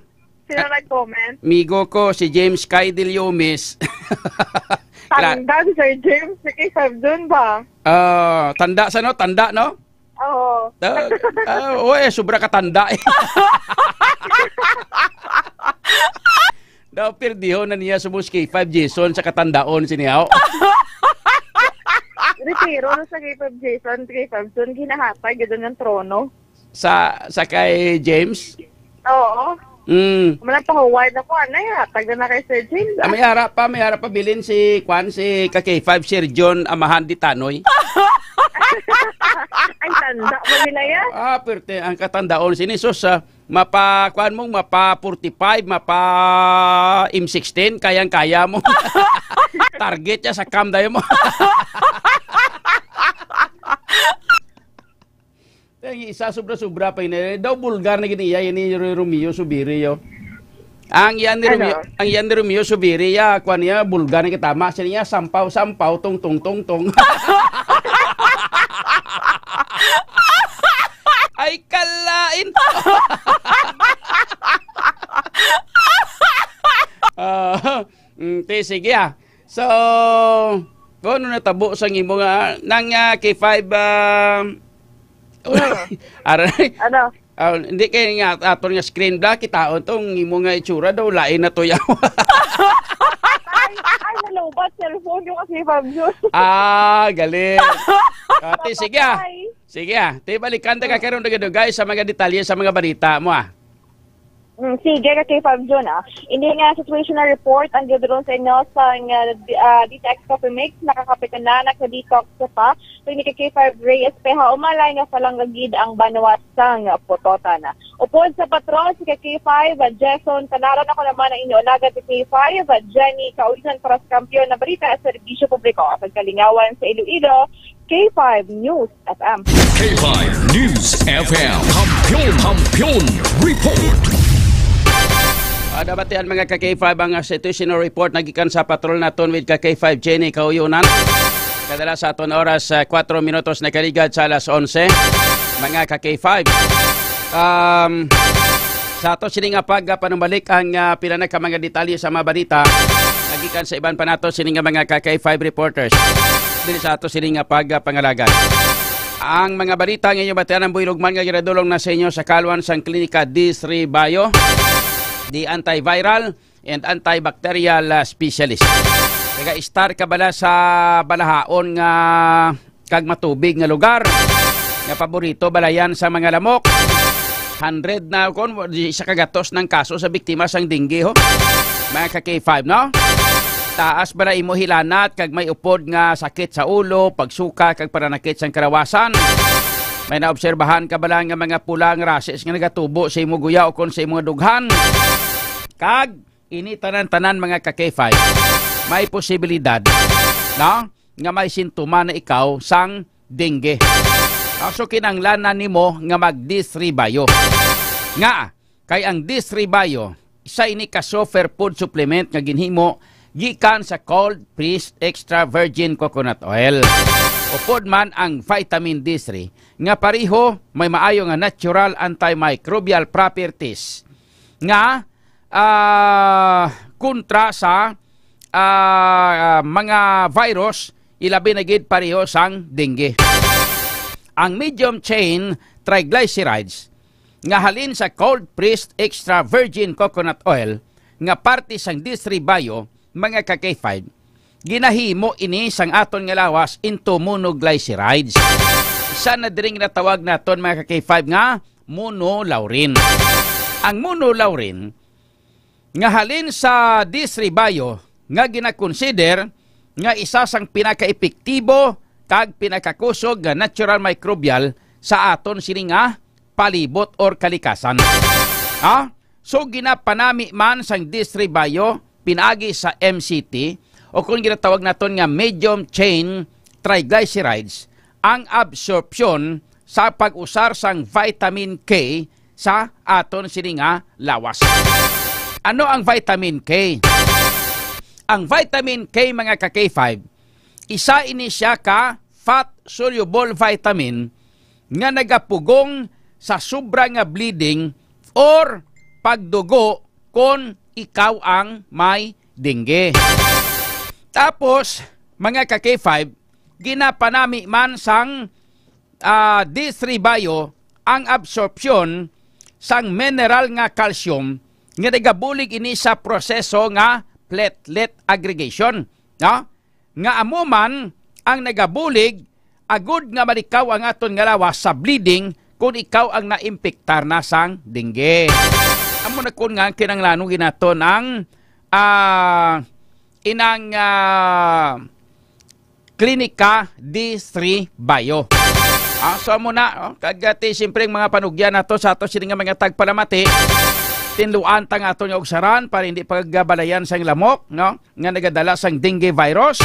Sino Ah, nag-comment? Migo ko, si James Kai Deliomes. Kla- Tanda si Sir James, si kay Fab Jun ba? Ah, tanda sa no? Tanda, no? Oo. Ah, ah, oy, sobra ka tanda eh. Daw, pirdiho na niya sa K five Jason sa katandaon siniyaw. Retiro na sa K five Jason, K five Jason, ginahatag yun ang trono. Sa, sa kay James? Oo. Mm. Wala pa, huwad na ko, anay, hatag na na kay Sir Jin. Ah, may ara pa, may ara pa bilin si, kwan, si ka K five, Sir John Amahan di Tanoy. Ay, tanda mo nila yan. Ah, perte, ang katandaon sini, sus, ah, mapa, kwan mo, mapa forty-five, mapa M sixteen, kayang-kaya mo. Target ya sa cam dayo mo. Ang isa, sobra-sobra pa ini. Daw bulgar na gid iya, ini Ro-, Romeo Subiri, yo. Ang yan ni Romeo, Ano? Ang yan ni Romeo Subiri, ya, kwan niya, bulgar na gid, tama. Siya niya, sampaw, sampaw, tong, tong, tong, tong. Ay, kalain. Ah, mm, ti, sige, ah. So, kung ano natabo sa imo nga, nang, ah, K five, ah, Mm. Aray. Ano? Ah, hindi kay nga aton nga screen black, kitaon tong imo nga itsura daw, lain na to yaw. Ay, ay, nalobat cellphone yung kasi, Fabio. Ah, galing. Ah, ti, sige, ah. Patay. Sige, ah. Ti, balikan ta ka karon, dugay-dugay sa mga detalye sa mga balita mo, ah. Mm, sige, ka K five Jun, ah. Ini nga situational report ang gidulong sa inyo sang, ah, D-, ah, D T X Coffee Mix, nakakapit na, nagsa-detox pa. So, ini ka K five Ray Espeha, umalay nga palangga gid ang banwa sang Pototan. Upod sa patrol, si ka K five, ah, Jason Tanaron, ako naman ang inyo alagad si K five, ah, Jenny Kaulisan para sa Kampiyon na Balita, Serbisyo Publiko, sa Kalingawan sa Iloilo, K five News F M. K five News F M. Kampiyon, Kampiyon Report. Ah, nabatian, mga ka K five, ang, ah, situational report nagikan sa patrol naton with ka K five Jenny Kauyunan. Kadala sa aton oras, ah, kwatro minutos na kaligad sa alas onse, mga ka K five. Um, sa ato sini nga pag, ah, panumbalik ang, ah, pila na ka mga detalye sa mga balita nagikan sa iban pa nato sini nga mga ka K five reporters diri sa ato sini nga pag, ah, pangalagad. Ang mga balita nga inyo batian ang buylog man nga ginadulong na sa inyo sa kalwan sang Klinika Disri Bayo, the antiviral and antibacterial, ah, specialist. Taga-istar ka bala sa balahaon nga kag matubig nga lugar nga paborito balayan sa mga lamok? Hundred na kon di sa kagatos ng kaso sa biktima sang dengue, ho? Mga ka K five, no? Taas bala imo hilanat kag may upod nga sakit sa ulo, pagsuka kag pananakit sang kalawasan? May naobserbahan ka bala nga mga pula nga rashes nga nagatubo sa imo guya o kon sa imo dughan? Kag ini tanan-tanan, mga ka K five, may posibilidad, no, nga may sintoma na ikaw sang dengue. Ah, so, kinahanglan na nimo nga mag-Disribayo. Nga, kay ang Disribayo, isa ini ka superfood supplement nga ginhimo gikan sa cold pressed extra virgin coconut oil. Upod man ang vitamin D three nga pareho may maayo nga natural antimicrobial properties nga, ah, kontra sa, ah, mga virus, ilabi na gid pareho sang dengue. Ang medium chain triglycerides nga halin sa cold pressed extra virgin coconut oil nga parte sang Disribayo, mga ka K five, ginahimo ini sang aton nga lawas into monoglycerides. Isa na diri nga natawag naton, mga ka K five, nga monolaurin. Ang monolaurin nga halin sa Disribayo nga ginakonsider nga isa sang pinakaepektibo kag pinakakusog nga natural microbial sa aton sini nga palibot or kalikasan. Ha? So, ginapanami man sang Disribayo pinaagi sa M C T, o kung ginatawag naton nga medium chain triglycerides, ang absorpsyon sa pag-usar sang vitamin K sa aton sini nga lawas. Ano ang vitamin K? Ang vitamin K, mga ka K five, isa ini siya ka fat-soluble vitamin nga nagapugong sa sobra nga bleeding or pagdugo kon ikaw ang may dengue. Tapos, mga ka K five, ginapanami man sang, ah, D three Bio ang absorpsyon sang mineral nga calcium nga nagabulig ini sa proseso nga platelet aggregation, no? Nga amo man ang nagabulig agud nga malikaw ang aton nga lawas sa bleeding kon ikaw ang naimpektar na sang dengue. Amo na kun nga kinahanglanon gid naton ang, ah, inang, ah, Klinika D three Bio. Ah, so amo na, oh, kag, ah, ti, siyempre, ang mga panugyan nato sa ato sini nga mga tagpalamati, tinluan ta nga ato nga ugsaran para hindi pagabalayan sang lamok, no, nga nagadala sang dengue virus.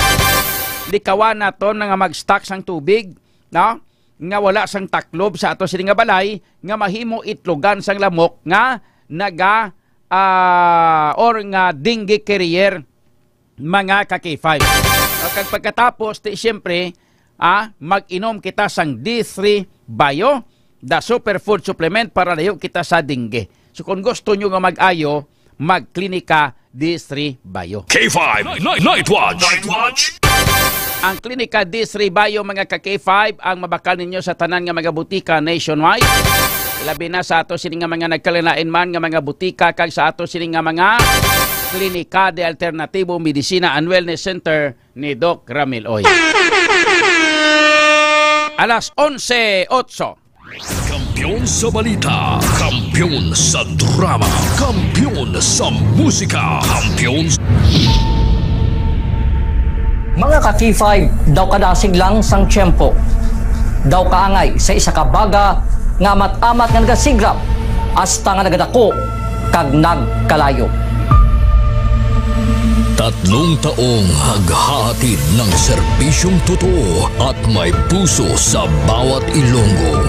Likawan nato na nga mag-stock sang tubig, no, nga wala sang taklob sa ato sini nga balay nga mahimo itlogan sang lamok nga naga, ah, or nga dengue carrier, mga ka-K five. O, kag pagkatapos, ti, siyempre, ah, mag-inom kita sang D three Bio, the superfood supplement para layo kita sa dengue. So, kung gusto nyo nga mag-ayo, magklinika D three Bio. K five Night, Night Watch. Night Watch. Ang Klinika D three Bio, mga ka-K five, ang mabakal ninyo sa tanan nga mga butika nationwide. Labi na sa ato sini nga mga nagkalain-lain man nga mga butika kag sa ato sini nga mga Klinika de Alternatibo Medicina and Wellness Center ni Doc Ramil Oy. Alas onse otso. Kampiyon sa balita, kampiyon sa drama, kampiyon sa musika, kampiyon s- Mga ka-K five, daw kadasig lang sang tiyempo. Daw kaangay sa isa ka baga nga amat-amat nga nagasigrap hasta nga nagadako kag nagkalayo. Tatlong taong naghahatid ng serbisyong totoo at may puso sa bawat Ilonggo.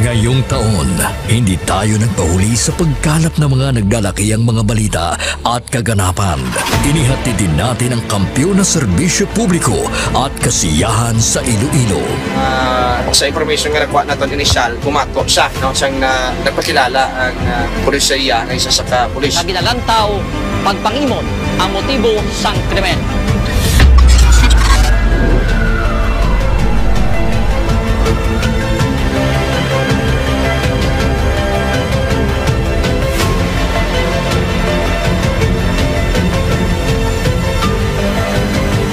Ngayong taon, hindi tayo nagpahuli sa pagkalap ng mga naglalakihang mga balita at kaganapan. Inihatid din natin ang kampiyon na serbisyo publiko at kasiyahan sa Iloilo. Ah, sa information nga nakuha naton inisyal, bumato siya, no, siyang na, nagpakilala ang, ah, pulis sa iya nga isa sa ka pulis. Nga ginalantaw, pagpangimot ang motibo sang krimen.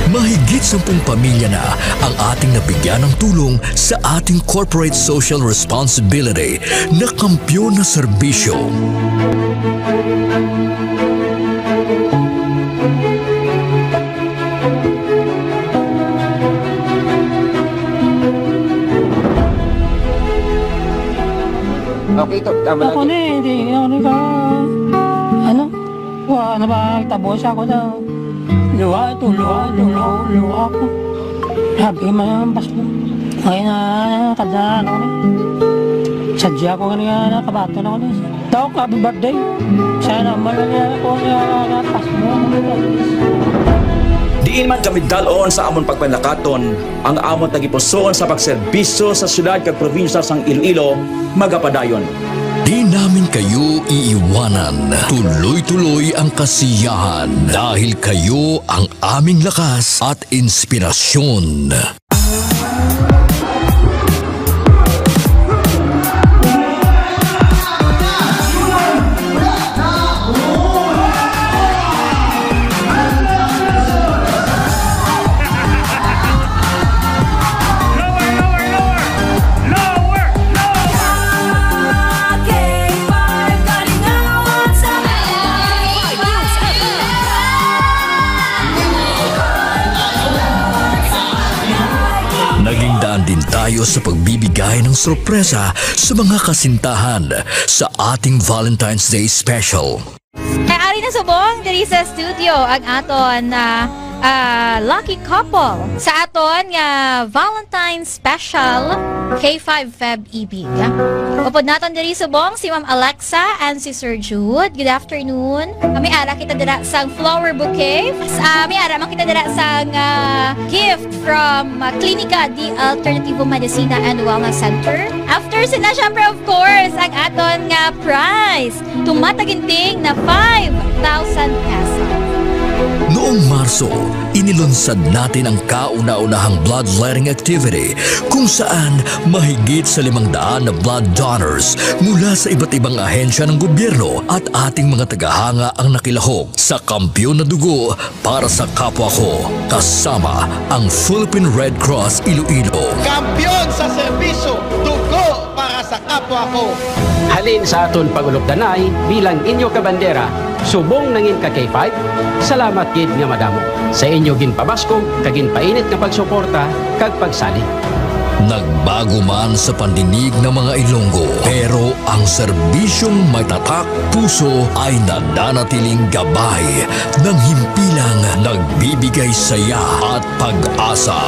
Mahigit sampung pamilya na ang ating nabigyan ng tulong sa ating corporate social responsibility na kampiyon na serbisyo. Okay, ito. Tama lang. Ako ni, hindi ako ni ka, ano? Wa na ba tabo sa ako daw? Luha, tuluha, tuluha, luha ako. Sabi man ang pasmo. Ngayon na, kada ano ni. Sadya ko nga niya, nakabato na ako ni. Dok, happy birthday. Sana malaga ko nga pasmo. Diin man kami dalon sa amon pagpanakaton, ang amon tagipusoon sa pagserbisyo sa siyudad kag probinsya sang Iloilo magapadayon. Di namin kayo iiwanan. Tuloy-tuloy ang kasiyahan dahil kayo ang aming lakas at inspirasyon. Naging daan din tayo sa pagbibigay ng sorpresa sa mga kasintahan sa ating Valentine's Day special. Kay ari na subong diri sa studio ang aton, ah, ah, lucky couple sa aton nga Valentine's Special K five Feb Ibig. Upod naton diri subong si Ma'am Alexa and si Sir Jude. Good afternoon. Kami ara kita dira sang flower bouquet. Ah, may ara man kita dira sang, ah, gift from, ah, Klinika de Alternativo Medicina and Wellness Center. After sina, syempre, of course, ang aton nga prize. Tumataginting na five thousand pesos. Noong Marso, inilunsad natin ang kauna-unahang bloodletting activity, kung saan mahigit sa limang daan na blood donors mula sa iba't ibang ahensya ng gobyerno at ating mga tagahanga ang nakilahok sa Kampiyon na Dugo para sa Kapwa Ko, kasama ang Philippine Red Cross Iloilo. Kampiyon sa serbisyo, dugo para sa kapwa ko. Halin sa aton pag-ulokdanay bilang inyo kabandera, subong nangin ka K five, salamat gid nga madamo sa inyo ginpabaskog kag ginpainit nga pagsuporta kag pagsalig. Nagbago man sa pandinig ng mga Ilonggo, pero ang serbisyong may tatak puso ay nananatiling gabay ng himpilang nagbibigay saya at pag-asa.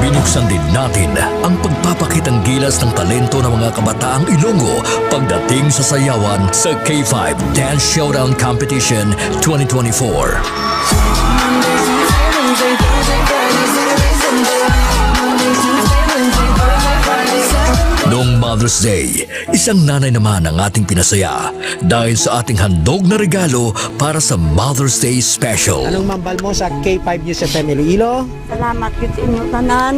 Binuksan din natin ang pagpapakitang gilas ng talento ng mga kabataang Ilonggo pagdating sa sayawan sa K five Dance Showdown Competition twenty twenty-four. Noong Mother's Day, isang nanay naman ang ating pinasaya dahil sa ating handog na regalo para sa Mother's Day Special. Anong mambal mo sa K five News F M Iloilo? Salamat gid sa inyo tanan.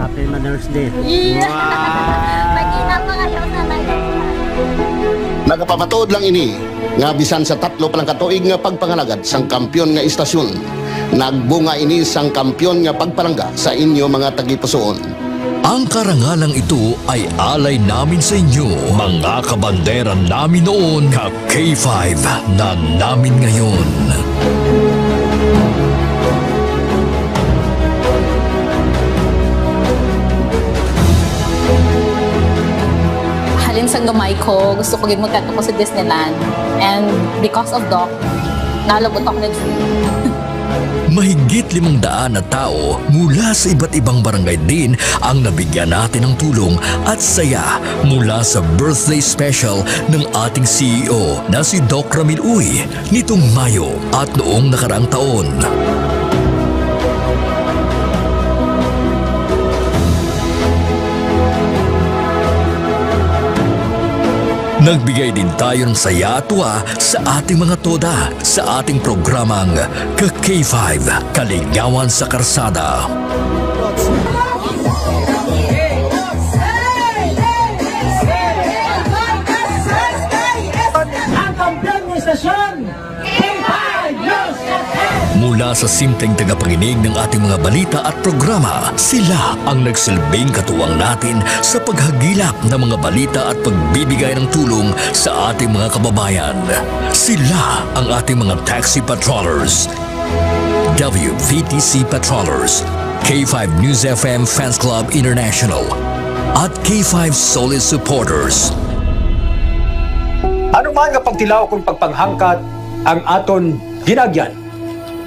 Happy Mother's Day. Iya. Wow! Mag-ina pa kayo sa nanay. Nagapamatuod lang ini nga bisan sa tatlo pa lang ka tuig nga pagpangalagad sang kampiyon nga istasyon, nagbunga ini sang kampiyon nga pagpalangga sa inyo mga tagipusoon. Ang karangalang ito ay alay namin sa inyo, mga kabandera namin noon, ka K five na namin ngayon. Halin sang gamay ko, gusto ko gid magkadto ko sa Disneyland. And because of Doc, nalabot ako ni Dream. Mahigit limang daan na tao mula sa iba't ibang barangay din ang nabigyan natin ng tulong at saya mula sa birthday special ng ating C E O na si Doc Ramil Uy nitong Mayo at noong nakaraang taon. Nagbigay din tayo ng saya at tuwa sa ating mga toda sa ating programang Ka K five, Kaligawan sa Karsada. Ang kampiyon ng estasyon, K five News F M. Mula sa simpleng tagapakinig ng ating mga balita at programa, sila ang nagsilbing katuwang natin sa paghagilap ng mga balita at pagbibigay ng tulong sa ating mga kababayan. Sila ang ating mga taxi patrollers, W V T C patrollers, K five News F M Fans Club International, at K five Solid Supporters. Ano man nga pagtilaw kon pagpanghangkat ang aton ginagyan,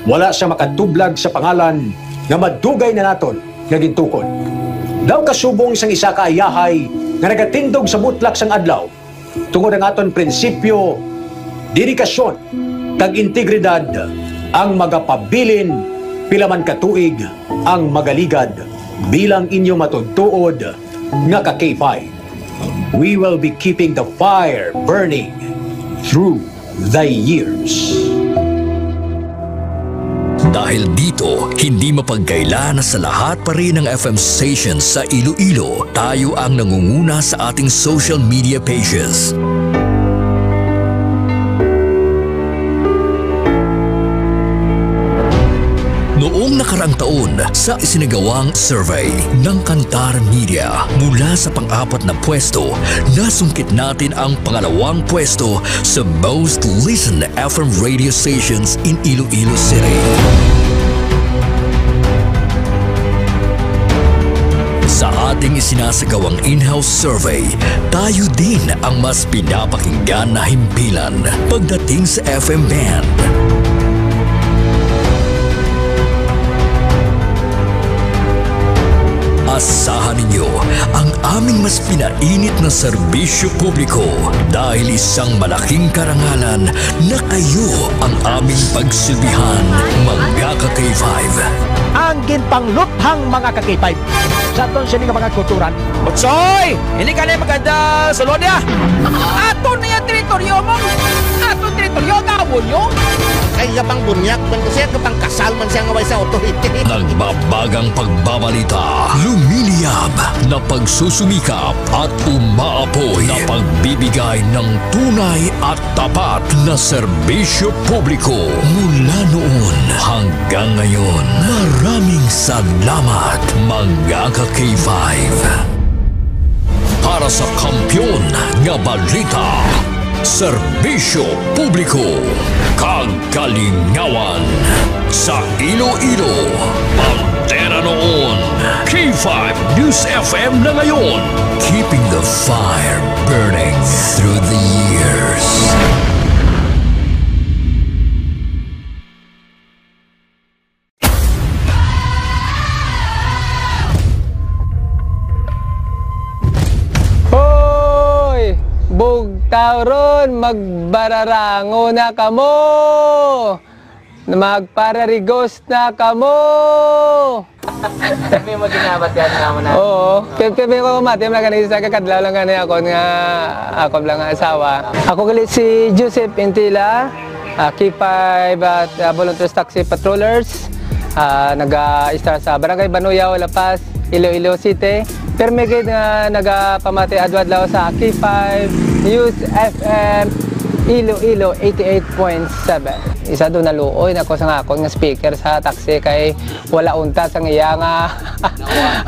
wala sia makatublag sa pangalan nga madugay na naton nga gintukod. Daw kasubong sang isa ka ayahay nga nagatindog sa mutlak sang adlaw, tungod ang aton prinsipyo, dedikasyon, kag integridad ang magapabilin pila man ka tuig ang magaligad bilang inyo matuod-tuod nga ka K five. We will be keeping the fire burning through the years. Dahil dito, hindi mapagkaila na sa lahat pa rin ng F M stations sa Iloilo, tayo ang nangunguna sa ating social media pages. Noong nakaraang taon, sa isinagawang survey ng Kantar Media, mula sa pang-apat na pwesto, nasungkit natin ang pangalawang pwesto sa most listened F M radio stations in Iloilo City. Sa ating isinasagawang in-house survey, tayo din ang mas pinapakinggan na himpilan pagdating sa F M band. Asahan ninyo ang aming mas Mainit na serbisyo publiko, dahil isang malaking karangalan na kayo ang aming pagsilbihan, mga ka-K five. Ang ginpangluthang, mga ka-K five. Sa aton sini nga mga kulturan. Butsoy! Hindi ka na maganda, Solonia! Ato na yung teritoryo mo! Ato teritoryo, gawon nyo! Kay nga pang bunyak man ko siya, nga pang kasal man siya nga way sa authority. Nagbabagang pagbabalita, lumiliyab na pagsusumikap at umaapoy na pagbibigay ng tunay at tapat na serbisyo publiko mula noon hanggang ngayon. Maraming salamat, mga ka-K five. Para sa kampiyon nga balita, serbisyo publiko, kag kalingawan sa Iloilo. Bandera noon, K five News F M na ngayon. Keeping the fire burning through the years. Hoy! Bugtaw ron, magbararango na kamo! Magpararigos na kamo! Kami mo ginabat yan naman na. Oo. Kaya, kaya ko mati, mga kanisa, kakadlaw lang gani ako nga, ako lang nga asawa. Ako gali si Joseph Intila, ah, K five at, ah, Volunteers Taxi Patrollers. Ah, naga-istar sa Barangay Banuyaw, La Paz, Iloilo City. Permi gid nga nagapamati adlaw-adlaw sa K five News F M Iloilo eighty-eight point seven. Isa do naluoy na ko sa akon nga speaker sa taxi kay wala unta sang iya nga,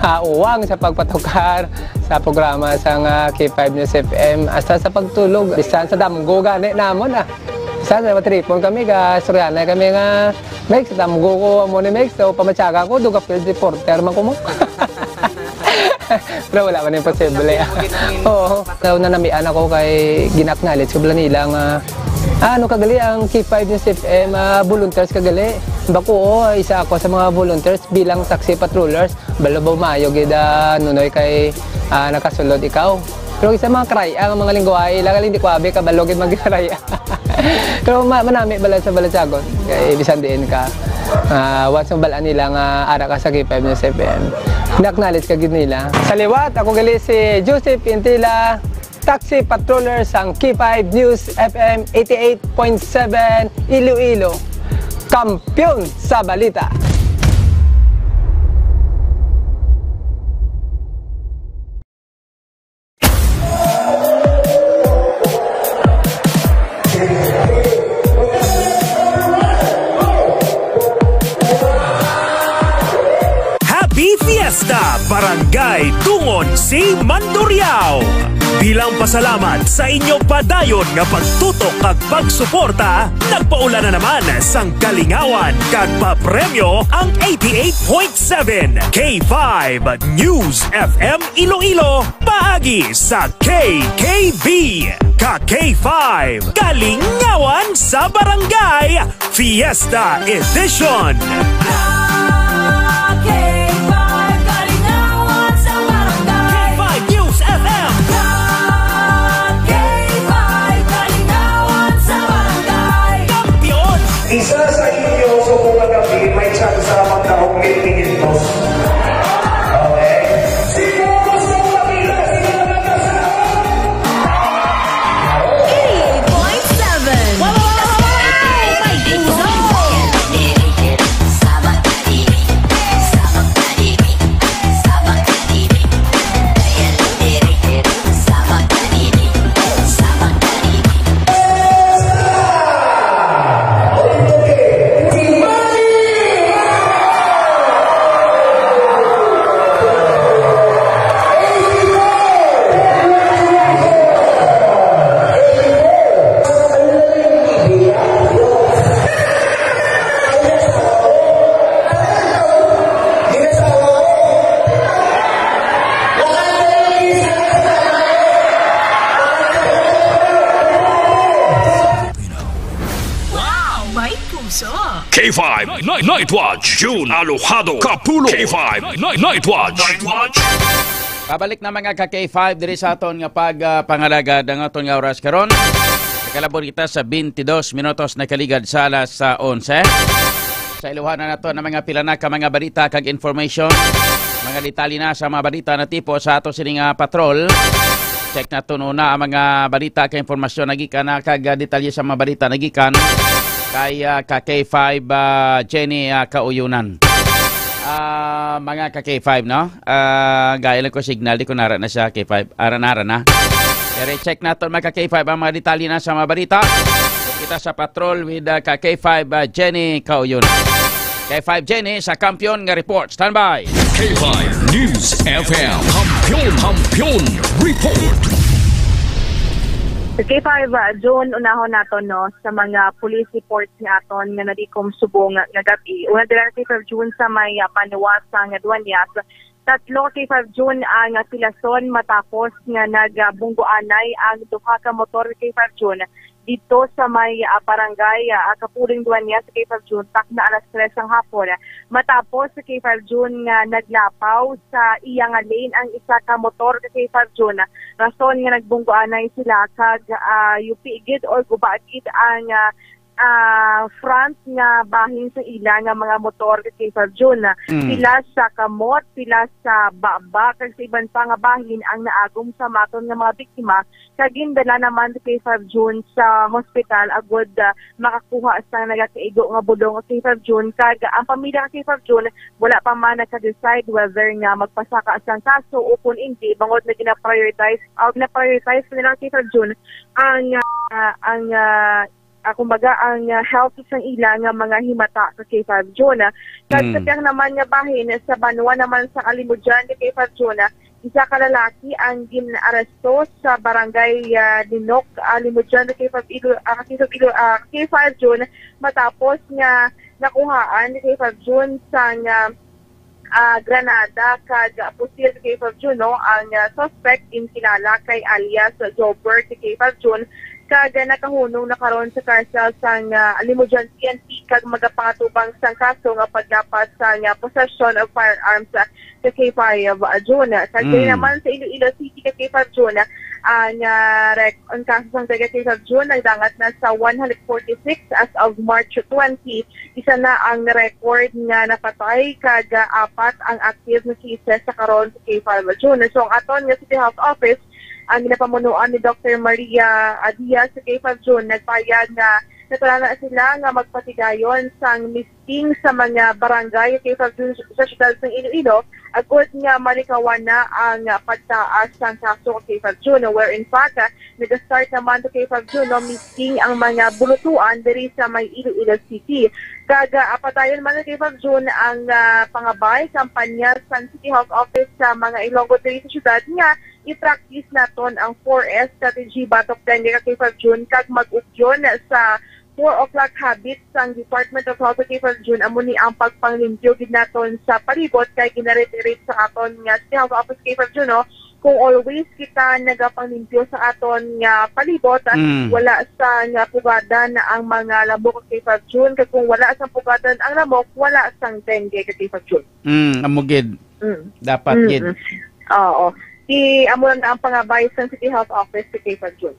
ah, uwang sa pagpatukar sa programa sang, ah, K five News F M, hasta sa pagtulog, bisan sa damgo gani namon, ah. Bisan sa matripon kami, ga-istoryahanay kami nga, "Mex, damgo ko amo ni Mex, so pamatyaga ko, duga field reporter man ko mo." Pero wala man imposible. Oo. Daw nanamian ako kay gina-acknowledge ko bala nila nga, ah, ano ka gali ang K five News F M, ah, volunteers ka gali. Bako, oo, isa ako sa mga volunteers bilang taxi patrollers. Balo ba maayo gid, ah, Nunoy, kay, ah, nakasulod ikaw. Pero isa mga karay-a nga mga lingwahe, ila gali hindi ko abi kabalo gid magkaray-a. Pero ma-, manami bala sa balatyagon. Kay bisan diin ka, ah, once mabal-an nila nga ara ka sa K five News F M, na-acknowledge ka gid nila. Sa liwat, ako gali si Joseph Intila, taxi patroller sang K five News F M eighty-eight point seven Iloilo, kampiyon sa balita. Happy Fiesta, Barangay Dungon C. Mandurriao! Bilang pasalamat sa inyo padayon nga pagtutok kag pagsuporta, nagpaula na naman sang kalingawan kag papremyo ang eighty-eight point seven K five News F M Iloilo, paagi sa K K B. Ka K five, Kalingawan sa Barangay, Fiesta Edition. Ka K five, Kalingawan sa Barangay. K five News F M. Ka K five, Kalingawan sa Barangay. Kampiyon. Isa sa inyo subong nga gabi, may tsansa magdaog mil quinientos. Okay? Sino gusto mo makita? Sino nagkasahod? Eighty-eight point seven. Wow, wow, wow, wow, wow, wow! May puso! Wow, may puso! K five Night, Night Watch, June Alojado Kapulo. K five Night, Night Watch. Night Watch. Pabalik na, mga ka K five, diri sa aton nga pag, ah, pangalagad ang aton nga oras karon. Nakalabor kita sa twenty-dos minutos na kaligad sa alas, ah, onse. Sa iluhan na nato na mga pila na ka mga balita kag information. Mga detalye na sa mga balita na tipo sa ato sining, ah, patrol. Check naton una ang mga balita kag impormasyon na gikan na kag, ah, detalye sa mga balita na gikan kay, ah, ka K five, ah, Jenny, ah, Kauyunan. Ah, mga ka K five, no? Ah, gaya lang ko signal, di ko nara na siya, K five. Ara na, ara na. Pero check naton, mga ka K five, ang mga detalye na sa mga balita. Kita sa patrol with, ah, ka K five, ah, Jenny Kauyon. K five Jenny sa Kampiyon nga Report. Standby. K five News F M. Kampiyon, Kampiyon Report. Sa K five, ah, June, unahon naton, no, sa mga police reports nga aton nga nadikom subong nga gabi. Una dira, K five June, sa may, ah, Banwa sa nga Duanyas. Tatlo, K five June, ang, ah, pilason matapos nga nagbunggoanay ang duha ka motor, K five June, dito sa may, ah, barangay, ah, Kapuling Duanyas, K five June, takna alas tres sang hapon. Matapos, K five June, nga naglapaw sa iya nga lane ang isa ka motor, K five June, rason nga nagbunggoanay sila kag, ah, yupi gid or guba gid ang, ah, ah, front nga bahin sa ila nga mga motor, K five June. Mm. Pila sa kamot, pila sa baba, kag sa iban pa nga bahin ang naagom sa maton nga mga biktima, kag gindala naman, K five June, sa hospital agud, ah, makakuha sa nagakaigo nga bulong, K five June. Kag ang pamilya, K five June, wala pa man nagka-decide whether nga magpasaka sang kaso o kung hindi, bangod na gina-prioritize, ah, gina-prioritize nila, K five June, ang, ah, ang, ah, ah, kumbaga, ang, ah, health sang ila nga mga himata, ka K five June. Kag sa Mm. tiyang naman nga bahin sa Banwa naman sa Alimodian, ka K five June, isa ka lalaki ang gin-aresto sa barangay, ah, Linok, Alimodian, ka K five Ilo-, ah, ka K five Ilo-, ah, ka K five June, matapos nga nakuhaan, ka K five June, sang, ah, ah, granada kag pusil, ka K five June, no? Ang, ah, suspect ginkilala kay alias Jobert, ka K five June, kag, ah, nakahunong na karon sa karsel sang, ah, Alimodian P N P kag magapangatubang sang kaso nga paglapas sang, ah, possession of firearms, ah, ka K five June. Kag diri Mm. naman sa Iloilo City, ka K five June, ang, ah, rec-, ang kaso sang ka K five June nagdangat na sa one hundred forty-six as of March twenty. Isa na ang record nga napatay, kag, ah, apat ang active nga cases sa karon, ka K five June. So, ang aton nga City Health Office, ang ginapamunuan ni Doctor Maria Diaz, ka K five June, nagpayag nga natural na sila nga magpatigayon sang misting sa mga barangay, ka K five June, sa siyudad sang Iloilo, agud nga malikawan na ang pagtaas sang kaso, ka K five June, where in fact, ah, nag-start naman, ka K five June, no, misting ang mga bulutuan diri sa may Iloilo City. Kag, ah, padayon man, ka K five June, ang, ah, pangabay kampanya sang City Health Office sa mga Ilonggo diri sa siyudad nga i-practice naton ang four S strategy batok dengue, ka K five June, kag mag-ugyon sa four o'clock habit sang Department of Health, ka K five June, amo ni ang pagpanglimpyo gid naton sa palibot kay ginareiterate sa aton nga City Health Office, ka K five June, no? Kung always kita nagapanglimpyo sa aton nga palibot, ah, Mm. wala sa nga pugadan ang mga lamok, ka K five June, kag kung wala sa pugadan ang lamok, wala sang dengue, ka K five June. Mm, amo gid. Mm. Dapat Mm, gid. mm. Oo. Si, amo lang ang pangabay sang City Health Office, ka K five June.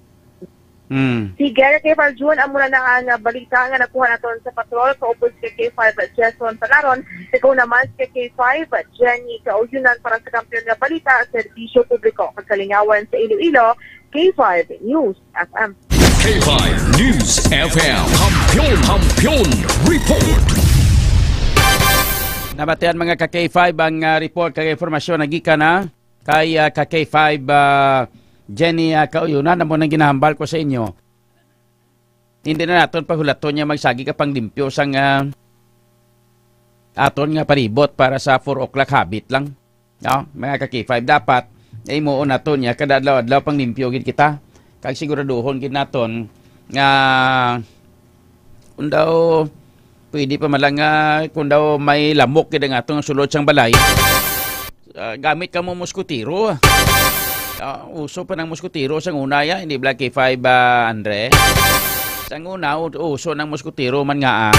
Mm. Sige, ka K five June, amo na na ang, ah, balita nga nakuha naton sa patrol, kaupod si ka K five Jason Palaron, ikaw naman si ka K five Jenny Kaugyunan para sa Kampiyon nga Balita, Serbisyo Publiko kag Kalingawan sa Iloilo, K five News F M. K five News F M, Kampiyon, Kampiyon Report. Nabatian, mga ka K five, ang, ah, report kag impormasyon na gikan na kay, ah, ka K five, ah, Jenny, ah, Kauyunan, amo nang ginahambal ko sa inyo. Hindi na naton pahulaton nga magsagi ka panglimpyo sang, ah, aton nga palibot para sa four o'clock habit lang. No? Mga ka K five, dapat na imuon naton niya kada adlaw-adlaw panglimpyo gid kita. Kag siguraduhon gid naton nga kung daw pwede pa man lang nga kung daw may lamok gid ang atong sulod sang balay, ah, gamit ka mo muskotiro. Ah, uso pa ng muskotiro sang una ya, hindi bala K five, ah, Andre? Sang una, u-, uso ng muskotiro man nga, ah.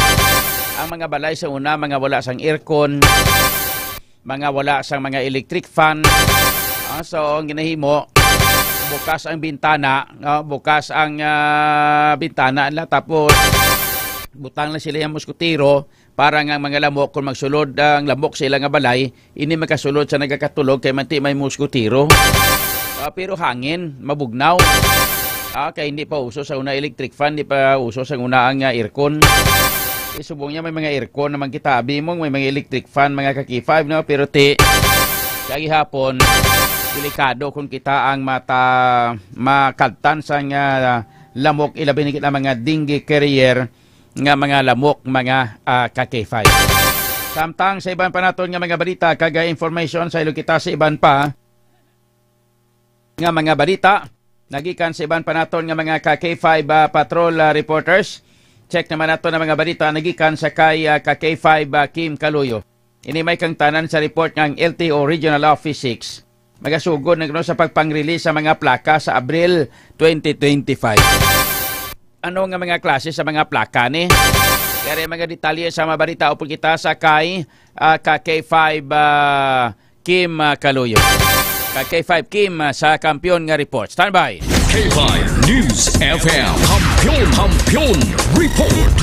Ang mga balay sa una, mga wala sang aircon, mga wala sang mga electric fan. Ah, so, ang ginahimo, bukas ang bintana, no? Bukas ang, ah, bintana nila, tapos butang lang sila yung muskutiro para nga ang mga lamok, kung magsulod ang lamok sa ila nga balay, hindi makasulod sa nagakatulog kay manti may muskutiro. Ah, pero hangin, mabugnaw. Ah, kay hindi pa uso sa una electric fan, hindi pa uso sa una ang, ah, aircon. Isubong niya may mga aircon naman kita, abi mo, may mga electric fan, mga ka-K five, no? Pero ti, sa gihapon, delikado kung kita ang mata, makaltan sa nga lamok, ilabi na kita mga dengue carrier nga mga lamok, mga, ah, ka-K five. Samtang sa iban pa naton nga mga balita, kag, ah, information, saylo kita sa iban pa nga mga balita, nagikan sa iban pa naton nga mga ka-K five, ah, patrol, ah, reporters. Check naman nato ang mga balita nagikan sa kay, ah, ka-K five, ah, Kim Kaluyo. Ini may kangtanan sa report nga ang L T O Regional Office six magasugod na kuno sa pagpang-release sa mga plaka sa Abril twenty twenty-five. Ano nga mga klase sa mga plaka ni? Kaya mga detalye sa mga balita upod kita sa kay, ah, ka-K five, ah, Kim, ah, Kaluyo. Ka-K five Kim, ah, sa Kampiyon nga Report. Standby. K five News F M. Kampiyon, Kampiyon Report.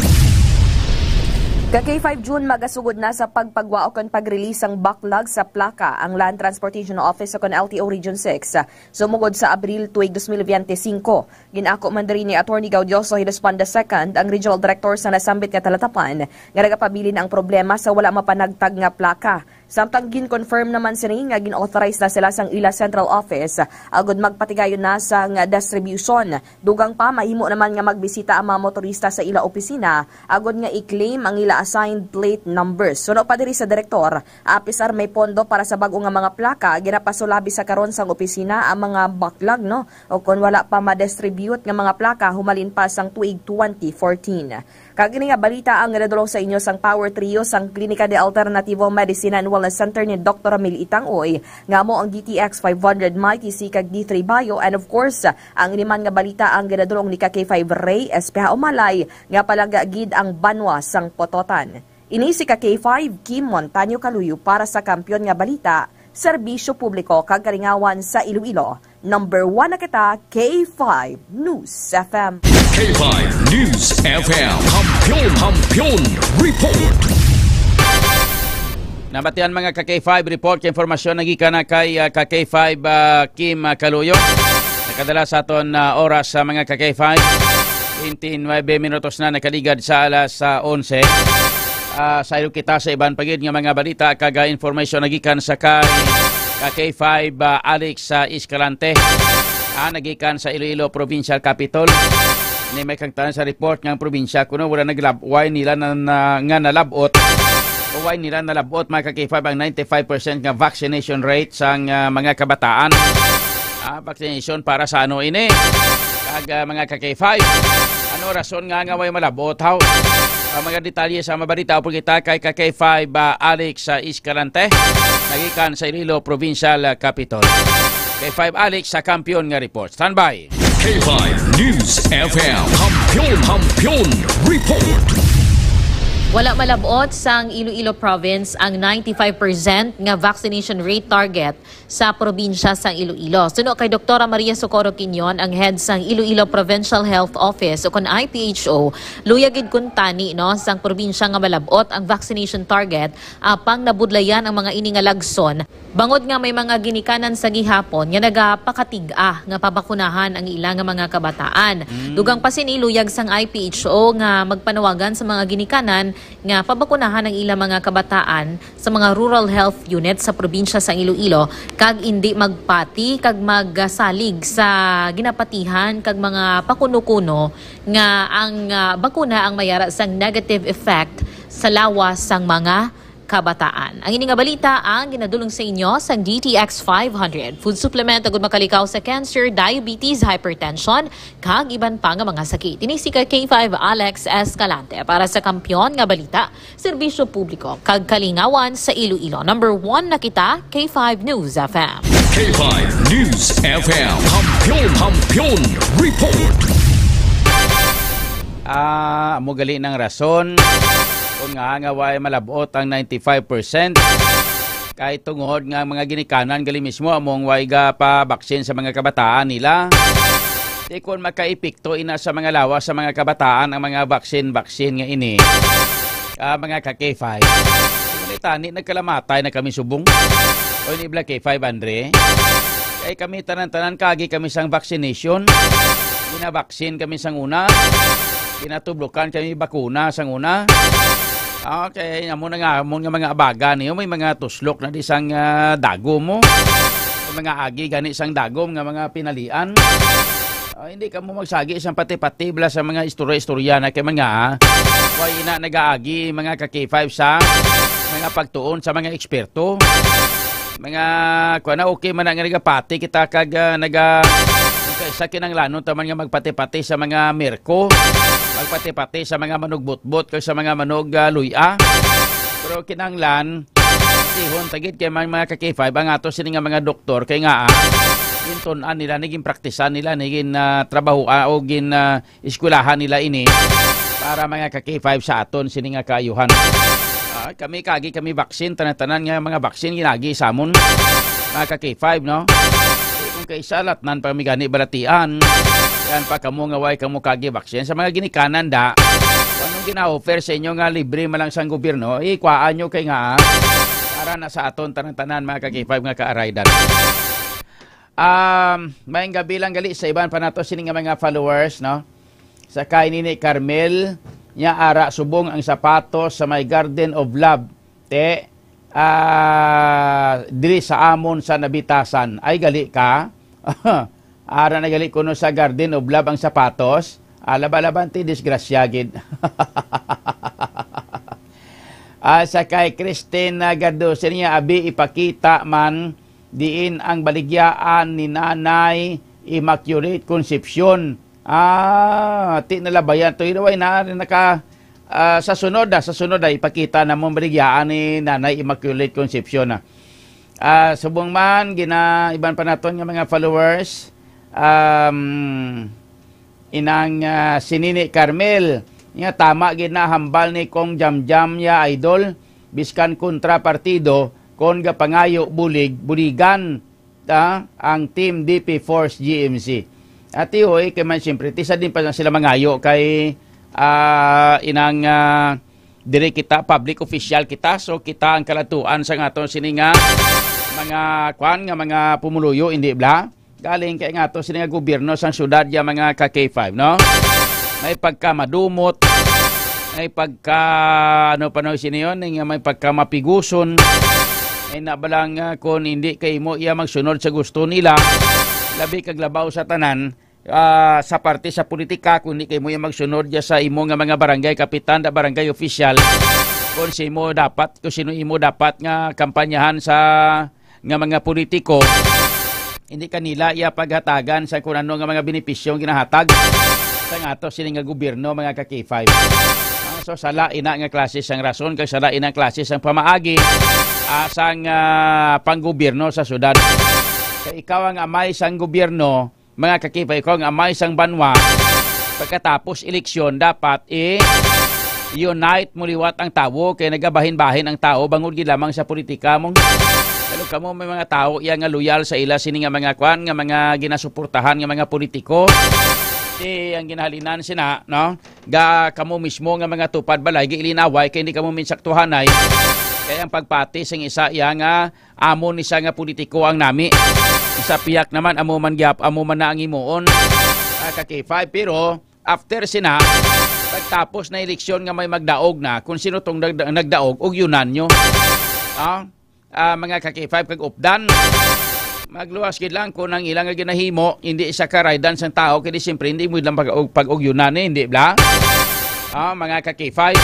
Ka-K five June, magasugod na sa pagpagwa o kon pag-release sang backlog sa plaka ang Land Transportation Office o kon L T O Region six. Sumugod sa Abril tuig dos mil biyente singko, gin-ako man diri ni Attorney Gaudioso Hilospan the second, ang Regional Director sa nasambit nga talatapan, nga nagapabilin ang problema sa wala mapanagtag nga plaka. Samtang gin-confirm naman sini nga gin-authorize na sila sang ila central office agud magpatigayon na sang distribution. Dugang pa, mahimo naman nga magbisita ang mga motorista sa ila opisina agud nga i-claim ang ila assigned plate numbers. Suno pa diri sa direktor, apisar may pondo para sa bag-o nga mga plaka, ginapasulabi sa karon sang opisina ang mga backlog, no? O kon wala pa ma-distribute nga mga plaka humalin pa sang tuig twenty fourteen. Kag ini nga balita ang ginadulong sa inyo sang Power Trio sang Klinika de Alternativo Medicine and Wellness Center ni Doktor Ramil Itang Uy, nga amo ang D T X five hundred Mighty C kag D three Bio, and of course, ang ini man nga balita ang ginadulong ni ka K five Ray Espeha Umalay, nga palangga gid ang banwa sang Pototan. Ini si ka K five Kim Montaño Kaluyo para sa Kampiyon nga Balita, Serbisyo Publiko kag Kalingawan sa Iloilo. Number one na kita, K five News F M. K five News F M. Kampiyon, Kampiyon Report. Nabatian, mga ka K five, report kay impormasyon nagikan na kay, ah, ka K five, ah, Kim, ah, Kaluyo. Nakadala sa aton, ah, oras sa mga ka K five. Twenty-nine minutos na nakaligad sa alas, ah, onse. Ah, saylo kita sa iban pa gid nga mga balita kag, ah, information nagikan sa kay, ka K five, ah, Alex, ah, Escalante. Ah, nagikan sa Iloilo Provincial Capitol. Ni may kangtanan sa report nga ang probinsya kuno wala naglab-, way nila na, na, nga nalabot o way nila nalabot, mga ka K five, ang ninety-five percent nga vaccination rate sang, ah, mga kabataan. Ah, vaccination para sa ano ini? Kag, ah, mga ka K five, ano rason nga nga way malabot, haw? Ang mga detalye sa mabalita upod kita kay ka K five, ah, Alex, ah, Escalante, nagikan sa Iloilo Provincial, ah, Capitol. K five Alex sa Kampiyon nga Report. Standby. K five News F M. Kampiyon, Kampiyon Report. Wala malabot sang Iloilo Province ang ninety-five percent nga vaccination rate target sa probinsya sang Iloilo. Suno kay Doktora Maria Socorro Quinion, ang head sang Iloilo Provincial Health Office o kon I P H O, luyag gid kuntani, no, sang probinsya nga malabot ang vaccination target, apang nabudlayan ang mga ini nga lagson bangod nga may mga ginikanan sa gihapon nga nagapakatig-a nga pabakunahan ang ila nga mga kabataan. Mm. Dugang pa sini, luyag sang I P H O nga magpanawagan sa mga ginikanan nga pabakunahan ang ila mga kabataan sa mga rural health unit sa probinsya sang Iloilo, kag indi magpati kag magsalig sa ginapatihan kag mga pakuno-kuno nga ang, ah, bakuna ang mayara sang negative effect sa lawas sang mga kabataan. Ang ini nga balita ang ginadulong sa inyo sang D T X five hundred, food supplement agud makalikaw sa cancer, diabetes, hypertension, kag iban pa nga mga sakit. Ini si ka K five Alex Escalante para sa Kampiyon nga Balita, Serbisyo Publiko kag Kalingawan sa Iloilo. Number one na kita, K five News F M. K five News F M. Kampiyon, Kampiyon Report. Ah, amo gali nang rason kung nga nga way malabot ang ninety-five percent Kay tungod nga mga ginikanan gali mismo among way ga pa-vaccine sa mga kabataan nila. Di kon makaepekto ina sa mga lawas sa mga kabataan ang mga vaccine-vaccine nga ini. Ah, mga ka K five. Tani nagkalamatay na kami subong. O ni Black K five, Andre. Kay kami tanan-tanan kagi kami sang vaccination. Ginabaksin kami sang una. Ginatublukan kami bakuna sang una. Okay, amo na nga, amo nga mga abaga niyo, may mga tuslok na di sang, ah, dagom mo. May mga agi gani sang dagom nga mga pinalian. Ah, hindi ka mo magsagi sang pati-pati bala sa mga istorya-istorya na kay mga, ah, way ina nagaagi mga ka K five sa mga pagtuon sa mga eksperto. Mga, kuwan na, okay man na nga nagapati kita kag, ah, naga-, kung kaisa kinahanglanon ta man nga magpati-pati sa mga merko, magpati-pati sa mga manugbutbot kag sa mga manug, ah, luy-a. Pero kinahanglan, tihon ta gid kay mga, mga ka K five ang ato sini nga mga doktor kay nga, ah, gintun-an nila, ni ginpraktisan nila, ni gin, ah, trabaho, ah, o gin, ah, eskwelahan nila ini para mga ka K five sa aton sini nga kaayuhan. Ah, kami kagi kami vaccine, tanan-tanan nga mga vaccine ginagi sa amon, mga ka K five, no? Eh, kung kaisa latnan pa kami gani balatian, yan pa kamo nga way kamo kagi vaccine sa mga ginikanan da. Kung anong gina-offer sa inyo nga libre man lang sang gobyerno, ikwaan nyo kay nga, ah, para na sa aton tanan-tanan, mga ka K five, nga kaaraydan. Um, maayong gabi lang gali sa iban pa nato sini nga mga followers, no? Sa kay Nini Carmel, niya ara subong ang sapatos sa may Garden of Love. Te, ah, diri sa amon sa Nabitasan. Ay, gali ka? Ara na gali kuno sa Garden of Love ang sapatos. Ah, laba-laban ti disgrasya gid. Ah, sa kay Christine, ah, Garduce niya, abi ipakita man diin ang baligyaan ni Nanay Immaculate Concepcion. Ah, ti nalabayan to. Hiraway na, naka, ah, sa sunod, ah, sa sunod, ah, ipakita na mo baligyaan ni Nanay Immaculate Concepcion, ah. Ah, subong man, gina, iban pa naton nga mga followers, um, inang, ah, si Nini Carmel, nga tama gid na hambal ni Kong Jamjam ya, idol, biskan kontra partido, kon gapangayo bulig, buligan ta ang Team D P Force G M C. Ati hoy, kay man siyempre, ti sa din pa sila mangayo kay, ah, inang, ah, diri kita, public official kita, so kita ang kalatuan sa aton sini nga mga, kwan, nga mga pumuluyo, hindi bla? Galing kay nga ato sini nga gobyerno sang syudad ya, mga ka K five, no? May pagkamadumot, may pagka, ano pa, no, sini yon, nga may pagkamapiguson. Ay na ba lang, ah, kung hindi kay mo iya magsunod sa gusto nila, labi kag labaw sa tanan, ah, sa parte sa politika, kung hindi kay mo iya magsunod ya sa imo nga mga barangay kapitan, da barangay official, kung si mo dapat, kung sino imo dapat nga kampanyahan sa nga mga politiko, hindi kanila iya paghatagan sa kung ano nga mga benepisyo ang ginahatag sa nga ato sini nga gobyerno, mga ka K five. Ah, so, sala ina nga klase sang rason, kag sala ina klase sang pamaagi, ah, sang, ah, panggobyerno sa syudad. Kay ikaw ang amay sang gobyerno, mga ka K five, ikaw ang amay sang banwa, pagkatapos eleksyon, dapat i-unite mo liwat ang tawo, kay nagabahin-bahin ang tawo bangod gid lamang sa politika mo. Lalo kamo may mga tawo iya nga loyal sa ila sini nga mga kwan, nga mga ginasuportahan nga mga politiko. Di ang ginahalinan sina, no? Ga kamo mismo nga mga tupad balay, giilinaway kay hindi kamo minsaktuhanay. Kay ang pagpati sing isa iya nga amo ni siya nga politiko ang nami. Sa piyak naman, amo man gyap, amo man na ang himuon, ah, ka K five. Pero after sina, pagtapos na eleksyon nga may magdaog na, kung sino tong nagda-, nagdaog, ugyunan nyo. Ah, ah, mga ka K five kag updan. Magluwas gid lang kung ang ilang nga ginahimo, hindi sa karaydan sang tao, kay di siyempre, hindi mo lang pag-, pag-ugyunan, eh, hindi bla? Ah, mga ka K five.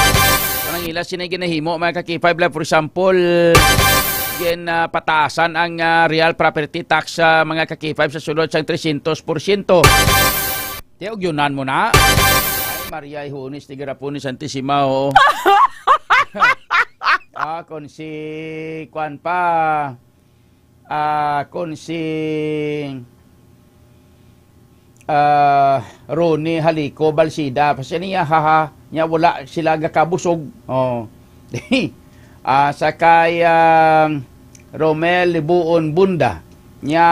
Kung ang ila sini ginahimo, mga ka K five, like, for example, gin, ah, pataasan ang, ah, real property tax sa mga ka K five sa sulod sang tresyentos porsyento. Ti, ugyunan mo na. Ay, Maria, ihunis, tigarapon ni Santisima, oo. Ah, kung si, kwan pa, ah, kon si, ah, Ronnie Halico Balsida, pa siya niya, haha, niya wala sila gakabusog. Oh. Ah, sa kay, ah, Romel Libuon Bunda. Nya,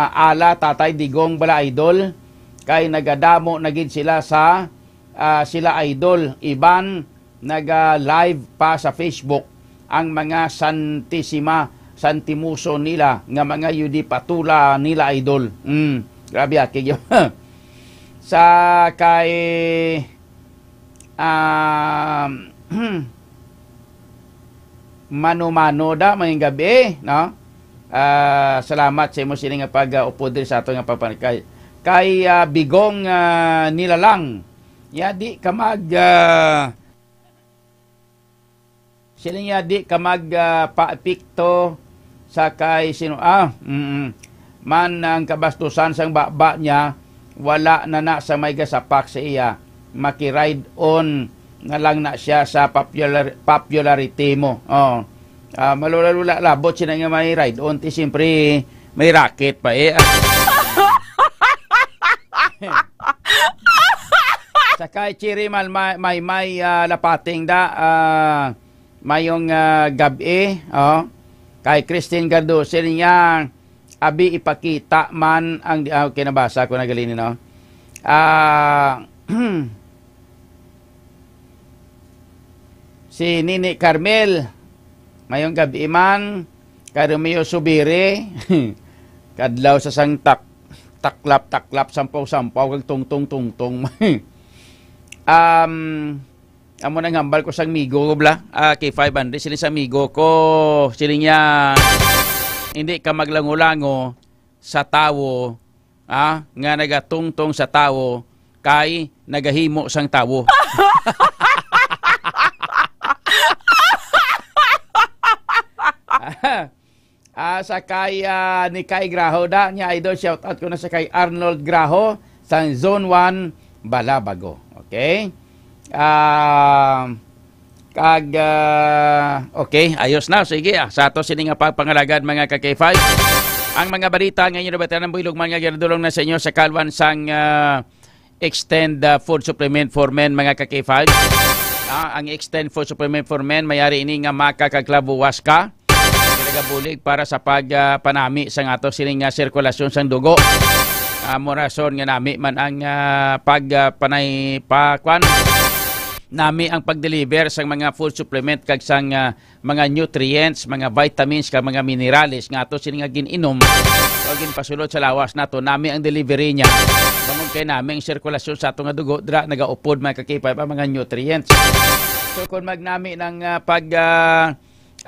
ala Tatay Digong bala, idol, kay nagadamo na gid sila sa, ah, sila, idol. Iban naga-live pa sa Facebook ang mga santisima, santimuso nila nga mga yudipatula nila, idol. Mm, grabe, akig yun. Sa kay, um, Mano-mano da, mayong gabi, no? Ah, salamat sa imo sini nga pag, ah, upod diri sa ato nga pagpanikay. Kay, ah, Bigong, ah, Nilalang, ya di ka mag, ah, sini ya di ka mag, ah, paepekto sa kay sino, ah, mm, man ang kabastusan sang baba niya, wala na na sa may gasapak sa iya. Maki-ride on na lang na siya sa popular, popularity mo. Oh. Ah, malula-lula labot sina nga may ride on, ti siyempre may racket pa eh. Sa kay Chiri Mal-, may, may, may, ah, lapating da, ah, mayong, ah, gabi, oh. Kay Christine Gardusil niya, abi ipakita man ang, ah, okay, nabasa ko na gali ni, no? Ah, si Nini Carmel, mayong gabi man, kay Romeo Subiri, kadlaw sa sang tak-, taklap-taklap, sampaw-sampaw, kag tungtong-tungtong. Um, Amo nang hambal ko sang migo ko, bla. Ah, K five hundred, sini sa migo ko, sini niya, hindi ka maglango-lango sa tawo, ah, nga nagatungtong sa tawo kay nagahimo sang tawo. Ah, sa kay, ah, ni Kay Graho da, niya, idol, shout out ko na sa kay Arnold Graho, sang Zone one, Balabago. Okay? Ah, kag, ah, okay, ayos na. Sige, ah, sa ato sini nga pagpangalagad, mga ka-K five. Ang mga balita nga inyo nabatian ang buhilog man nga ginadulong na sa inyo sa kalwan sang, ah, Extend, ah, Food Supplement for Men, mga ka-K five. Ah, ang Extend Food Supplement for Men, mayari ini nga maka kag klabuwas ka. Nagabulig para sa pag, ah, panami sang ato sini nga sirkulasyon sang dugo. Ah, mo rason nga nami man ang, ah, pag, ah, panay pa, kwan, nami ang pag-deliver sang mga food supplement kag sang, ah, mga nutrients, mga vitamins, kag mga minerales nga ato sini nga gin-inom o ginpasulod sa lawas nato, nami ang delivery niya. Bangod kay nami ang sirkulasyon sa ato nga dugo, dira nagaupod, mga ka-K five, ang mga nutrients. So, kung magnami ng, ah, pag, ah,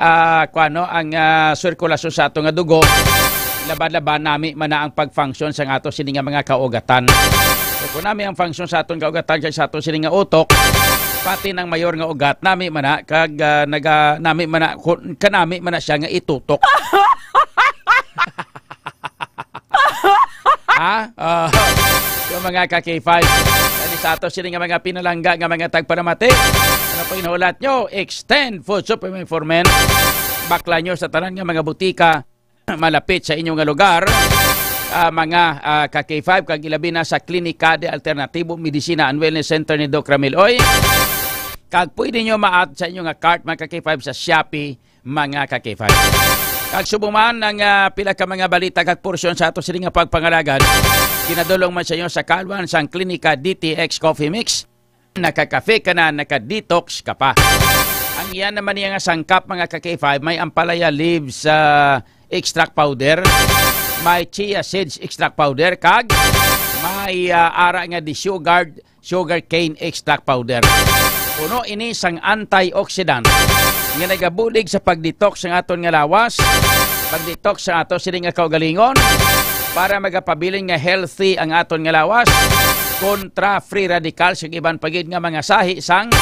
ah, kuwan, no, ang, ah, sirkulasyon sa ato nga dugo, laban-laban nami man na ang pag-function sa ato sini nga mga kaugatan. So, kung nami ang function sa aton kaugatan kag sa ato sini nga utok, pati nang mayor nga ugat, nami man na, kag, ah, naga-, nami man na, ku-, kanami man na siya nga itutok. Ha? Ah, so, mga ka-K five, dali sa ato sini nga mga pinalangga nga mga tagpanamati. Ano po inulat nyo? Extend Food Supplement for Men. Bakla nyo sa tanan nga mga butika malapit sa inyo nga lugar, ah, mga, ah, ka-K five, kag ilabi na sa Klinika de Alternatibo Medicina and Wellness Center ni Doc Ramil Oy. Kag pwede nyo ma-add sa inyo nga cart, mga ka-K five, sa Shopee, mga ka-K five. Kag subong man ang, ah, pila ka mga balita kag porsyon sa ato sini nga pagpangalagad, kinadulong man sa inyo sa kalwan sang Klinika D T X Coffee Mix. Nakakafe ka na, naka-detox ka pa. Ang iyan naman niya nga sangkap, mga ka-K five, may ampalaya leaves, ah, extract powder, may chia seeds extract powder, kag may, ah, ara nga desugared sugar cane extract powder. Puno ini sang antioxidant nga nagabulig sa pag-detox sang aton nga lawas, pag-detox sa ato sini nga kaugalingon, para magapabilin nga healthy ang aton nga lawas kontra free radicals ug iban pa gid nga mga sahi sang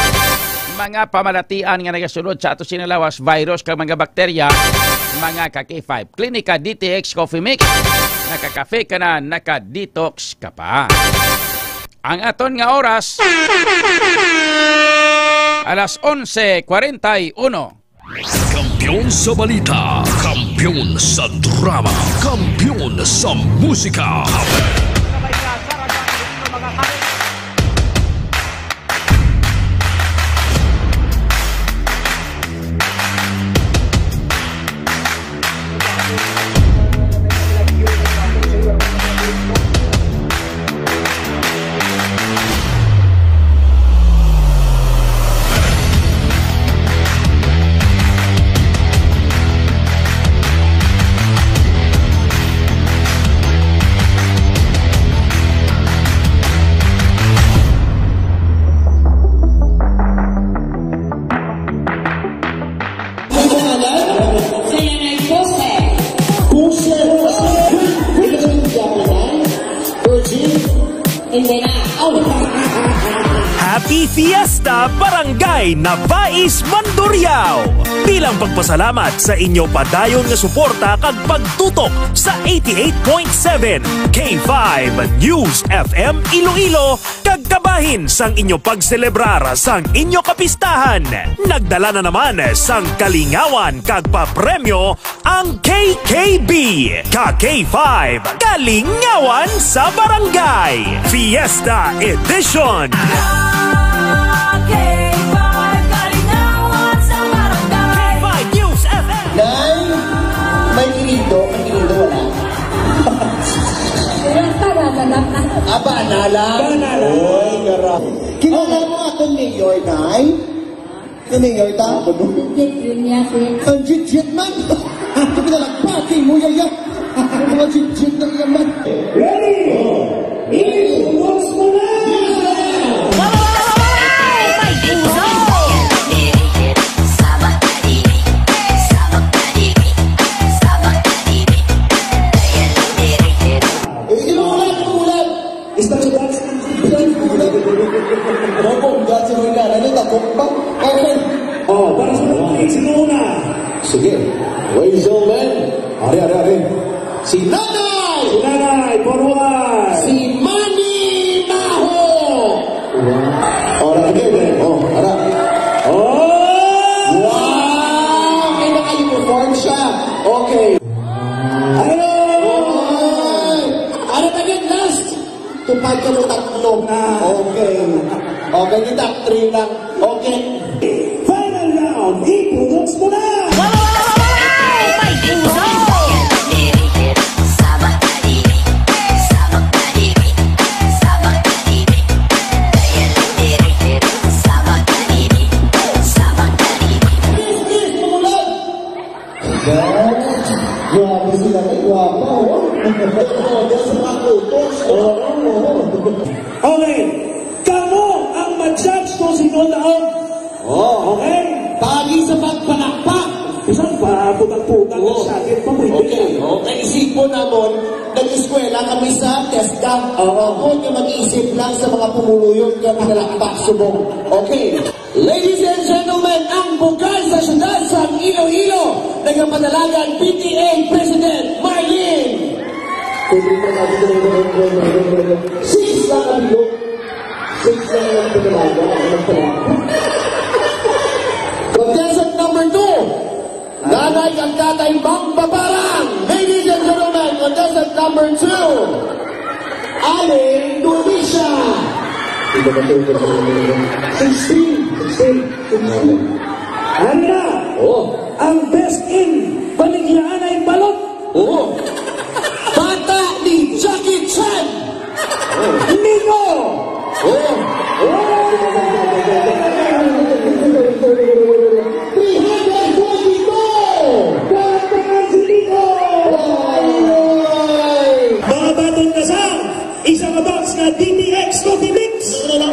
mga pamalatian nga nagasulod sa ato sini nga lawas, virus kag mga bakterya, mga ka-K five. Klinika D T X Coffee Mix, nakakafe ka na, naka-detox ka pa. Ang aton nga oras, alas onse kwarenta y uno. Kampiyon sa balita, kampiyon sa drama, kampiyon sa musika. Sila na yung pose. Pose. Pwede ka rin diyan, ha? Virgin? Hindi na. Oh. Happy Fiesta, Barangay Nabais, Mandurriao! Bilang pagpasalamat sa inyo padayon nga suporta kag pagtutok sa eighty-eight point seven K five News F M Iloilo, kag kabahin sang inyo pagselebrar sang inyo kapistahan, nagdala na naman sang kalingawan kag papremyo ang K K B, ka K five, Kalingawan sa Barangay, Fiesta Edition. K five News F M. Nay, may kinido, may kinido, wala. Wala pa, naganap na. Ah, bana lang. Bana lang. Oy, gara. Kilala mo akong mayor, Nay? Ano yung ta? Legit yun niya, sis. Ang jit-jit man! Ito pinalagpati mo, yaya! Ang mga jit-jit na naman! Ready? Ibulos mo na! Eh, inuulan, inuulan! Is that your dance? Opo, that's your dance. Ano, takot pa? Okay. Oh, para sa mga kids, sino una? Sige. Ladies and gentlemen. Ari, ari, ari. Si Nanay! Si Nanay, forward! Si Manny Maho! Wow. Oh, okay, okay. Oh, ara. Oh! Wow! Kaya naka-uniform siya. Okay. Hello! Ay! Ano tayo last? Tupad ka mo tatlo. Ah. Okay. Okay, kita three lang. Okay. Final round, ipunos mo na! Grabe sila, may gwapa, oh. Model sa mga photos. Oo, oo. Okay. Kamo ang ma-judge kung sino daog. Oh. Okay? Pagi sa pagpalakpak. Bisan pa, putang-putang Oo. Sa akin, pa pwede. Okay, okay. Isipon namon, nag-eskwela kami sa TESDA. Oo. Ako nga mag-isip lang sa mga pumuluyo nga pinalakpak subong. Okay. Ladies and gentlemen, ang bugay sa siyudad sa Iloilo, nagapadalagan P T A President Marlene. Six lang ang bilog. Six lang ang padalagan. Ang padalagan. Contestant number two, Nanay kag Tatay Mangbabarang. Ladies and gentlemen, contestant number two, Aling Dunisha. Sixteen. Sixteen. Sixteen. Ano na? Oh. Ang best in Baligyaanay Balot. Oh. Bata ni Jackie Chan. Oh. Nico. Oh. Oh. Three hundred forty-two. Bata si Nico. Ay, ay. Mga baton na sa isa ka box nga D T X Coffee Mix. Ano na?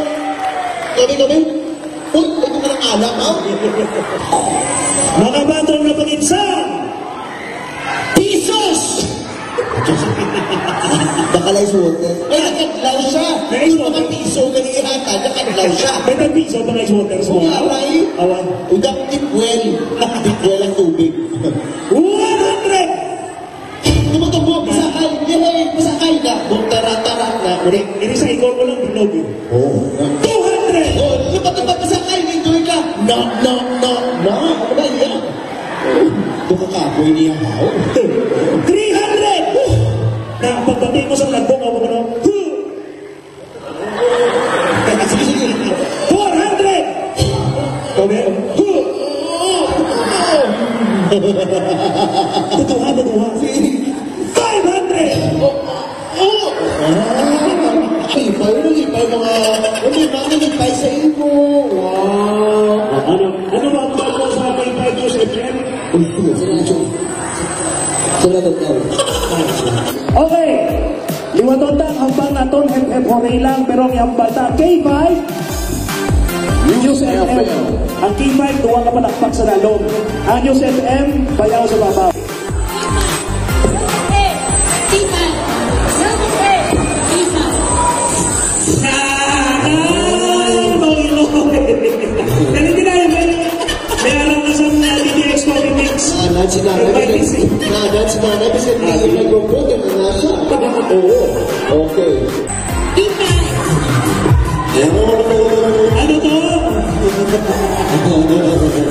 Kami, kami. Uy, ito ka ng anak, ha? Mga baton na pangitsa. Pisos! Baka lang ice water. Ay, nakadlaw siya. May ice water. Yung mga piso, ganyan yata, nakadlaw siya. May tag piso, baka ice water sa Oo nga, mga. Ray. Awan. Udang tipwel. Tipwel ang tubig. One hundred! Tumutubo, pasakay. Yay, pasakay na. Butara-tara na. Iri, iri sa ikon mo lang, bilog eh. Oh. Two hundred! Oh, lupa-lupa, pasakay. Enjoy ka. No, no, no, no. Ano ba yan? Baka kapoy niya, haw. Three hundred! Na, pagpatay mo sa lagbong, ako na, huh! Sige, sige. Four hundred! Okay. Huh! Tutuha, tutuha. Five hundred! Oh, oh. Ah, lipay, ano lipay mga, ano lipay, ano lipay sa imo? Wow. Ano, ano ba ang bago sa K five News F M? Uy, uy, uy, uy. Salamat, Kyle. Okay. Liwaton ta ang hambal naton, hep, hep, hooray lang, pero ang hambal ta, K five. News F M. Ang K five, duha ka palakpak sa lalom. Ang News F M, bayaw sa babaw. Dali, dali, dali. May alam na sa mga D T X Coffee Mix. Ah, that's not everything. Ah, that's not everything. Ah, sige. Nag-report ang nasa. Oo. Okay. Ano to?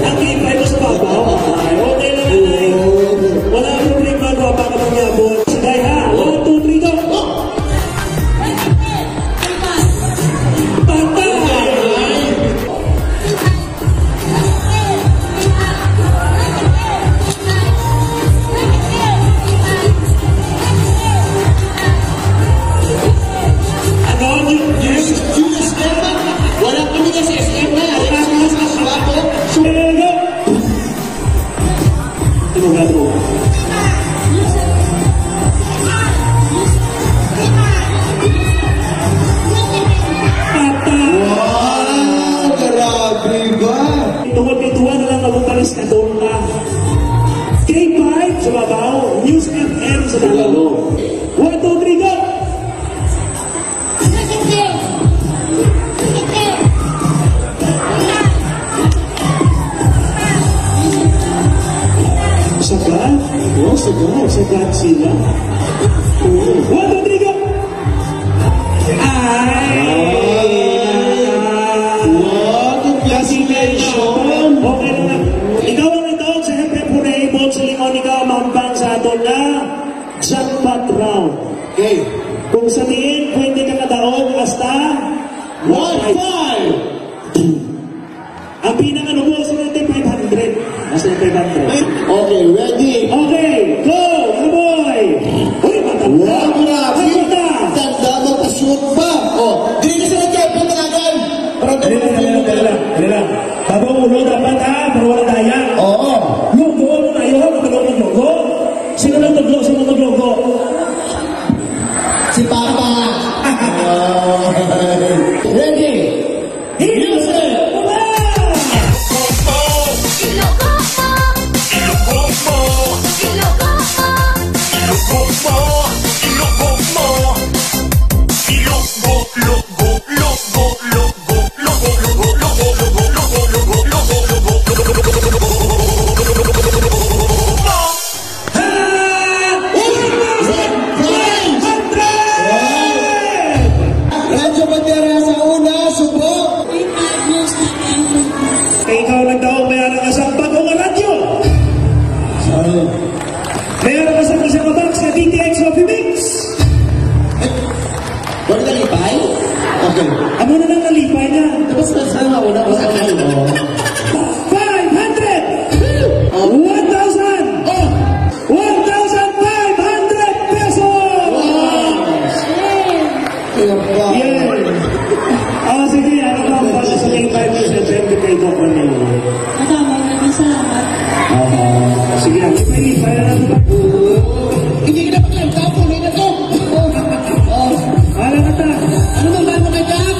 Ang K five sa babaw. Ay, okay lang yan, ay. Wala ang problema, gwapa ka mangyabot. Sige, ha? One, two, three, go! Patay! Ano? Yung, yung, yung S M? Wala kami na sa S M na. Ano nga to? Patay! Wow! Grabe ba? Tungod kay duha na lang mabukalis ka doon ka. K five sa babaw, News F M sa dalaw. One, two, three, go! Sagad? Oh, sagad. Sagad sila. Oo. One, two, three, go! Ay! Wow, congratulations! Okay na. Ikaw ang itaon sa Hepe Pune, Bones Lingon, ikaw ang mahambal sa aton nga jackpot round. Okay. Kung sa diin, pwede ka kadaog hasta one five. Ang pinakanubo sa natin, five hundred. Mas na five hundred. Okay, ready? Okay, go! Kaboy! Uy, matanda! Wow, grabe! Matanda! Tanda mo, pa-shoot pa! Oh, dili ka sa nagkaipo talagan! Para Dali lang, dali lang, dali lang, dali lang. Bago ang ulo, dapat, ha? Para wala daya. Oo. Lugo mo na yun, kapag lugo. Sino nang tudlo? Sino nang tudlo? Si Papa. Ready? Music! Radyo Bandera sa una, subo. Kay ikaw nagdaog, may ara ka sa bagong radyo. May ara ka sa isa ka box sa D T X Coffee Mix. Wala nalipay? Okay. Amo na lang nalipay na. Tapos na sa una, wala na, no? Five hundred! Oh. One thousand! Oh! One thousand five hundred pesos! Wow! Kaya pa. Yeah. Oh, sige, ano ba ang bala sa King Five News F M kay Doc Manilo? Madamo, maraming salamat. Ah, sige, ang ipinipaya na ba? Hindi ka na pakialam, kapo, hindi na to. Oh, wala ka ta. Ano bang bala mo kay Jack?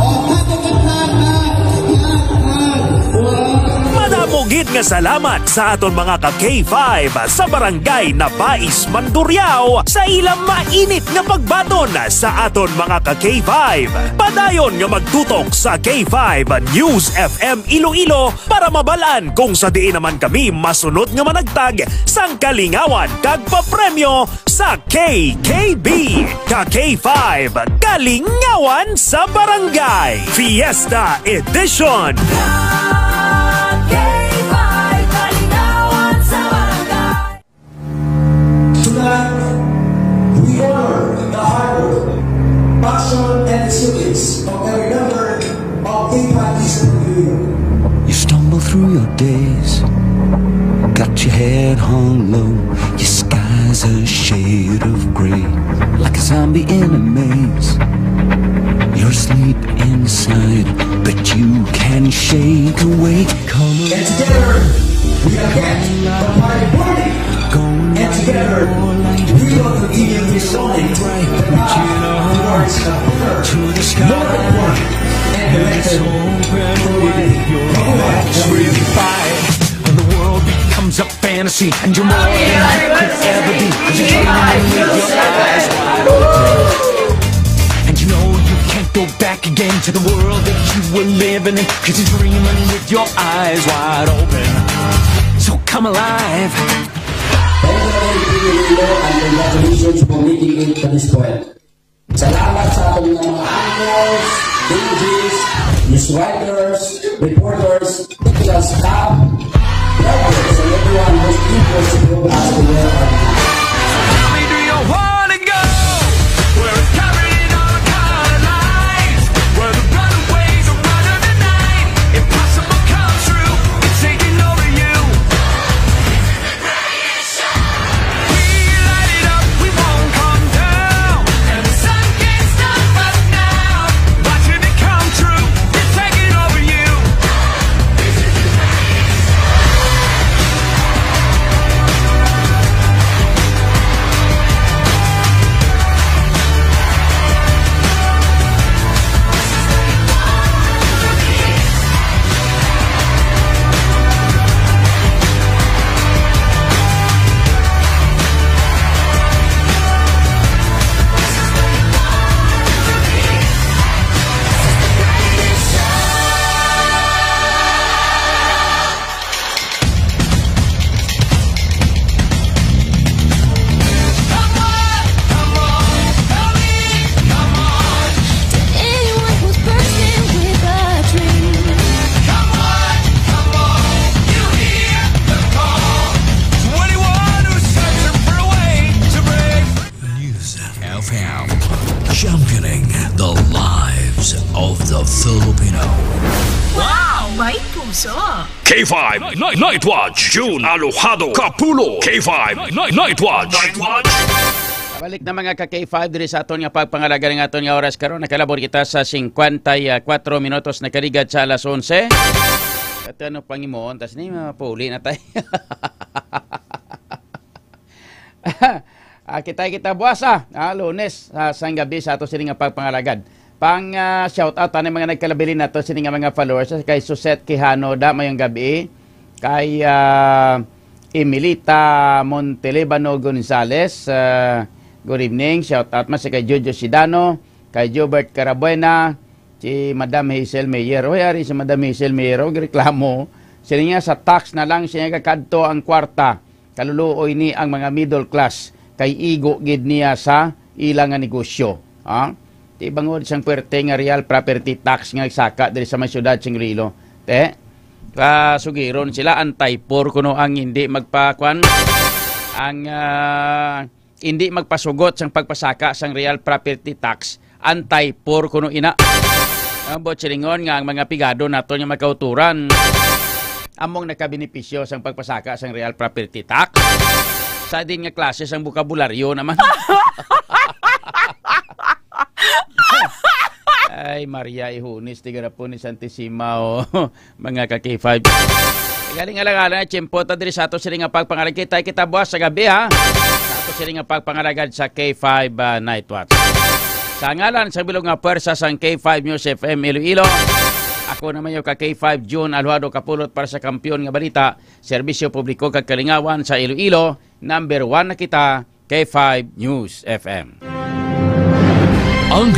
Oh, hak, hak, hak, hak, hak, hak. Wow. Madamo gid nga salamat sa aton mga ka K five sa Barangay Nabais, Mandurriao, sa ilang mainit nga pagbaton sa aton mga ka K five. Padayon nga magtutok sa K five News F M Iloilo para mabal-an kung sa diin naman kami masunod nga managtag sang kalingawan kag papremyo sa K K B, ka K five, Kalingawan sa Barangay, Fiesta Edition. K five, Kalingawan sa Barangay. Tonight, we honor the hard work, passion, and resilience of every member of K five Kids Pavilion. You stumble through your days, got your head hung low, your sky's a shade of gray, like a zombie in a maze. You're asleep inside, but you can shake awake. Come on. And together, we are yet the party burning. And together, we will continue this morning the path towards a better, more important, It's over with your match with fight. When the world becomes a fantasy and you're more than you could ever be. 'Cause you're dreaming with your eyes wide open. And you know you can't go back again to the world that you were living in. 'Cause you're dreaming with your eyes wide open. So come alive. Thank you, Lord, and congratulations for making it to this point. Salamat sa aton nga mga uncles, D Js, news writers, reporters, technical staff, drivers, and everyone who's equal to programs to where are you. Tell me, do you wanna go where it's covered in all color lines, where the runaways are running the night? Impossible comes true, it's taking over you. We light it up, we won't come down. And the sun can't stop us now. Watching it come true, it's taking over you. News F M, championing the lives of the Filipino. Wow! May puso! K five Night, Night Watch, June Alojado Kapulo. K five Night, Night Watch. Balik na, mga ka K five, diri sa aton nga pagpangalaga nga aton nga oras karon. Nakalabor kita sa singkwenta y kuwatro minutos, nakaligad sa alas onse. At ano pang imoon, tas ni mapuli na tayo. Ah, kita kita buwas, ah, ah, Lunes, ah, sang gabi sa ato sini nga pagpangalagad. Pang, ah, shout out ani mga nagkalabilin nato sini nga mga followers, kay Suset Quijano da, mayong gabi. Kay, ah, Emilita Montelebano Gonzales, ah, good evening. Shout out man sa kay Jojo Sidano, kay Jobert Carabuena, si Madam Hazel Mayer. Oy, ari si Madam Hazel Mayer, og reklamo. Sini nga sa tax na lang siya gakadto ang kwarta. Kaluluoy ni ang mga middle class kay igo gid niya sa ila nga negosyo. Ha? Di bangod sang puwerte nga real property tax nga nagsaka diri sa may siyudad sa Iloilo. Te, kasugiron sila, anti-poor kuno ang hindi magpakuan, ang, ah, hindi magpasugot sang pagpasaka sang real property tax, anti-poor kuno ina. Ang buot silingon nga ang mga pigado naton nga magkauturan among nakabenepisyo sang pagpasaka sang real property tax. Sa din nga klase sang bokabularyo naman. Ay, Maria Ihunis, tigarapon ni Santisima, oh, mga ka K five. Galing alang-alang na tiyempo ta diri sa ato sini nga pagpangalagad. Kita, kita buwas sa gabi, ha? Sa ato sini nga pagpangalagad sa K five, ah, Night Watch. Sa ngalan sa bilog nga pwersa sang K five News F M Iloilo, ako naman yung ka K five June Alvado Kapulot para sa Kampiyon nga Balita, Serbisyo Publiko kag Kalingawan sa Iloilo, number one na kita, K five News F M. Ang